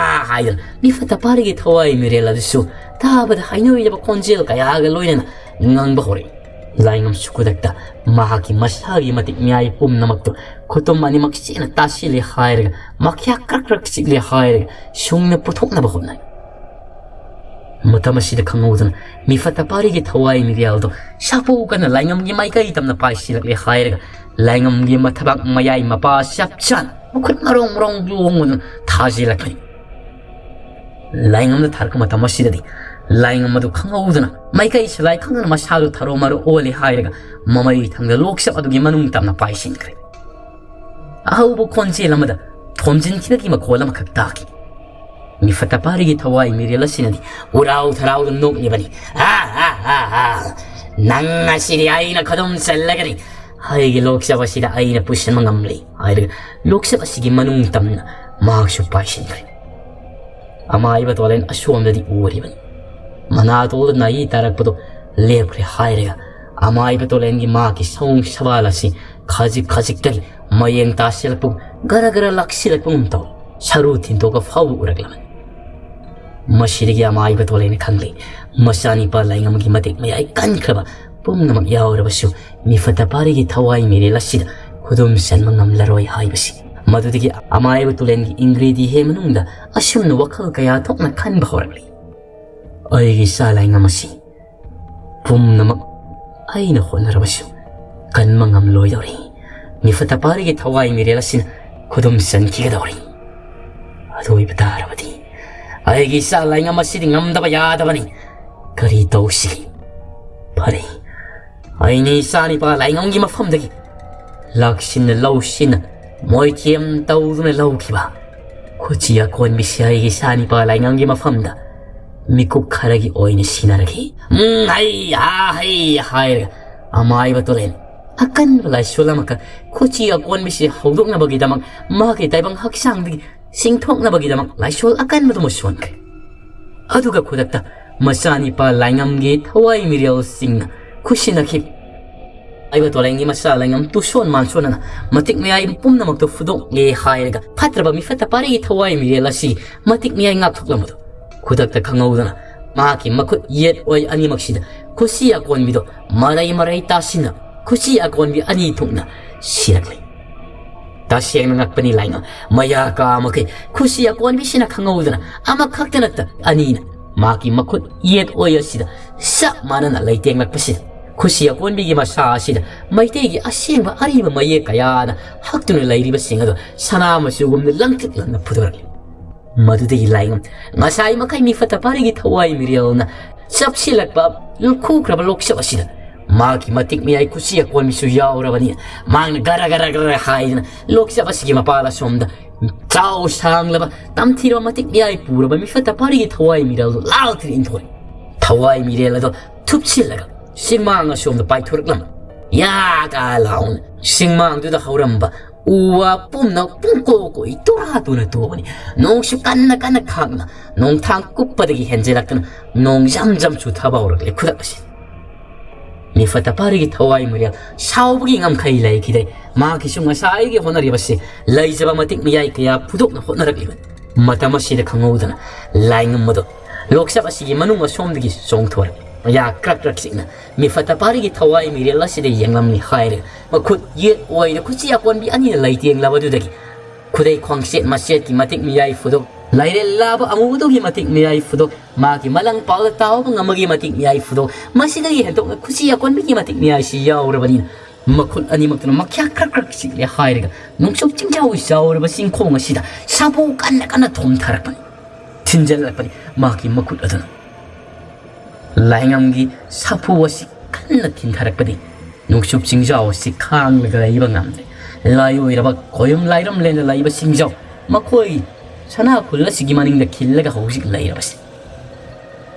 ꯍꯥꯏꯗꯨꯅ ꯃꯤꯐꯠꯇ ꯄꯥꯔꯤꯒꯤ ꯊꯋꯥꯏ ꯃꯤꯔꯦꯜ ꯑꯗꯨꯁꯨ ꯇꯥꯕꯗ ꯍꯩꯅꯔꯣꯏꯗꯕ ꯈꯣꯟꯖꯦꯜ ꯀꯌꯥꯒ ꯂꯣꯏꯅꯅ ꯉꯥꯡꯕ ꯍꯧꯔꯛꯏ꯫ ꯂꯥꯏꯉꯝꯁꯨ ꯈꯨꯗꯛꯇ ꯃꯍꯥꯛꯀꯤ ꯃꯁꯥꯒꯤ ꯃꯇꯤꯛ ꯃꯌꯥꯏ ꯄꯨꯝꯅꯃꯛꯇꯨ ꯈꯨꯇꯨꯝ ꯑꯅꯤꯃꯛ ꯆꯦꯠꯅ ꯇꯥꯁꯤꯜꯂꯦ ꯍꯥꯏꯔꯒ ꯃꯈ꯭ꯌꯥ ꯀ꯭ꯔꯛ ꯀ꯭ꯔꯛ ꯆꯤꯛꯂꯦ ꯍꯥꯏꯔꯒ ꯁꯨꯡꯅ ꯄꯨꯊꯣꯛꯅꯕ ꯍꯣꯠꯅꯩ꯫ ꯃꯇꯝ ꯑꯁꯤꯗ ꯈꯪꯍꯧꯗꯅ ꯃꯤꯐꯠꯇ ꯄꯥꯔꯤꯒꯤ ꯊꯋꯥꯏ ꯃꯤꯔꯦꯜꯗꯣ ꯁꯥꯐꯨ ꯀꯟꯅ ꯂꯥꯏꯉꯝꯒꯤ ꯃꯥꯏꯀꯩ ꯇꯝꯅ ꯄꯥꯏꯁꯤꯜꯂꯛꯂꯦ ꯍꯥꯏꯔꯒ ꯂꯥꯏꯉꯝꯒꯤ ꯃꯊꯕꯥꯛ ꯃꯌꯥꯏ ꯃꯄꯥ ꯆꯞ ꯆꯥꯅ ꯃꯈꯨꯠ ꯃꯔꯣꯡ ꯃꯔꯣꯡ ꯌꯣꯡꯗꯨꯅ ꯊꯥꯖꯤꯜꯂꯛꯄꯅꯤ꯫ ꯂꯥꯏꯉꯝꯗ ꯊꯥꯔꯛꯄ ꯃꯇꯝ ꯑꯁꯤꯗꯗꯤ ꯂꯥꯏꯉꯝ ꯑꯗꯨ ꯈꯪꯍꯧꯗꯅ ꯃꯥꯏꯀꯩ ꯁꯂꯥꯏ ꯈꯪꯗꯅ ꯃꯁꯥꯗꯨ ꯊꯔꯣ ꯃꯔꯣ ꯑꯣꯜꯂꯦ ꯍꯥꯏꯔꯒ ꯃꯃꯩ ꯊꯪꯗ ꯂꯣꯛꯆꯞ ꯑꯗꯨꯒꯤ ꯃꯅꯨꯡ ꯇꯝꯅ ꯄꯥꯏꯁꯤꯟꯈ꯭ꯔꯦ꯫ ꯑꯍꯧꯕ ꯈꯣꯟꯖꯦꯜ ꯑꯃꯗ ꯊꯣꯝꯖꯤꯟꯈꯤꯕꯒꯤ ꯃꯈꯣꯜ ꯑꯃꯈꯛ ꯇꯥꯈꯤ꯫ ꯃꯤꯐꯠꯇ ꯄꯥꯔꯤꯒꯤ ꯊꯋꯥꯏ ꯃꯤꯔꯦꯜ ꯑꯁꯤꯅꯗꯤ ꯎꯔꯥꯎ ꯊꯔꯥꯎꯗ ꯅꯣꯛꯂꯤꯕꯅꯤ꯫ "ꯑꯥ, ꯑꯥ, ꯑꯥ, ꯑꯥ! ꯅꯪ ꯑꯁꯤꯗꯤ ꯑꯩꯅ ꯈꯨꯗꯨꯝ ꯆꯜꯂꯒꯅꯤ꯫ ꯑꯩꯒꯤ ꯂꯣꯛꯆꯞ ꯑꯁꯤꯗ ꯑꯩꯅ ꯄꯨꯁꯤꯟꯕ ꯉꯝꯂꯤ" ꯍꯥꯏꯔꯒ ꯂꯣꯛꯆꯞ ꯑꯁꯤꯒꯤ ꯃꯅꯨꯡ ꯇꯝꯅ ꯃꯍꯥꯛꯁꯨ ꯄꯥꯏꯁꯤꯟꯈ꯭ꯔꯦ꯫ ꯑꯃꯥꯏꯕ ꯇꯣꯂꯦꯟ ꯑꯁꯣꯝꯗꯗꯤ ꯎꯔꯤꯕꯅꯤ꯫ ꯃꯅꯥꯇꯣꯜꯗ ꯅꯥꯏ ꯇꯥꯔꯛꯄꯗꯨ ꯂꯦꯞꯈ꯭ꯔꯦ ꯍꯥꯏꯔꯒ ꯑꯃꯥꯏꯕ ꯇꯣꯂꯦꯟꯒꯤ ꯃꯥꯒꯤ ꯁꯑꯣꯡ ꯁꯋꯥꯜ ꯑꯁꯤ ꯈꯖꯤꯛ ꯈꯖꯤꯛꯇꯒꯤ ꯃꯌꯦꯡ ꯇꯥꯁꯤꯜꯂꯛꯄ, ꯒꯔ ꯒꯔ ꯂꯥꯛꯁꯤꯜꯂꯛꯄꯒꯨꯝ ꯇꯧꯏ꯫ ꯁꯔꯨ ꯊꯤꯟꯗꯣꯛꯑ ꯐꯥꯎꯕ ꯎꯔꯛꯂꯝꯃꯤ꯫ ꯃꯁꯤꯗꯒꯤ ꯑꯃꯥꯏꯕ ꯇꯣꯂꯦꯟꯅ ꯈꯪꯂꯤ, ꯃꯆꯥꯅꯤꯄꯥ ꯂꯥꯏꯉꯝꯒꯤ ꯃꯇꯤꯛ ꯃꯌꯥꯏ ꯀꯟꯈ꯭ꯔꯕ ꯄꯨꯝꯅꯃꯛ ꯌꯥꯎꯔꯕꯁꯨ, ꯃꯤꯐꯠꯇ ꯄꯥꯔꯤꯒꯤ ꯊꯋꯥꯏ ꯃꯤꯔꯦꯜ ꯑꯁꯤꯗ ꯈꯨꯗꯨꯝ ꯆꯟꯕ ꯉꯝꯂꯔꯣꯏ ꯍꯥꯏꯕꯁꯤ꯫ ꯃꯗꯨꯗꯒꯤ ꯑꯃꯥꯏꯕ ꯇꯨꯂꯦꯟꯒꯤ ꯏꯪꯒ꯭ꯔꯦꯗꯤ ꯍꯦ ꯃꯅꯨꯡꯗ ꯑꯁꯨꯝꯅ ꯋꯥꯈꯜ ꯀꯌꯥ ꯊꯣꯛꯅ ꯈꯟꯕ ꯍꯧꯔꯛꯂꯤ꯫ ꯑꯩꯒꯤ ꯏꯆꯥ ꯂꯥꯏꯉꯝ ꯑꯁꯤ ꯄꯨꯝꯅꯃꯛ ꯑꯩꯅ ꯍꯣꯠꯅꯔꯕꯁꯨ ꯀꯟꯕ ꯉꯝꯂꯣꯏꯗꯧꯔꯤ꯫ ꯃꯤꯐꯠꯇ ꯄꯥꯔꯤꯒꯤ ꯊꯋꯥꯏ ꯃꯤꯔꯦꯜ ꯑꯁꯤꯅ ꯈꯨꯗꯨꯝ ꯆꯟꯈꯤꯒꯗꯧꯔꯤ꯫ ꯑꯗꯨ ꯑꯣꯏꯕ ꯇꯥꯔꯕꯗꯤ ꯑꯩꯒꯤ ꯏꯆꯥ ꯂꯥꯏꯉꯝ ꯑꯁꯤꯗꯤ ꯉꯝꯗꯕ ꯌꯥꯗꯕꯅꯤ꯫ ꯀꯔꯤ ꯇꯧꯁꯤꯒꯦ? ꯐꯔꯦ, ꯑꯩꯅ ꯏꯆꯥꯅꯤꯄꯥ ꯂꯥꯏꯉꯝꯒꯤ ꯃꯐꯝꯗꯒꯤ ꯂꯥꯛꯁꯤꯟꯅ ꯂꯧꯁꯤꯟꯅ ꯃꯣꯏꯊꯦꯝ ꯇꯧꯗꯨꯅ ꯂꯧꯈꯤꯕ ꯈꯨꯠꯁꯤ ꯑꯀꯣꯟꯕꯤꯁꯤ ꯑꯩꯒꯤ ꯏꯆꯥꯅꯤꯄꯥ ꯂꯥꯏꯉꯝꯒꯤ ꯃꯐꯝꯗ ꯃꯤꯀꯨꯞ ꯈꯔꯒꯤ ꯑꯣꯏꯅ ꯁꯤꯟꯅꯔꯒꯦ꯫ ꯎꯝ, ꯍꯩ, ꯍꯥ, ꯍꯩ ꯍꯥꯏꯔꯒ ꯑꯃꯥꯏꯕ ꯇꯨꯂꯦꯟ ꯑꯀꯟꯕ ꯂꯥꯏꯁꯣꯜ ꯑꯃꯈꯛ ꯈꯨꯠꯁꯤ ꯑꯀꯣꯟꯕꯤꯁꯤ ꯍꯧꯗꯣꯛꯅꯕꯒꯤꯗꯃꯛ ꯃꯍꯥꯛꯀꯤ ꯇꯥꯏꯕꯪ ꯍꯛꯆꯥꯡꯗꯒꯤ ꯆꯤꯡꯊꯣꯛꯅꯕꯒꯤꯗꯃꯛ ꯂꯥꯏꯁꯣꯜ ꯑꯀꯟꯕꯗꯨꯃ ꯁꯣꯟꯈ꯭ꯔꯦ꯫ ꯑꯗꯨꯒ ꯈꯨꯗꯛꯇ ꯃꯆꯥꯅꯤꯄꯥ ꯂꯥꯏꯉꯝꯒꯤ ꯊꯋꯥꯏ ꯃꯤꯔꯦꯜꯁꯤꯡꯅ ꯈꯨꯠꯁꯤꯟꯅꯈꯤꯕ ꯑꯃꯥꯏꯕ ꯇꯨꯂꯦꯟꯒꯤ ꯃꯆꯥ ꯂꯥꯏꯉꯝ ꯇꯨꯁꯣꯟ ꯃꯥꯟꯁꯣꯟꯅꯅ ꯃꯇꯤꯛ ꯃꯌꯥꯏ ꯄꯨꯝꯅꯃꯛꯇ ꯐꯨꯗꯣꯛꯂꯦ ꯍꯥꯏꯔꯒ ꯐꯠꯇ꯭ꯔꯕ ꯃꯤꯐꯠꯇ ꯄꯥꯔꯤꯒꯤ ꯊꯋꯥꯏ ꯃꯤꯔꯦꯜ ꯑꯁꯤ ꯃꯇꯤꯛ ꯃꯌꯥꯏ ꯉꯥꯛꯊꯣꯛꯂꯝꯕꯗꯨ ꯈꯨꯗꯛꯇ ꯈꯪꯍꯧꯗꯅ ꯃꯍꯥꯛꯀꯤ ꯃꯈꯨꯠ ꯌꯦꯠ ꯑꯣꯏ ꯑꯅꯤꯃꯛꯁꯤꯗ ꯈꯨꯠꯁꯤ ꯑꯀꯣꯟꯕꯤꯗꯣ ꯃꯔꯩ ꯃꯔꯩ ꯇꯥꯁꯤꯟꯅ ꯈꯨꯠꯁꯤ ꯑꯀꯣꯟꯕꯤ ꯑꯅꯤ ꯊꯣꯛꯅ ꯁꯤꯔꯛꯂꯦ꯫ ꯇꯁꯦꯡꯅ ꯉꯛꯄꯅꯤ ꯂꯥꯏꯉꯝ꯫ ꯃꯌꯥ ꯀꯥ ꯃꯈꯩ ꯈꯨꯠꯁꯤ ꯑꯀꯣꯟꯕꯤꯁꯤꯅ ꯈꯪꯍꯧꯗꯅ ꯑꯃꯈꯛꯇ ꯅꯠꯇ ꯑꯅꯤꯅ ꯃꯍꯥꯛꯀꯤ ꯃꯈꯨꯠ ꯌꯦꯠ ꯑꯣꯏ ꯑꯁꯤꯗ ꯆꯞ ꯃꯥꯟꯅꯅ ꯂꯩꯇꯦꯡꯂꯛꯄꯁꯤꯗ ꯈꯨꯠꯁꯤ ꯑꯀꯣꯟꯕꯤꯒꯤ ꯃꯁꯥ ꯑꯁꯤꯗ ꯃꯩꯇꯩꯒꯤ ꯑꯁꯦꯡꯕ ꯑꯔꯤꯕ ꯃꯌꯦꯛ ꯀꯌꯥꯅ ꯍꯛꯇꯨꯅ ꯂꯩꯔꯤꯕꯁꯤꯡ ꯑꯗꯨ ꯁꯅꯥ ꯃꯆꯨꯒꯨꯝꯅ ꯂꯪꯇ꯭ꯔꯤꯛ ꯂꯪꯅ ꯐꯨꯗꯣꯔꯛꯂꯤ꯫ ꯃꯗꯨꯗꯒꯤ ꯂꯥꯏꯉꯝ ꯉꯁꯥꯏ ꯃꯈꯩ ꯃꯤꯐꯠꯇ ꯄꯥꯔꯤꯒꯤ ꯊꯋꯥꯏ ꯃꯤꯔꯦꯜꯅ ꯆꯞꯁꯤꯜꯂꯛꯄ ꯈꯨꯈ꯭ꯔꯕ ꯂꯣꯛꯆꯞ ꯑꯁꯤꯗ ꯃꯍꯥꯛꯀꯤ ꯃꯇꯤꯛ ꯃꯌꯥꯏ ꯈꯨꯠꯁꯤ ꯑꯀꯣꯟꯕꯤꯁꯨ ꯌꯥꯎꯔꯕꯅꯤꯅ ꯃꯍꯥꯛꯅ ꯒꯔ ꯒꯔ ꯒꯔ ꯍꯥꯏꯗꯅ ꯂꯣꯛꯆꯞ ꯑꯁꯤꯒꯤ ꯃꯄꯥꯜ ꯑꯁꯣꯝꯗ ꯆꯥꯎ ꯁꯥꯡꯂꯕ ꯇꯝꯊꯤꯔꯕ ꯃꯇꯤꯛ ꯃꯌꯥꯏ ꯄꯨꯔꯕ ꯃꯤꯐꯠꯇ ꯄꯥꯔꯤꯒꯤ ꯊꯋꯥꯏ ꯃꯤꯔꯦꯜꯗꯨ ꯂꯥꯜꯊꯤꯅ ꯏꯟꯊꯣꯛꯏ꯫ ꯊꯋꯥꯏ ꯃꯤꯔꯦꯜ ꯑꯗꯨ ꯊꯨꯞꯁꯤꯜꯂꯒ ꯆꯤꯡꯃꯥꯡ ꯑꯁꯣꯝꯗ ꯄꯥꯏꯊꯣꯔꯛꯂꯝꯃꯤ꯫ ꯌꯥ ꯀꯥ ꯂꯥꯎꯅ ꯆꯤꯡꯃꯥꯡꯗꯨꯗ ꯍꯧꯔꯝꯕ ꯎ ꯋꯥ ꯄꯨꯝꯅ ꯄꯨꯡꯀꯣꯛ ꯀꯣꯛꯏ, ꯇꯨꯔꯥ ꯇꯨꯅ ꯇꯣꯛꯑꯕꯅꯤ꯫ ꯅꯣꯡꯁꯨ ꯀꯟꯅ ꯀꯟꯅ ꯈꯥꯛꯅ ꯅꯣꯡꯊꯥꯡ ꯀꯨꯞꯄꯗꯒꯤ ꯍꯦꯟꯖꯤꯜꯂꯛꯇꯨꯅ ꯅꯣꯡ ꯖꯝ ꯖꯝ ꯆꯨꯊꯕ ꯍꯧꯔꯛꯂꯦ ꯈꯨꯗꯛ ꯑꯁꯤ꯫ ꯃꯤꯐꯠꯇ ꯄꯥꯔꯤꯒꯤ ꯊꯋꯥꯏ ꯃꯤꯔꯦꯜ ꯁꯥꯎꯕꯒꯤ ꯉꯝꯈꯩ ꯂꯩꯈꯤꯗꯦ꯫ ꯃꯍꯥꯛꯀꯤꯁꯨ ꯉꯁꯥꯏꯒꯤ ꯍꯣꯠꯅꯔꯤꯕꯁꯤ ꯂꯩꯖꯕ ꯃꯇꯤꯛ ꯃꯌꯥꯏ ꯀꯌꯥ ꯐꯨꯗꯣꯛꯅ ꯍꯣꯠꯅꯔꯛꯂꯤꯕꯅꯤ꯫ ꯃꯇꯝ ꯑꯁꯤꯗ ꯈꯪꯍꯧꯗꯅ ꯂꯥꯏꯉꯝ ꯑꯗꯨ ꯂꯣꯛꯁꯞ ꯑꯁꯤꯒꯤ ꯃꯅꯨꯡ ꯑꯁꯣꯝꯗꯒꯤ ꯆꯣꯡꯊꯣꯔꯛꯏ꯫ ꯃꯌꯥ ꯀ꯭ꯔꯛ ꯀ꯭ꯔꯛ ꯆꯤꯛꯅ ꯃꯤꯐꯠꯇ ꯐꯥꯔꯤꯒꯤ ꯊꯋꯥꯏ ꯃꯤꯔꯦꯜ ꯑꯁꯤꯗ ꯌꯦꯡꯂꯝꯃꯤ ꯍꯥꯏꯔꯒ ꯃꯈꯨꯠ ꯌꯦꯠ ꯑꯣꯏꯗ ꯈꯨꯠꯁꯤ ꯑꯀꯣꯟꯕꯤ ꯑꯅꯤꯅ ꯂꯩꯇꯦꯡꯂꯕꯗꯨꯗꯒꯤ ꯈꯨꯗꯩ ꯈ꯭ꯋꯥꯡꯆꯦꯠ ꯃꯆꯦꯠꯀꯤ ꯃꯇꯤꯛ ꯃꯤꯌꯥꯏ ꯐꯨꯗꯣꯛ, ꯂꯥꯏꯔꯦꯜ ꯂꯥꯕ ꯑꯃꯨꯕꯗꯨꯒꯤ ꯃꯇꯤꯛ ꯃꯤꯌꯥꯏ ꯐꯨꯗꯣꯛ, ꯃꯥꯒꯤ ꯃꯂꯪ ꯄꯥꯎꯗ ꯇꯥꯎꯕ ꯉꯝꯃꯒꯤ ꯃꯇꯤꯛ ꯃꯤꯌꯥꯏ ꯐꯨꯗꯣꯛ, ꯃꯁꯤꯗꯒꯤ ꯍꯦꯟꯗꯣꯛꯅ ꯈꯨꯠꯁꯤ ꯑꯀꯣꯟꯕꯤꯒꯤ ꯃꯇꯤꯛ ꯃꯤꯌꯥꯏꯁꯤ ꯌꯥꯎꯔꯕꯅꯤꯅ ꯃꯈꯨꯠ ꯑꯅꯤꯃꯛꯇꯨꯅ ꯃꯈ꯭ꯌꯥ ꯈ꯭ꯔꯛ ꯈ꯭ꯔꯛ ꯆꯤꯛꯂꯦ ꯍꯥꯏꯔꯒ ꯅꯣꯡꯆꯨꯞ ꯆꯤꯡꯖꯥꯎ ꯆꯥꯎꯔꯕ ꯆꯤꯡꯈꯣꯡ ꯑꯁꯤꯗ ꯁꯥꯐꯨ ꯀꯟꯅ ꯀꯟꯅ ꯊꯣꯝꯊꯔꯛꯄꯅꯤ꯫ ꯊꯤꯟꯖꯜꯂꯛꯄꯅꯤ ꯃꯍꯥꯛꯀꯤ ꯃꯈꯨꯠ ꯑꯗꯨꯅ꯫ ꯂꯥꯏꯉꯝꯒꯤ ꯁꯥꯐꯨ ꯑꯁꯤ ꯀꯟꯅ ꯊꯤꯟꯊꯔꯛꯄꯗꯤ ꯅꯣꯡꯆꯨꯞ ꯆꯤꯡꯖꯥꯎ ꯑꯁꯤ ꯈꯥꯡꯂꯒ ꯂꯩꯕ ꯉꯝꯗ꯭ꯔꯦ꯫ ꯂꯥꯏꯑꯣꯏꯔꯕ ꯈꯣꯌꯨꯝ ꯂꯥꯏꯔꯝꯂꯦꯟꯗ ꯂꯩꯕ ꯆꯤꯡꯖꯥꯎ, ꯃꯈꯣꯏ ꯁꯅꯥ ꯈꯨꯜ ꯑꯁꯤꯒꯤ ꯃꯅꯤꯡꯗ ꯈꯤꯜꯂꯒ ꯍꯧꯖꯤꯛ ꯂꯩꯔꯕꯁꯤ꯫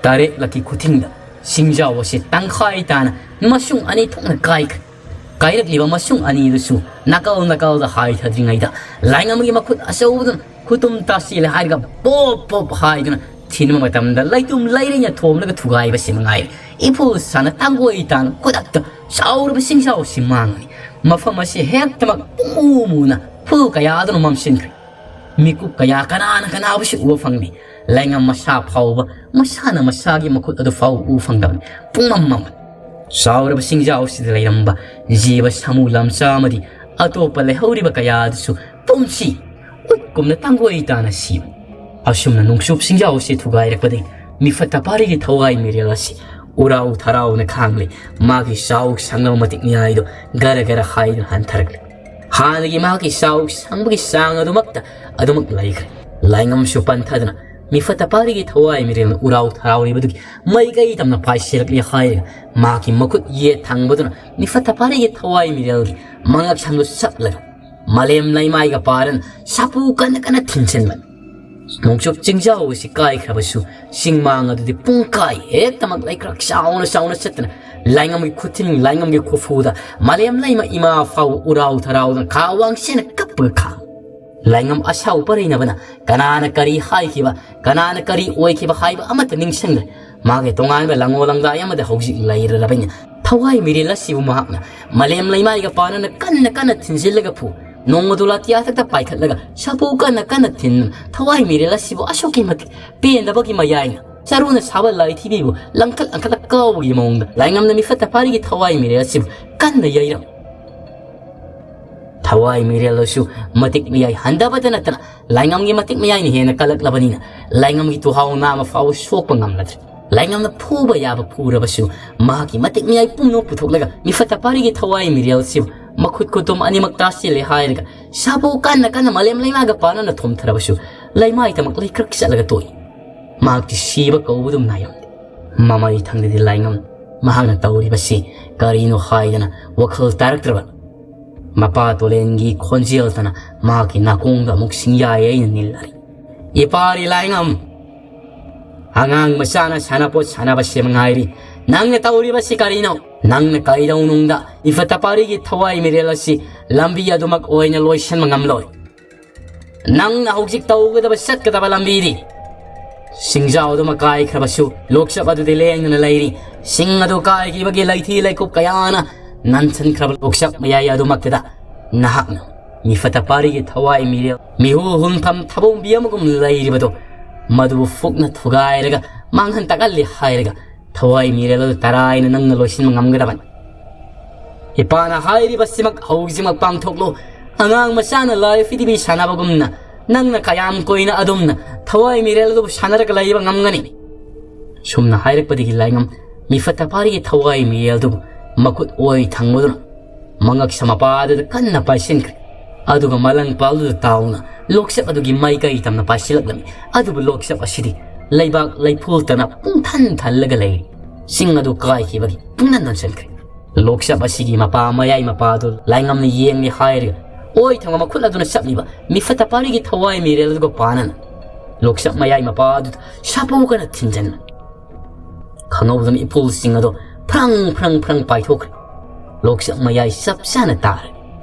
ꯇꯔꯦꯠꯂꯛꯀꯤ ꯈꯨꯊꯤꯡꯗ ꯆꯤꯡꯖꯥꯎ ꯑꯁꯤ ꯇꯪꯈꯥꯏ ꯇꯥꯅ ꯃꯁꯨꯡ ꯑꯅꯤ ꯊꯣꯛꯅ ꯀꯥꯏꯈ꯭ꯔꯦ꯫ ꯀꯥꯏꯔꯛꯂꯤꯕ ꯃꯁꯨꯡ ꯑꯅꯤꯗꯨꯁꯨ ꯅꯥꯀꯜ ꯅꯥꯀꯜꯗ ꯍꯥꯏꯊꯗ꯭ꯔꯤꯉꯩꯗ ꯂꯥꯏꯉꯝꯒꯤ ꯃꯈꯨꯠ ꯑꯆꯧꯕꯗꯨꯅ ꯈꯨꯇꯨꯝ ꯇꯥꯁꯤꯜꯂꯦ ꯍꯥꯏꯔꯒ ꯄꯣꯞ ꯄꯣꯞ ꯍꯥꯏꯗꯨꯅ ꯊꯤꯟꯕ ꯃꯇꯝꯗ ꯂꯩꯇꯨꯝ ꯂꯩꯔꯩꯅ ꯊꯣꯝꯂꯒ ꯊꯨꯒꯥꯏꯕꯁꯤ ꯃꯉꯥꯏꯔꯦ꯫ ꯏꯐꯨꯜ ꯁꯥꯅ ꯇꯥꯡꯒꯣꯏ ꯇꯥꯅ ꯈꯨꯗꯛꯇ ꯆꯥꯎꯔꯕ ꯆꯤꯡꯖꯥꯎꯁꯤ ꯃꯥꯡꯉꯤ꯫ ꯃꯐꯝ ꯑꯁꯤ ꯍꯦꯛꯇꯃꯛ ꯄꯨꯡꯃꯨ ꯃꯨꯅ ꯐꯨꯜ ꯀꯌꯥꯗꯨꯅ ꯃꯝꯁꯤꯟꯈ꯭ꯔꯦ꯫ ꯃꯤꯀꯨꯞ ꯀꯌꯥ ꯀꯅꯥꯅ ꯀꯅꯥꯕꯨꯁꯨ ꯎꯕ ꯐꯪꯂꯤ꯫ ꯂꯥꯏꯉꯝ ꯃꯁꯥ ꯐꯥꯎꯕ, ꯃꯁꯥꯅ ꯃꯁꯥꯒꯤ ꯃꯈꯨꯠ ꯑꯗꯨ ꯐꯥꯎꯕ ꯎꯕ ꯐꯪꯗꯕꯅꯤ꯫ ꯄꯨꯡꯃꯝ ꯃꯝꯃꯤ꯫ ꯆꯥꯎꯔꯕ ꯆꯤꯡꯖꯥꯎꯁꯤꯗ ꯂꯩꯔꯝꯕ ꯖꯤꯕ ꯁꯥꯃꯨ ꯂꯝꯆꯥ ꯑꯃꯗꯤ ꯑꯇꯣꯞꯄ ꯂꯩꯍꯧꯔꯤꯕ ꯀꯌꯥ ꯑꯗꯨꯁꯨ ꯄꯨꯝꯁꯤ ꯎꯠꯀꯨꯝꯅ ꯇꯥꯡꯒꯣꯏ ꯇꯥꯅ ꯁꯤꯕ꯫ ꯑꯁꯨꯝꯅ ꯅꯣꯡꯆꯨꯞ ꯆꯤꯡꯖꯥꯎꯁꯤ ꯊꯨꯒꯥꯏꯔꯛꯄꯗꯒꯤ ꯃꯤꯐꯠꯇ ꯄꯥꯔꯤꯒꯤ ꯊꯋꯥꯏ ꯃꯤꯔꯦꯜ ꯑꯁꯤ ꯎꯔꯥꯎ ꯊꯔꯥꯎꯅ ꯈꯥꯡꯂꯦ꯫ ꯃꯥꯒꯤ ꯆꯥꯎ ꯁꯥꯡꯅꯕ ꯃꯇꯤꯛ ꯃꯌꯥꯏꯗꯨ ꯒꯔ ꯒꯔ ꯍꯥꯏꯗꯨꯅ ꯍꯟꯊꯔꯛꯂꯦ꯫ ꯍꯥꯟꯅꯒꯤ ꯃꯍꯥꯛꯀꯤ ꯆꯥꯎ ꯁꯥꯡꯕꯒꯤ ꯆꯥꯡ ꯑꯗꯨꯃꯛꯇ ꯑꯗꯨꯃꯛ ꯂꯩꯈ꯭ꯔꯦ꯫ ꯂꯥꯏꯉꯝꯁꯨ ꯄꯟꯊꯗꯅ ꯃꯤꯐꯠꯇ ꯄꯥꯔꯤꯒꯤ ꯊꯋꯥꯏ ꯃꯤꯔꯦꯜꯅ ꯎꯔꯥꯎ ꯊꯔꯥꯎꯔꯤꯕꯗꯨꯒꯤ ꯃꯥꯏꯀꯩ ꯇꯝꯅ ꯄꯥꯏꯁꯤꯜꯂꯛꯂꯦ ꯍꯥꯏꯔꯒ ꯃꯍꯥꯛꯀꯤ ꯃꯈꯨꯠ ꯌꯦꯠ ꯊꯪꯕꯗꯨꯅ ꯃꯤꯐꯠꯇ ꯄꯥꯔꯤꯒꯤ ꯊꯋꯥꯏ ꯃꯤꯔꯦꯜꯒꯤ ꯃꯉꯛꯁꯝꯗꯨ ꯆꯞꯂꯒ ꯃꯥꯂꯦꯝ ꯂꯩꯃꯥꯏꯒ ꯄꯥꯔꯅ ꯁꯥꯐꯨ ꯀꯟꯅ ꯀꯟꯅ ꯊꯤꯟꯖꯤꯟꯕꯅꯤ꯫ ꯅꯣꯡꯆꯨꯞ ꯆꯤꯡꯖꯥꯎ ꯑꯁꯤ ꯀꯥꯏꯈ꯭ꯔꯕꯁꯨ ꯆꯤꯡꯃꯥꯡ ꯑꯗꯨꯗꯤ ꯄꯨꯡꯀꯥꯏ ꯍꯦꯛꯇꯃꯛ ꯂꯩꯀ꯭ꯔꯛ ꯆꯥꯎꯅ ꯆꯥꯎꯅ ꯆꯠꯇꯅ ꯂꯥꯏꯉꯝꯒꯤ ꯈꯨꯊꯤꯟ ꯂꯥꯏꯉꯝꯒꯤ ꯈꯨꯐꯨꯗ ꯃꯥꯂꯦꯝ ꯂꯩꯃ ꯏꯃꯥ ꯐꯥꯎꯕ ꯎꯔꯥꯎ ꯊꯔꯥꯎꯗꯅ ꯈꯥ ꯋꯥꯡꯁꯦꯅ ꯀꯞꯄꯒ ꯈꯥꯡ꯫ ꯂꯥꯏꯉꯝ ꯑꯁꯥꯎ ꯄꯔꯩꯅꯕꯅ ꯀꯅꯥꯅ ꯀꯔꯤ ꯍꯥꯏꯈꯤꯕ, ꯀꯅꯥꯅ ꯀꯔꯤ ꯑꯣꯏꯈꯤꯕ ꯍꯥꯏꯕ ꯑꯃꯠꯇ ꯅꯤꯡꯁꯤꯡꯗ꯭ꯔꯦ꯫ ꯃꯥꯒꯤ ꯇꯣꯉꯥꯟꯕ ꯂꯥꯡꯉꯣ ꯂꯥꯡꯗꯥꯏ ꯑꯃꯗ ꯍꯧꯖꯤꯛ ꯂꯩꯔꯔꯕꯅꯤ꯫ ꯊꯋꯥꯏ ꯃꯤꯔꯦꯜ ꯑꯁꯤꯕꯨ ꯃꯍꯥꯛꯅ ꯃꯥꯂꯦꯝ ꯂꯩꯃꯥꯏꯒ ꯄꯥꯟꯅꯅ ꯀꯟꯅ ꯀꯟꯅ ꯊꯤꯟꯖꯤꯜꯂꯒ ꯐꯨ꯫ ꯅꯣꯡꯃꯗꯨ ꯂꯥꯇꯤꯌꯥꯊꯛꯇ ꯄꯥꯏꯈꯠꯂꯒ ꯁꯥꯐꯨ ꯀꯟꯅ ꯀꯟꯅ ꯊꯤꯟꯗꯨꯅ ꯊꯋꯥꯏ ꯃꯤꯔꯦꯜ ꯑꯁꯤꯕꯨ ꯑꯁꯨꯛꯀꯤ ꯃꯇꯤꯛ ꯄꯦꯟꯗꯕꯒꯤ ꯃꯌꯥꯏꯅ ꯆꯔꯨꯅ ꯁꯥꯕ ꯂꯥꯏꯊꯤꯕꯤꯕꯨ ꯂꯪꯈꯠ ꯂꯪꯈꯠꯂ ꯀꯥꯎꯕꯒꯤ ꯃꯑꯣꯡꯗ ꯂꯥꯏꯉꯝꯅ ꯃꯤꯐꯠꯇ ꯄꯥꯔꯤꯒꯤ ꯊꯋꯥꯏ ꯃꯤꯔꯦꯜ ꯑꯁꯤꯕꯨ ꯀꯟꯅ ꯌꯩꯔꯝꯃꯤ꯫ ꯊꯋꯥꯏ ꯃꯤꯔꯦꯜ ꯑꯗꯨꯁꯨ ꯃꯇꯤꯛ ꯃꯌꯥꯏ ꯍꯟꯗꯕꯇ ꯅꯠꯇꯅ ꯂꯥꯏꯉꯝꯒꯤ ꯃꯇꯤꯛ ꯃꯌꯥꯏꯅ ꯍꯦꯟꯅ ꯀꯜꯂꯛꯂꯕꯅꯤꯅ ꯂꯥꯏꯉꯝꯒꯤ ꯇꯨꯍꯥꯎ ꯅꯥꯃ ꯐꯥꯎꯕ ꯁꯣꯛꯄ ꯉꯝꯂꯗ꯭ꯔꯦ꯫ ꯂꯥꯏꯉꯝꯅ ꯐꯨꯕ ꯌꯥꯕ ꯐꯨꯔꯕꯁꯨ ꯃꯍꯥꯛꯀꯤ ꯃꯇꯤꯛ ꯃꯌꯥꯏ ꯄꯨꯝꯅꯃꯛ ꯄꯨꯊꯣꯛꯂꯒ ꯃꯤꯐꯠꯇ ꯄꯥꯔꯤꯒꯤ ꯊꯋꯥꯏ ꯃꯤꯔꯦꯜꯁꯤꯕꯨ ꯃꯈꯨꯠ ꯈꯨꯇꯨꯝ ꯑꯅꯤꯃꯛ ꯇꯥꯁꯤꯜꯂꯦ ꯍꯥꯏꯔꯒ ꯁꯥꯐꯨ ꯀꯟꯅ ꯀꯟꯅ ꯃꯥꯂꯦꯝ ꯂꯩꯃꯥꯒ ꯄꯥꯅꯅ ꯊꯣꯝꯊꯔꯕꯁꯨ ꯂꯩꯃꯥꯏꯗꯃꯛ ꯂꯩꯀ꯭ꯔꯛ ꯆꯠꯂꯒ ꯇꯣꯛꯏ꯫ ꯃꯍꯥꯛꯇꯤ ꯁꯤꯕ ꯀꯧꯕꯗꯨꯝ ꯅꯥꯏꯔꯝꯗꯦ꯫ ꯃꯃꯩ ꯊꯪꯗꯗꯤ ꯂꯥꯏꯉꯝ ꯃꯍꯥꯛꯅ ꯇꯧꯔꯤꯕꯁꯤ ꯀꯔꯤꯅꯣ ꯍꯥꯏꯗꯅ ꯋꯥꯈꯜ ꯇꯥꯔꯛꯇ꯭ꯔꯕ ꯃꯄꯥ ꯇꯣꯂꯦꯟꯒꯤ ꯈꯣꯟꯖꯦꯜꯇꯅ ꯃꯍꯥꯛꯀꯤ ꯅꯥꯀꯣꯡꯗ ꯑꯃꯨꯛ ꯁꯤꯡꯌꯥꯏ ꯑꯩꯅ ꯅꯤꯜꯂꯔꯤ꯫ ꯏꯄꯥꯔꯤ ꯂꯥꯏꯉꯝ, ꯑꯉꯥꯡ ꯃꯆꯥꯅ ꯁꯥꯟꯅꯄꯣꯠ ꯁꯥꯟꯅꯕꯁꯦ ꯃꯉꯥꯏꯔꯤ꯫ ꯅꯪꯅ ꯇꯧꯔꯤꯕꯁꯤ ꯀꯔꯤꯅꯣ? ꯅꯪꯅ ꯀꯩꯗꯧꯅꯨꯡꯗ ꯏꯐꯠꯇ ꯄꯥꯔꯤꯒꯤ ꯊꯋꯥꯏ ꯃꯤꯔꯦꯜ ꯑꯁꯤ ꯂꯝꯕꯤ ꯑꯗꯨꯃꯛ ꯑꯣꯏꯅ ꯂꯣꯏꯁꯤꯟꯕ ꯉꯝꯂꯣꯏ꯫ ꯅꯪꯅ ꯍꯧꯖꯤꯛ ꯇꯧꯒꯗꯕ ꯆꯠꯀꯗꯕ ꯂꯝꯕꯤꯗꯤ ꯁꯤꯡꯖꯥꯎ ꯑꯗꯨꯃꯛ ꯀꯥꯏꯈ꯭ꯔꯕꯁꯨ ꯂꯣꯛꯆꯞ ꯑꯗꯨꯗꯤ ꯂꯦꯡꯗꯅ ꯂꯩꯔꯤ꯫ ꯁꯤꯡ ꯑꯗꯨ ꯀꯥꯏꯈꯤꯕꯒꯤ ꯂꯩꯊꯤ ꯂꯩꯀꯨꯞ ꯀꯌꯥꯅ ꯅꯟꯁꯤꯟꯈ꯭ꯔꯕ ꯂꯣꯛꯆꯞ ꯃꯌꯥꯏ ꯑꯗꯨꯃꯛꯇꯨꯗ ꯅꯍꯥꯛꯅ ꯃꯤꯐꯠꯇ ꯄꯥꯔꯤꯒꯤ ꯊꯋꯥꯏ ꯃꯤꯔꯦꯜ ꯃꯤꯍꯨ ꯍꯨꯟꯐꯝ ꯊꯕꯣꯡꯕꯤ ꯑꯃꯒꯨꯝ ꯂꯩꯔꯤꯕꯗꯨ ꯃꯗꯨꯕꯨ ꯐꯨꯛꯅ ꯊꯨꯒꯥꯏꯔꯒ ꯃꯥꯡꯍꯟ ꯇꯥꯛꯍꯜꯂꯤ ꯍꯥꯏꯔꯒ ꯊꯋꯥꯏ ꯃꯤꯔꯦꯜ ꯑꯗꯨ ꯇꯔꯥꯏꯅ ꯅꯪꯅ ꯂꯣꯏꯁꯤꯟꯕ ꯉꯝꯒꯗꯕꯅꯤ꯫ ꯏꯄꯥꯅ ꯍꯥꯏꯔꯤꯕꯁꯤꯃꯛ ꯍꯧꯖꯤꯛꯃꯛ ꯄꯥꯡꯊꯣꯛꯂꯨ꯫ ꯑꯉꯥꯡ ꯃꯆꯥꯅ ꯂꯥꯏ ꯐꯤꯗꯤꯕꯤ ꯁꯥꯟꯅꯕꯒꯨꯝꯅ ꯅꯪꯅ ꯀꯌꯥꯝ ꯀꯨꯏꯅ ꯑꯗꯨꯝꯅ ꯊꯋꯥꯏ ꯃꯤꯔꯦꯜ ꯑꯗꯨꯕꯨ ꯁꯥꯟꯅꯔꯒ ꯂꯩꯕ ꯉꯝꯒꯅꯤ? ꯁꯨꯝꯅ ꯍꯥꯏꯔꯛꯄꯗꯒꯤ ꯂꯥꯏꯉꯝ ꯃꯤꯐꯠꯇ ꯄꯥꯔꯤꯒꯤ ꯊꯋꯥꯏ ꯃꯤꯔꯦꯜ ꯑꯗꯨꯕꯨ ꯃꯈꯨꯠ ꯑꯣꯏ ꯊꯪꯕꯗꯨꯅ ꯃꯉꯛꯁꯝ ꯃꯄꯥ ꯑꯗꯨꯗ ꯀꯟꯅ ꯄꯥꯏꯁꯤꯟꯈ꯭ꯔꯦ꯫ ꯑꯗꯨꯒ ꯃꯂꯪꯄꯥꯛꯂꯨꯗ ꯇꯥꯎꯅ ꯂꯣꯛꯆꯞ ꯑꯗꯨꯒꯤ ꯃꯥꯏꯀꯩ ꯇꯝꯅ ꯄꯥꯏꯁꯤꯜꯂꯛꯂꯝꯃꯤ꯫ ꯑꯗꯨꯕꯨ ꯂꯣꯛꯆꯞ ꯑꯁꯤꯗꯤ ꯂꯩꯕꯥꯛ ꯂꯩꯐꯨꯜꯇꯅ ꯄꯨꯡꯊꯟ ꯊꯜꯂꯒ ꯂꯩꯔꯤ꯫ ꯆꯤꯡ ꯑꯗꯨ ꯀꯥꯏꯈꯤꯕꯒꯤ ꯄꯨꯡꯅꯟ ꯅꯟꯁꯤꯟꯈ꯭ꯔꯦ꯫ ꯂꯣꯛꯆꯞ ꯑꯁꯤꯒꯤ ꯃꯄꯥ ꯃꯌꯥꯏ ꯃꯄꯥ ꯑꯗꯨ ꯂꯥꯏꯉꯝꯅ ꯌꯦꯡꯂꯤ ꯍꯥꯏꯔꯒ ꯑꯣꯏ ꯊꯪꯕ ꯃꯈꯨꯠ ꯑꯗꯨꯅ ꯆꯞꯂꯤꯕ ꯃꯤꯐꯠꯇ ꯄꯥꯔꯤꯒꯤ ꯊꯋꯥꯏ ꯃꯤꯔꯦꯜ ꯑꯗꯨꯒ ꯄꯥꯅꯅ ꯂꯣꯛꯆꯞ ꯃꯌꯥꯏ ꯃꯄꯥ ꯑꯗꯨꯗ ꯁꯥꯄꯣ ꯀꯟꯅ ꯊꯤꯟꯖꯟꯕ ꯈꯪꯍꯧꯗꯅ ꯏꯄꯨꯜꯁꯤꯡ ꯑꯗꯨ ꯐ꯭ꯔꯪ ꯐ꯭ꯔꯪ ꯐ꯭ꯔꯪ ꯄꯥꯏꯊꯣꯛꯈ꯭ꯔꯦ꯫ ꯂꯣꯛꯆꯞ ꯃꯌꯥꯏ ꯆꯞ ꯆꯥꯅ ꯇꯥꯔꯦ꯫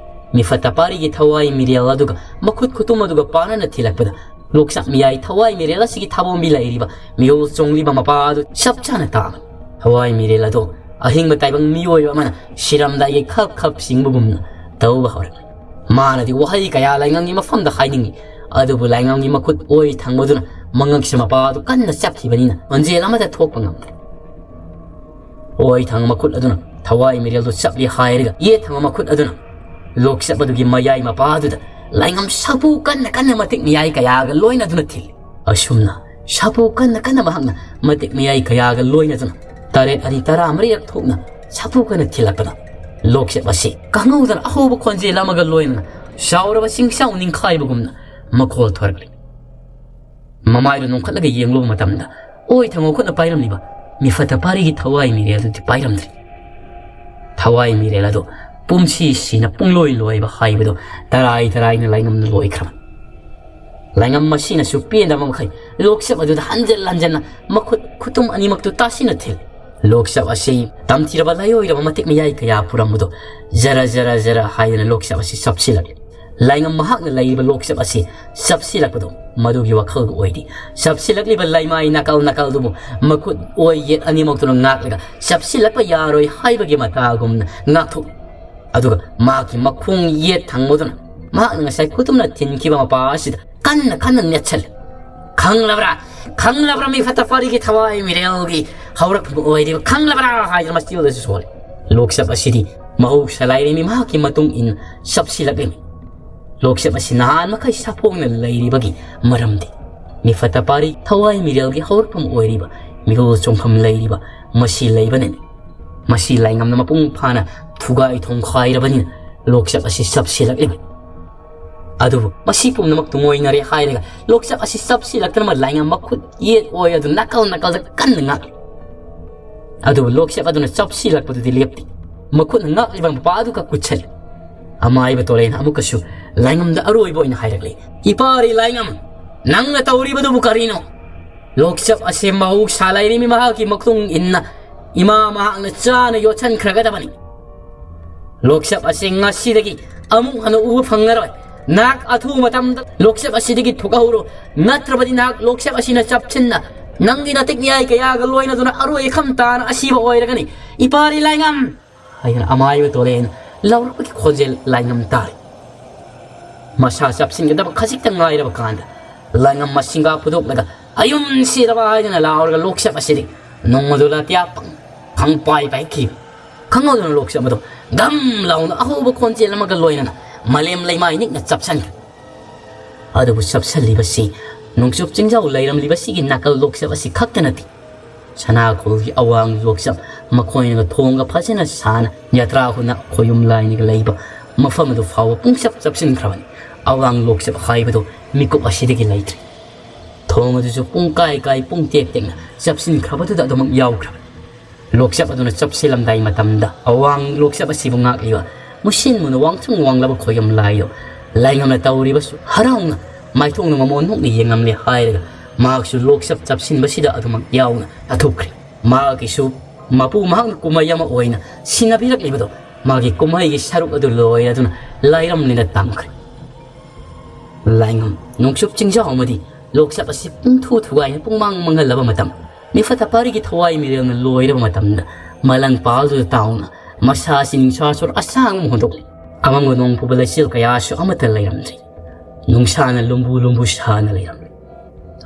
ꯃꯤꯐꯠꯇ ꯄꯥꯔꯤꯒꯤ ꯊꯋꯥꯏ ꯃꯤꯔꯦꯜ ꯑꯗꯨꯒ ꯃꯈꯨꯠ ꯈꯨꯇꯨꯝ ꯑꯗꯨꯒ ꯄꯥꯅꯅ ꯊꯤꯜꯂꯛꯄꯗ ꯂꯣꯛꯆꯥꯛ ꯃꯤꯌꯥꯏ ꯊꯋꯥꯏ ꯃꯤꯔꯦꯜ ꯑꯁꯤꯒꯤ ꯊꯥꯕꯣꯝꯕꯤ ꯂꯩꯔꯤꯕ ꯃꯤꯑꯣꯜ ꯆꯣꯡꯂꯤꯕ ꯃꯄꯥ ꯑꯗꯨ ꯆꯞ ꯆꯥꯅ ꯇꯥꯕꯅꯤ꯫ ꯊꯋꯥꯏ ꯃꯤꯔꯦꯜ ꯑꯗꯨ ꯑꯍꯤꯡꯕ ꯇꯥꯏꯕꯪ ꯃꯤꯑꯣꯏꯕ ꯑꯃꯅ ꯁꯤꯔꯝꯗꯥꯏꯒꯤ ꯈꯞ ꯈꯞ ꯆꯤꯡꯕꯒꯨꯝꯅ ꯇꯧꯕ ꯍꯧꯔꯛꯂꯤ꯫ ꯃꯥꯅꯗꯤ ꯋꯥꯍꯩ ꯀꯌꯥ ꯂꯥꯏꯉꯝꯒꯤ ꯃꯐꯝꯗ ꯍꯥꯏꯅꯤꯡꯏ, ꯑꯗꯨꯕꯨ ꯂꯥꯏꯉꯝꯒꯤ ꯃꯈꯨꯠ ꯑꯣꯏ ꯊꯪꯕꯗꯨꯅ ꯃꯉꯛꯁꯦ ꯃꯄꯥꯗꯨ ꯀꯟꯅ ꯆꯞꯈꯤꯕꯅꯤꯅ ꯈꯣꯟꯖꯦꯜ ꯑꯃꯠꯇ ꯊꯣꯛꯄ ꯉꯝꯗ꯭ꯔꯦ꯫ ꯑꯣꯏ ꯊꯪꯕ ꯃꯈꯨꯠ ꯑꯗꯨꯅ ꯊꯋꯥꯏ ꯃꯤꯔꯦꯜꯗꯨ ꯆꯞꯂꯤ ꯍꯥꯏꯔꯒ, ꯌꯦꯠ ꯊꯪꯕ ꯃꯈꯨꯠ ꯑꯗꯨꯅ ꯂꯣꯛꯆꯞ ꯑꯗꯨꯒꯤ ꯃꯌꯥꯏ ꯃꯄꯥꯗꯨꯗ ꯂꯥꯏꯉꯝ ꯁꯥꯐꯨ ꯀꯟꯅ ꯀꯟꯅ ꯃꯇꯤꯛ ꯃꯌꯥꯏ ꯀꯌꯥꯒ ꯂꯣꯏꯅꯗꯨꯅ ꯊꯤꯜꯂꯤ꯫ ꯑꯁꯨꯝꯅ ꯁꯥꯐꯨ ꯀꯟꯅ ꯀꯟꯅ ꯃꯍꯥꯛꯅ ꯃꯇꯤꯛ ꯃꯌꯥꯏ ꯀꯌꯥꯒ ꯂꯣꯏꯅꯗꯨꯅ ꯇꯔꯦꯠ ꯑꯅꯤ ꯇꯔꯥ ꯃꯔꯤꯔꯛ ꯊꯣꯛꯅ ꯁꯥꯐꯨ ꯀꯟꯅ ꯊꯤꯜꯂꯛꯄꯗ, ꯂꯣꯛꯆꯞ ꯑꯁꯤ ꯈꯪꯍꯧꯗꯅ ꯑꯍꯧꯕ ꯈꯣꯟꯖꯦꯜ ꯑꯃꯒ ꯂꯣꯏꯅꯅ ꯆꯥꯎꯔꯕ ꯆꯤꯡꯁꯥꯎ ꯅꯤꯡꯈꯥꯏꯕꯒꯨꯝꯅ ꯃꯈꯣꯜ ꯊꯣꯔꯛꯂꯤ꯫ ꯃꯃꯥꯏꯗꯨ ꯅꯣꯡꯈꯠꯂꯒ ꯌꯦꯡꯂꯨꯕ ꯃꯇꯝꯗ, ꯑꯣꯏ ꯊꯪꯕ ꯈꯨꯠꯅ ꯄꯥꯏꯔꯝꯂꯤꯕ ꯃꯤꯐꯠꯇ ꯄꯥꯔꯤꯒꯤ ꯊꯋꯥꯏ ꯃꯤꯔꯦꯜꯗꯨꯗꯤ ꯄꯥꯏꯔꯝꯗ꯭ꯔꯤ꯫ ꯊꯋꯥꯏ ꯃꯤꯔꯦꯜ ꯑꯗꯨ ꯄꯨꯝꯁꯤ ꯁꯤꯅ ꯄꯨꯡꯂꯣꯏ ꯂꯣꯏꯕ ꯍꯥꯏꯕꯗꯨ ꯇꯔꯥꯏ ꯇꯔꯥꯏꯅ ꯂꯥꯏꯉꯝꯅ ꯂꯣꯏꯈ꯭ꯔꯕ꯫ ꯂꯥꯏꯉꯝ ꯑꯁꯤꯅꯁꯨ ꯄꯦꯟꯗꯕ ꯃꯈꯩ ꯂꯣꯛꯆꯞ ꯑꯗꯨꯗ ꯍꯟꯖꯤꯟ ꯍꯟꯖꯤꯟꯅ ꯃꯈꯨꯠ ꯈꯨꯇꯨꯝ ꯑꯅꯤꯃꯛꯇꯨ ꯇꯥꯁꯤꯟꯅ ꯊꯤꯜꯂꯤ꯫ ꯂꯣꯛꯆꯞ ꯑꯁꯤ ꯇꯝꯊꯤꯔꯕ ꯂꯥꯏꯑꯣꯏꯔꯕ ꯃꯇꯤꯛ ꯃꯌꯥꯏ ꯀꯌꯥ ꯄꯨꯔꯝꯕꯗꯨ ꯖꯔ ꯖꯔ ꯖꯔ ꯍꯥꯏꯗꯅ ꯂꯣꯛꯆꯞ ꯑꯁꯤ ꯆꯞꯁꯤꯜꯂꯛꯂꯤ꯫ ꯂꯥꯏꯉꯝ ꯃꯍꯥꯛꯅ ꯂꯩꯔꯤꯕ ꯂꯣꯛꯆꯞ ꯑꯁꯤ ꯆꯞꯁꯤꯜꯂꯛꯄꯗꯨ ꯃꯗꯨꯒꯤ ꯋꯥꯈꯜꯒ ꯑꯣꯏꯔꯤ꯫ ꯆꯞꯁꯤꯜꯂꯛꯂꯤꯕ ꯂꯩꯃꯥꯏ ꯅꯥꯀꯜ ꯅꯥꯀꯜꯗꯨꯕꯨ ꯃꯈꯨꯠ ꯑꯣꯏ ꯌꯦꯠ ꯑꯅꯤꯃꯛꯇꯨꯅ ꯉꯥꯛꯂꯒ ꯆꯞꯁꯤꯜꯂꯛꯄ ꯌꯥꯔꯣꯏ ꯍꯥꯏꯕꯒꯤ ꯃꯇꯥꯒꯨꯝꯅ ꯉꯥꯛꯊꯣꯛꯂꯤ꯫ ꯑꯗꯨꯒ ꯃꯍꯥꯛꯀꯤ ꯃꯈꯣꯡ ꯌꯦꯠ ꯊꯪꯕꯗꯨꯅ ꯃꯍꯥꯛꯅ ꯉꯁꯥꯏ ꯈꯨꯇꯨꯝꯅ ꯊꯤꯟꯈꯤꯕ ꯃꯄꯥ ꯑꯁꯤꯗ ꯀꯟꯅ ꯀꯟꯅ ꯅꯦꯠꯁꯜꯂꯤ꯫ "ꯈꯪꯂꯕ꯭ꯔꯥ? ꯈꯪꯂꯕ꯭ꯔꯥ, ꯃꯤꯐꯠꯇ ꯄꯥꯔꯤꯒꯤ ꯊꯋꯥꯏ ꯃꯤꯔꯦꯜꯒꯤ ꯍꯧꯔꯛꯐꯝ ꯑꯣꯏꯔꯤꯕ? ꯈꯪꯂꯕ꯭ꯔꯥ?" ꯍꯥꯏꯗꯨꯅ ꯃꯆꯤꯜꯗꯁꯨ ꯁꯣꯜꯂꯤ꯫ ꯂꯣꯛꯆꯞ ꯑꯁꯤꯗꯤ ꯃꯍꯧꯁꯥ ꯂꯥꯏꯔꯦꯝꯕꯤ ꯃꯍꯥꯛꯀꯤ ꯃꯇꯨꯡ ꯏꯟꯅ ꯆꯞꯁꯤꯜꯂꯛꯂꯤꯃꯤ꯫ ꯂꯣꯛꯆꯞ ꯑꯁꯤ ꯅꯍꯥꯟ ꯃꯈꯩ ꯁꯥꯐꯣꯡꯅ ꯂꯩꯔꯤꯕꯒꯤ ꯃꯔꯝꯗꯤ ꯃꯤꯐꯠꯇ ꯄꯥꯔꯤ ꯊꯋꯥꯏ ꯃꯤꯔꯦꯜꯒꯤ ꯍꯧꯔꯛꯐꯝ ꯑꯣꯏꯔꯤꯕ, ꯃꯤꯔꯣꯜ ꯆꯣꯡꯐꯝ ꯂꯩꯔꯤꯕ ꯃꯁꯤ ꯂꯩꯕꯅꯅꯤ꯫ ꯃꯁꯤ ꯂꯥꯏꯉꯝꯅ ꯃꯄꯨꯡ ꯐꯥꯅ ꯊꯨꯒꯥꯏ ꯊꯣꯡꯈꯥꯏꯔꯕꯅꯤꯅ ꯂꯣꯛꯆꯞ ꯑꯁꯤ ꯆꯞꯁꯤꯜꯂꯛꯂꯤꯕꯅꯤ꯫ ꯑꯗꯨꯕꯨ ꯃꯁꯤ ꯄꯨꯝꯅꯃꯛ ꯇꯨꯡꯑꯣꯏꯅꯔꯦ ꯍꯥꯏꯔꯒ ꯂꯣꯛꯆꯞ ꯑꯁꯤ ꯆꯞꯁꯤꯜꯂꯛꯇꯅꯕ ꯂꯥꯏꯉꯝ ꯃꯈꯨꯠ ꯌꯦꯠ ꯑꯣꯏ ꯑꯗꯨ ꯅꯥꯀꯜ ꯅꯥꯀꯜꯗ ꯀꯟꯅ ꯉꯥꯛꯂꯤ꯫ ꯑꯗꯨꯕꯨ ꯂꯣꯛꯆꯞ ꯑꯗꯨꯅ ꯆꯞꯁꯤꯜꯂꯛꯄꯗꯨꯗꯤ ꯂꯦꯞꯇꯦ꯫ ꯃꯈꯨꯠꯅ ꯉꯥꯛꯂꯤꯕ ꯃꯄꯥ ꯑꯗꯨꯒ ꯀꯨꯠꯁꯜꯂꯤ꯫ ꯑꯃꯥꯏꯕ ꯇꯣꯂꯦꯟ ꯑꯃꯨꯛꯀꯁꯨ ꯂꯥꯏꯉꯝꯗ ꯑꯔꯣꯏꯕ ꯑꯣꯏꯅ ꯍꯥꯏꯔꯛꯂꯤ, "ꯏꯄꯥꯔꯤ ꯂꯥꯏꯉꯝ, ꯅꯪꯅ ꯇꯧꯔꯤꯕꯗꯨꯕꯨ ꯀꯔꯤꯅꯣ? ꯂꯣꯛꯆꯞ ꯑꯁꯤ ꯃꯍꯧꯁꯥ ꯂꯥꯏꯔꯦꯝꯕꯤ ꯃꯍꯥꯛꯀꯤ ꯃꯇꯨꯡ ꯏꯟꯅ ꯏꯃꯥ ꯃꯍꯥꯛꯅ ꯆꯥꯅ ꯌꯣꯠꯁꯟꯈ꯭ꯔꯒꯗꯕꯅꯤ꯫ ꯂꯣꯛꯆꯞ ꯑꯁꯤ ꯉꯁꯤꯗꯒꯤ ꯑꯃꯨꯛ ꯍꯟꯅ ꯎꯕ ꯐꯪꯉꯔꯣꯏ꯫ ꯅꯍꯥꯛ ꯑꯊꯨꯕ ꯃꯇꯝꯗ ꯂꯣꯛꯆꯞ ꯑꯁꯤꯗꯒꯤ ꯊꯣꯛꯍꯧꯔꯣ, ꯅꯠꯇ꯭ꯔꯕꯗꯤ ꯅꯍꯥꯛ ꯂꯣꯛꯆꯞ ꯑꯁꯤꯅ ꯆꯞꯁꯤꯟꯅ ꯅꯪꯒꯤ ꯅꯥꯇꯤꯛ ꯃꯌꯥꯏ ꯀꯌꯥꯒ ꯂꯣꯏꯅꯗꯨꯅ ꯑꯔꯣꯏ ꯑꯈꯝ ꯇꯥꯅ ꯑꯁꯤꯕ ꯑꯣꯏꯔꯒꯅꯤ꯫ ꯏꯄꯥꯔꯤ ꯂꯥꯏꯉꯝ!" ꯍꯥꯏꯗꯅ ꯑꯃꯥꯏꯕ ꯇꯣꯂꯦꯟ ꯂꯥꯎꯔꯛꯄꯒꯤ ꯈꯣꯟꯖꯦꯜ ꯂꯥꯏꯉꯝ ꯇꯥꯔꯤ꯫ ꯃꯁꯥ ꯆꯞꯁꯤꯟꯒꯗꯕ ꯈꯖꯤꯛꯇ ꯉꯥꯏꯔꯕ ꯀꯥꯟꯗ ꯂꯥꯏꯉꯝ ꯃꯁꯤꯡꯒꯥ ꯐꯨꯗꯣꯛꯂꯒ, "ꯑꯌꯨꯝ ꯁꯤꯔꯕ!" ꯍꯥꯏꯗꯨꯅ ꯂꯥꯎꯔꯒ ꯂꯣꯛꯆꯞ ꯑꯁꯤꯗꯤ ꯅꯣꯡꯃꯗꯨ ꯂꯥꯇꯤꯌꯥ ꯄꯪ ꯈꯪ ꯄꯥꯏ ꯄꯥꯏꯈꯤꯕ꯫ ꯈꯪꯍꯧꯗꯅ ꯂꯣꯛꯆꯞ ꯑꯗꯨ ꯒꯝ ꯂꯥꯎꯅ ꯑꯍꯧꯕ ꯈꯣꯟꯖꯦꯜ ꯑꯃꯒ ꯂꯣꯏꯅꯅ ꯃꯥꯂꯦꯝ ꯂꯩꯃꯥꯏ ꯅꯤꯛꯅ ꯆꯞꯁꯤꯟꯈ꯭ꯔꯦ꯫ ꯑꯗꯨꯕꯨ ꯆꯞꯁꯤꯜꯂꯤꯕꯁꯤ ꯅꯣꯡꯆꯨꯞ ꯆꯤꯡꯖꯥꯎ ꯂꯩꯔꯝꯂꯤꯕꯁꯤꯒꯤ ꯅꯥꯀꯜ ꯂꯣꯛꯆꯞ ꯑꯁꯤ ꯈꯛꯇ ꯅꯠꯇꯦ꯫ ꯁꯅꯥꯈꯣꯜꯒꯤ ꯑꯋꯥꯡ ꯂꯣꯛꯆꯞ ꯃꯈꯣꯏꯅꯒ ꯊꯣꯡꯒ ꯐꯖꯅ ꯁꯥꯅ ꯌꯥꯇ꯭ꯔꯥ ꯍꯨꯅ ꯈꯣꯌꯨꯝ ꯂꯥꯏꯅꯤꯒ ꯂꯩꯕ ꯃꯐꯝ ꯑꯗꯨ ꯐꯥꯎꯕ ꯄꯨꯡꯆꯞ ꯆꯞꯁꯤꯟꯈ꯭ꯔꯕꯅꯤ꯫ ꯑꯋꯥꯡ ꯂꯣꯛꯆꯞ ꯍꯥꯏꯕꯗꯨ ꯃꯤꯀꯨꯞ ꯑꯁꯤꯗꯒꯤ ꯂꯩꯇ꯭ꯔꯦ꯫ ꯊꯣꯡ ꯑꯗꯨꯁꯨ ꯄꯨꯡ ꯀꯥꯏ ꯀꯥꯏ ꯄꯨꯡ ꯇꯦꯛ ꯇꯦꯛꯅ ꯆꯞꯁꯤꯟꯈ꯭ꯔꯕꯗꯨꯗ ꯑꯗꯨꯃꯛ ꯌꯥꯎꯈ꯭ꯔꯕꯅꯤ꯫ ꯂꯣꯛꯆꯞ ꯑꯗꯨꯅ ꯆꯞꯁꯤꯜꯂꯝꯗꯥꯏ ꯃꯇꯝꯗ ꯑꯋꯥꯡ ꯂꯣꯛꯆꯞ ꯑꯁꯤꯕꯨ ꯉꯥꯛꯂꯤꯕ ꯃꯨꯁꯤꯟ ꯃꯨꯅ ꯋꯥꯡꯊ꯭ꯔꯨꯡ ꯋꯥꯡꯂꯕ ꯈꯣꯌꯝ ꯂꯥꯏꯗꯣ ꯂꯥꯏꯉꯝꯅ ꯇꯧꯔꯤꯕꯁꯨ ꯍꯔꯥꯎꯅ ꯃꯥꯏꯊꯣꯡꯅ ꯃꯃꯣꯟ ꯅꯣꯛꯅ ꯌꯦꯡꯉꯝꯂꯦ ꯍꯥꯏꯔꯒ ꯃꯍꯥꯛꯁꯨ ꯂꯣꯛꯆꯞ ꯆꯞꯁꯤꯟꯕꯁꯤꯗ ꯑꯗꯨꯃꯛ ꯌꯥꯎꯅ ꯊꯥꯊꯨꯞꯈ꯭ꯔꯦ꯫ ꯃꯍꯥꯛꯀꯤꯁꯨ ꯃꯄꯨ ꯃꯍꯥꯛꯅ ꯀꯨꯝꯍꯩ ꯑꯃ ꯑꯣꯏꯅ ꯁꯤꯟꯅꯕꯤꯔꯛꯂꯤꯕꯗꯣ ꯃꯥꯒꯤ ꯀꯨꯝꯍꯩꯒꯤ ꯁꯔꯨꯛ ꯑꯗꯨ ꯂꯣꯏꯔꯗꯨꯅ ꯂꯥꯏꯔꯝꯂꯦꯅ ꯇꯝꯈ꯭ꯔꯦ꯫ ꯂꯥꯏꯉꯝ ꯅꯣꯡꯆꯨꯞ ꯆꯤꯡꯖꯥꯎ ꯑꯃꯗꯤ ꯂꯣꯛꯆꯞ ꯑꯁꯤ ꯄꯨꯡꯊꯨ ꯊꯨꯒꯥꯏꯅ ꯄꯨꯡꯃꯥꯡ ꯃꯥꯡꯍꯜꯂꯕ ꯃꯇꯝ, ꯃꯤꯐꯠꯇ ꯄꯥꯔꯤꯒꯤ ꯊꯋꯥꯏ ꯃꯤꯔꯦꯜꯅ ꯂꯣꯏꯔꯕ ꯃꯇꯝꯗ ꯃꯂꯪ ꯄꯥꯜꯗꯨꯗ ꯇꯥꯎꯅ ꯃꯁꯥ ꯑꯁꯤ ꯅꯤꯡꯁꯥ ꯁꯣꯔ ꯑꯁꯥꯡꯕ ꯑꯃ ꯍꯣꯟꯗꯣꯛꯂꯤ꯫ ꯑꯃꯝꯕ ꯅꯣꯡ ꯄꯨꯕ ꯂꯩꯆꯤꯜ ꯀꯌꯥꯁꯨ ꯑꯃꯠꯇ ꯂꯩꯔꯝꯗ꯭ꯔꯤ꯫ ꯅꯨꯡꯁꯥꯅ ꯂꯨꯝꯕꯨ ꯂꯨꯝꯕꯨ ꯁꯥꯅ ꯂꯩꯔꯝꯂꯤ꯫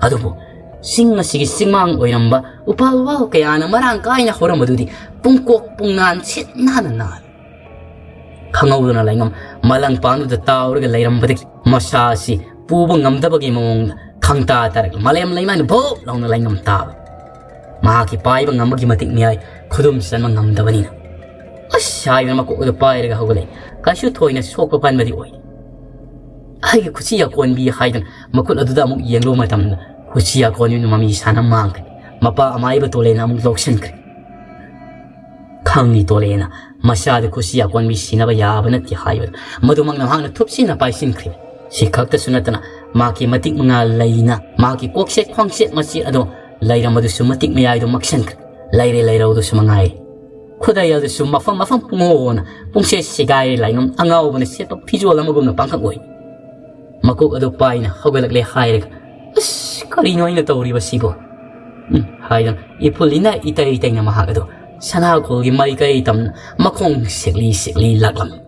ꯑꯗꯨꯕꯨ ꯆꯤꯡ ꯑꯁꯤꯒꯤ ꯆꯤꯡꯃꯥꯡ ꯑꯣꯏꯔꯝꯕ ꯎꯄꯥꯜ ꯋꯥ ꯀꯌꯥꯅ ꯃꯔꯥꯡ ꯀꯥꯏꯅ ꯍꯧꯔꯝꯕꯗꯨꯗꯤ ꯄꯨꯡꯀꯣꯛ ꯄꯨꯡꯅꯥꯟ ꯁꯤꯠ ꯅꯥꯟꯅ ꯅꯥꯜꯂꯤ꯫ ꯈꯪꯍꯧꯗꯅ ꯂꯥꯏꯉꯝ ꯃꯂꯪ ꯄꯥꯟꯗꯨꯗ ꯇꯥꯎꯔꯒ ꯂꯩꯔꯝꯕꯗꯒꯤ ꯃꯁꯥ ꯑꯁꯤ ꯄꯨꯕ ꯉꯝꯗꯕꯒꯤ ꯃꯑꯣꯡꯗ ꯈꯪꯇꯥ ꯇꯥꯔꯛꯂꯤ꯫ ꯃꯥꯂꯦꯝ ꯂꯩꯃꯥꯏꯅ ꯚꯣꯞ ꯂꯥꯎꯅ ꯂꯥꯏꯉꯝ ꯇꯥꯕ꯫ ꯃꯍꯥꯛꯀꯤ ꯄꯥꯏꯕ ꯉꯝꯕꯒꯤ ꯃꯇꯤꯛ ꯃꯌꯥꯏ ꯈꯨꯗꯨꯝ ꯆꯟꯕ ꯉꯝꯗꯕꯅꯤꯅ, "ꯑꯁ!" ꯍꯥꯏꯗꯨꯅ ꯃꯀꯣꯛ ꯑꯗꯨ ꯄꯥꯏꯔꯒ ꯍꯧꯒꯠꯂꯛꯏ꯫ ꯀꯩꯁꯨ ꯊꯣꯏꯅ ꯁꯣꯛꯄ ꯄꯟꯕꯗꯤ ꯑꯣꯏꯗꯦ꯫ "ꯑꯩꯒꯤ ꯈꯨꯠꯁꯤ ꯑꯀꯣꯟꯕꯤ" ꯍꯥꯏꯗꯨꯅ ꯃꯈꯨꯠ ꯑꯗꯨꯗ ꯑꯃꯨꯛ ꯌꯦꯡꯂꯨꯕ ꯃꯇꯝꯗ ꯈꯨꯠꯁꯤ ꯑꯀꯣꯟꯕꯤꯗꯨ ꯃꯃꯤ ꯁꯥꯅ ꯃꯥꯡꯈ꯭ꯔꯦ꯫ ꯃꯄꯥ ꯑꯃꯥꯏꯕ ꯇꯣꯂꯦꯅ ꯑꯃꯨꯛ ꯂꯧꯁꯤꯟꯈ꯭ꯔꯦ꯫ ꯈꯪꯂꯤ ꯇꯣꯂꯦꯅ ꯃꯆꯥꯗꯨ ꯈꯨꯠꯁꯤ ꯑꯀꯣꯟꯕꯤ ꯁꯤꯅꯕ ꯌꯥꯕ ꯅꯠꯇꯦ ꯍꯥꯏꯕꯗꯨ ꯃꯗꯨꯃꯛꯅ ꯃꯍꯥꯛꯅ ꯊꯨꯞꯁꯤꯟꯅ ꯄꯥꯏꯁꯤꯟꯈ꯭ꯔꯦ꯫ ꯁꯤ ꯈꯛꯇꯁꯨ ꯅꯠꯇꯅ ꯃꯍꯥꯛꯀꯤ ꯃꯇꯤꯛ ꯃꯉꯥ ꯂꯩꯅ ꯃꯍꯥꯛꯀꯤ ꯀꯣꯛꯁꯦꯠ ꯈ꯭ꯋꯥꯡꯁꯦꯠ ꯃꯆꯦꯠ ꯑꯗꯣ ꯂꯩꯔꯝꯕꯗꯨꯁꯨ ꯃꯇꯤꯛ ꯃꯌꯥꯏꯗꯨ ꯃꯛꯁꯟꯈ꯭ꯔꯦ꯫ ꯂꯩꯔꯦ ꯂꯩꯔꯧꯗꯨꯁꯨ ꯃꯉꯥꯏꯔꯦ꯫ ꯈꯨꯗꯩ ꯑꯗꯨꯁꯨ ꯃꯐꯝ ꯃꯐꯝ ꯄꯨꯡꯍꯣꯅ ꯄꯨꯡꯁꯦ ꯁꯦꯒꯥꯏꯔꯦ꯫ ꯂꯥꯏꯉꯝ ꯑꯉꯥꯎꯕꯅ ꯁꯦꯠꯄ ꯐꯤꯖꯣꯜ ꯑꯃꯒꯨꯝꯅ ꯄꯥꯡꯈꯛ ꯑꯣꯏ꯫ ꯃꯀꯣꯛ ꯑꯗꯨ ꯄꯥꯏꯅ ꯍꯧꯒꯠꯂꯛꯂꯦ ꯍꯥꯏꯔꯒ, "ꯑꯁ, ꯀꯔꯤꯅꯣ ꯑꯩꯅ ꯇꯧꯔꯤꯕꯁꯤꯕꯣ?" ꯎꯝ, ꯍꯥꯏꯗꯨꯅ ꯏꯐꯨꯜ ꯏꯅ ꯏꯇꯩ ꯏꯇꯩꯅ ꯃꯍꯥꯛ ꯑꯗꯨ ꯁꯅꯥꯈꯣꯜꯒꯤ ꯃꯥꯏꯀꯩ ꯇꯝꯅ ꯃꯈꯣꯡ ꯁꯦꯛꯂꯤ ꯁꯦꯛꯂꯤ ꯂꯥꯛꯂꯝꯃꯤ꯫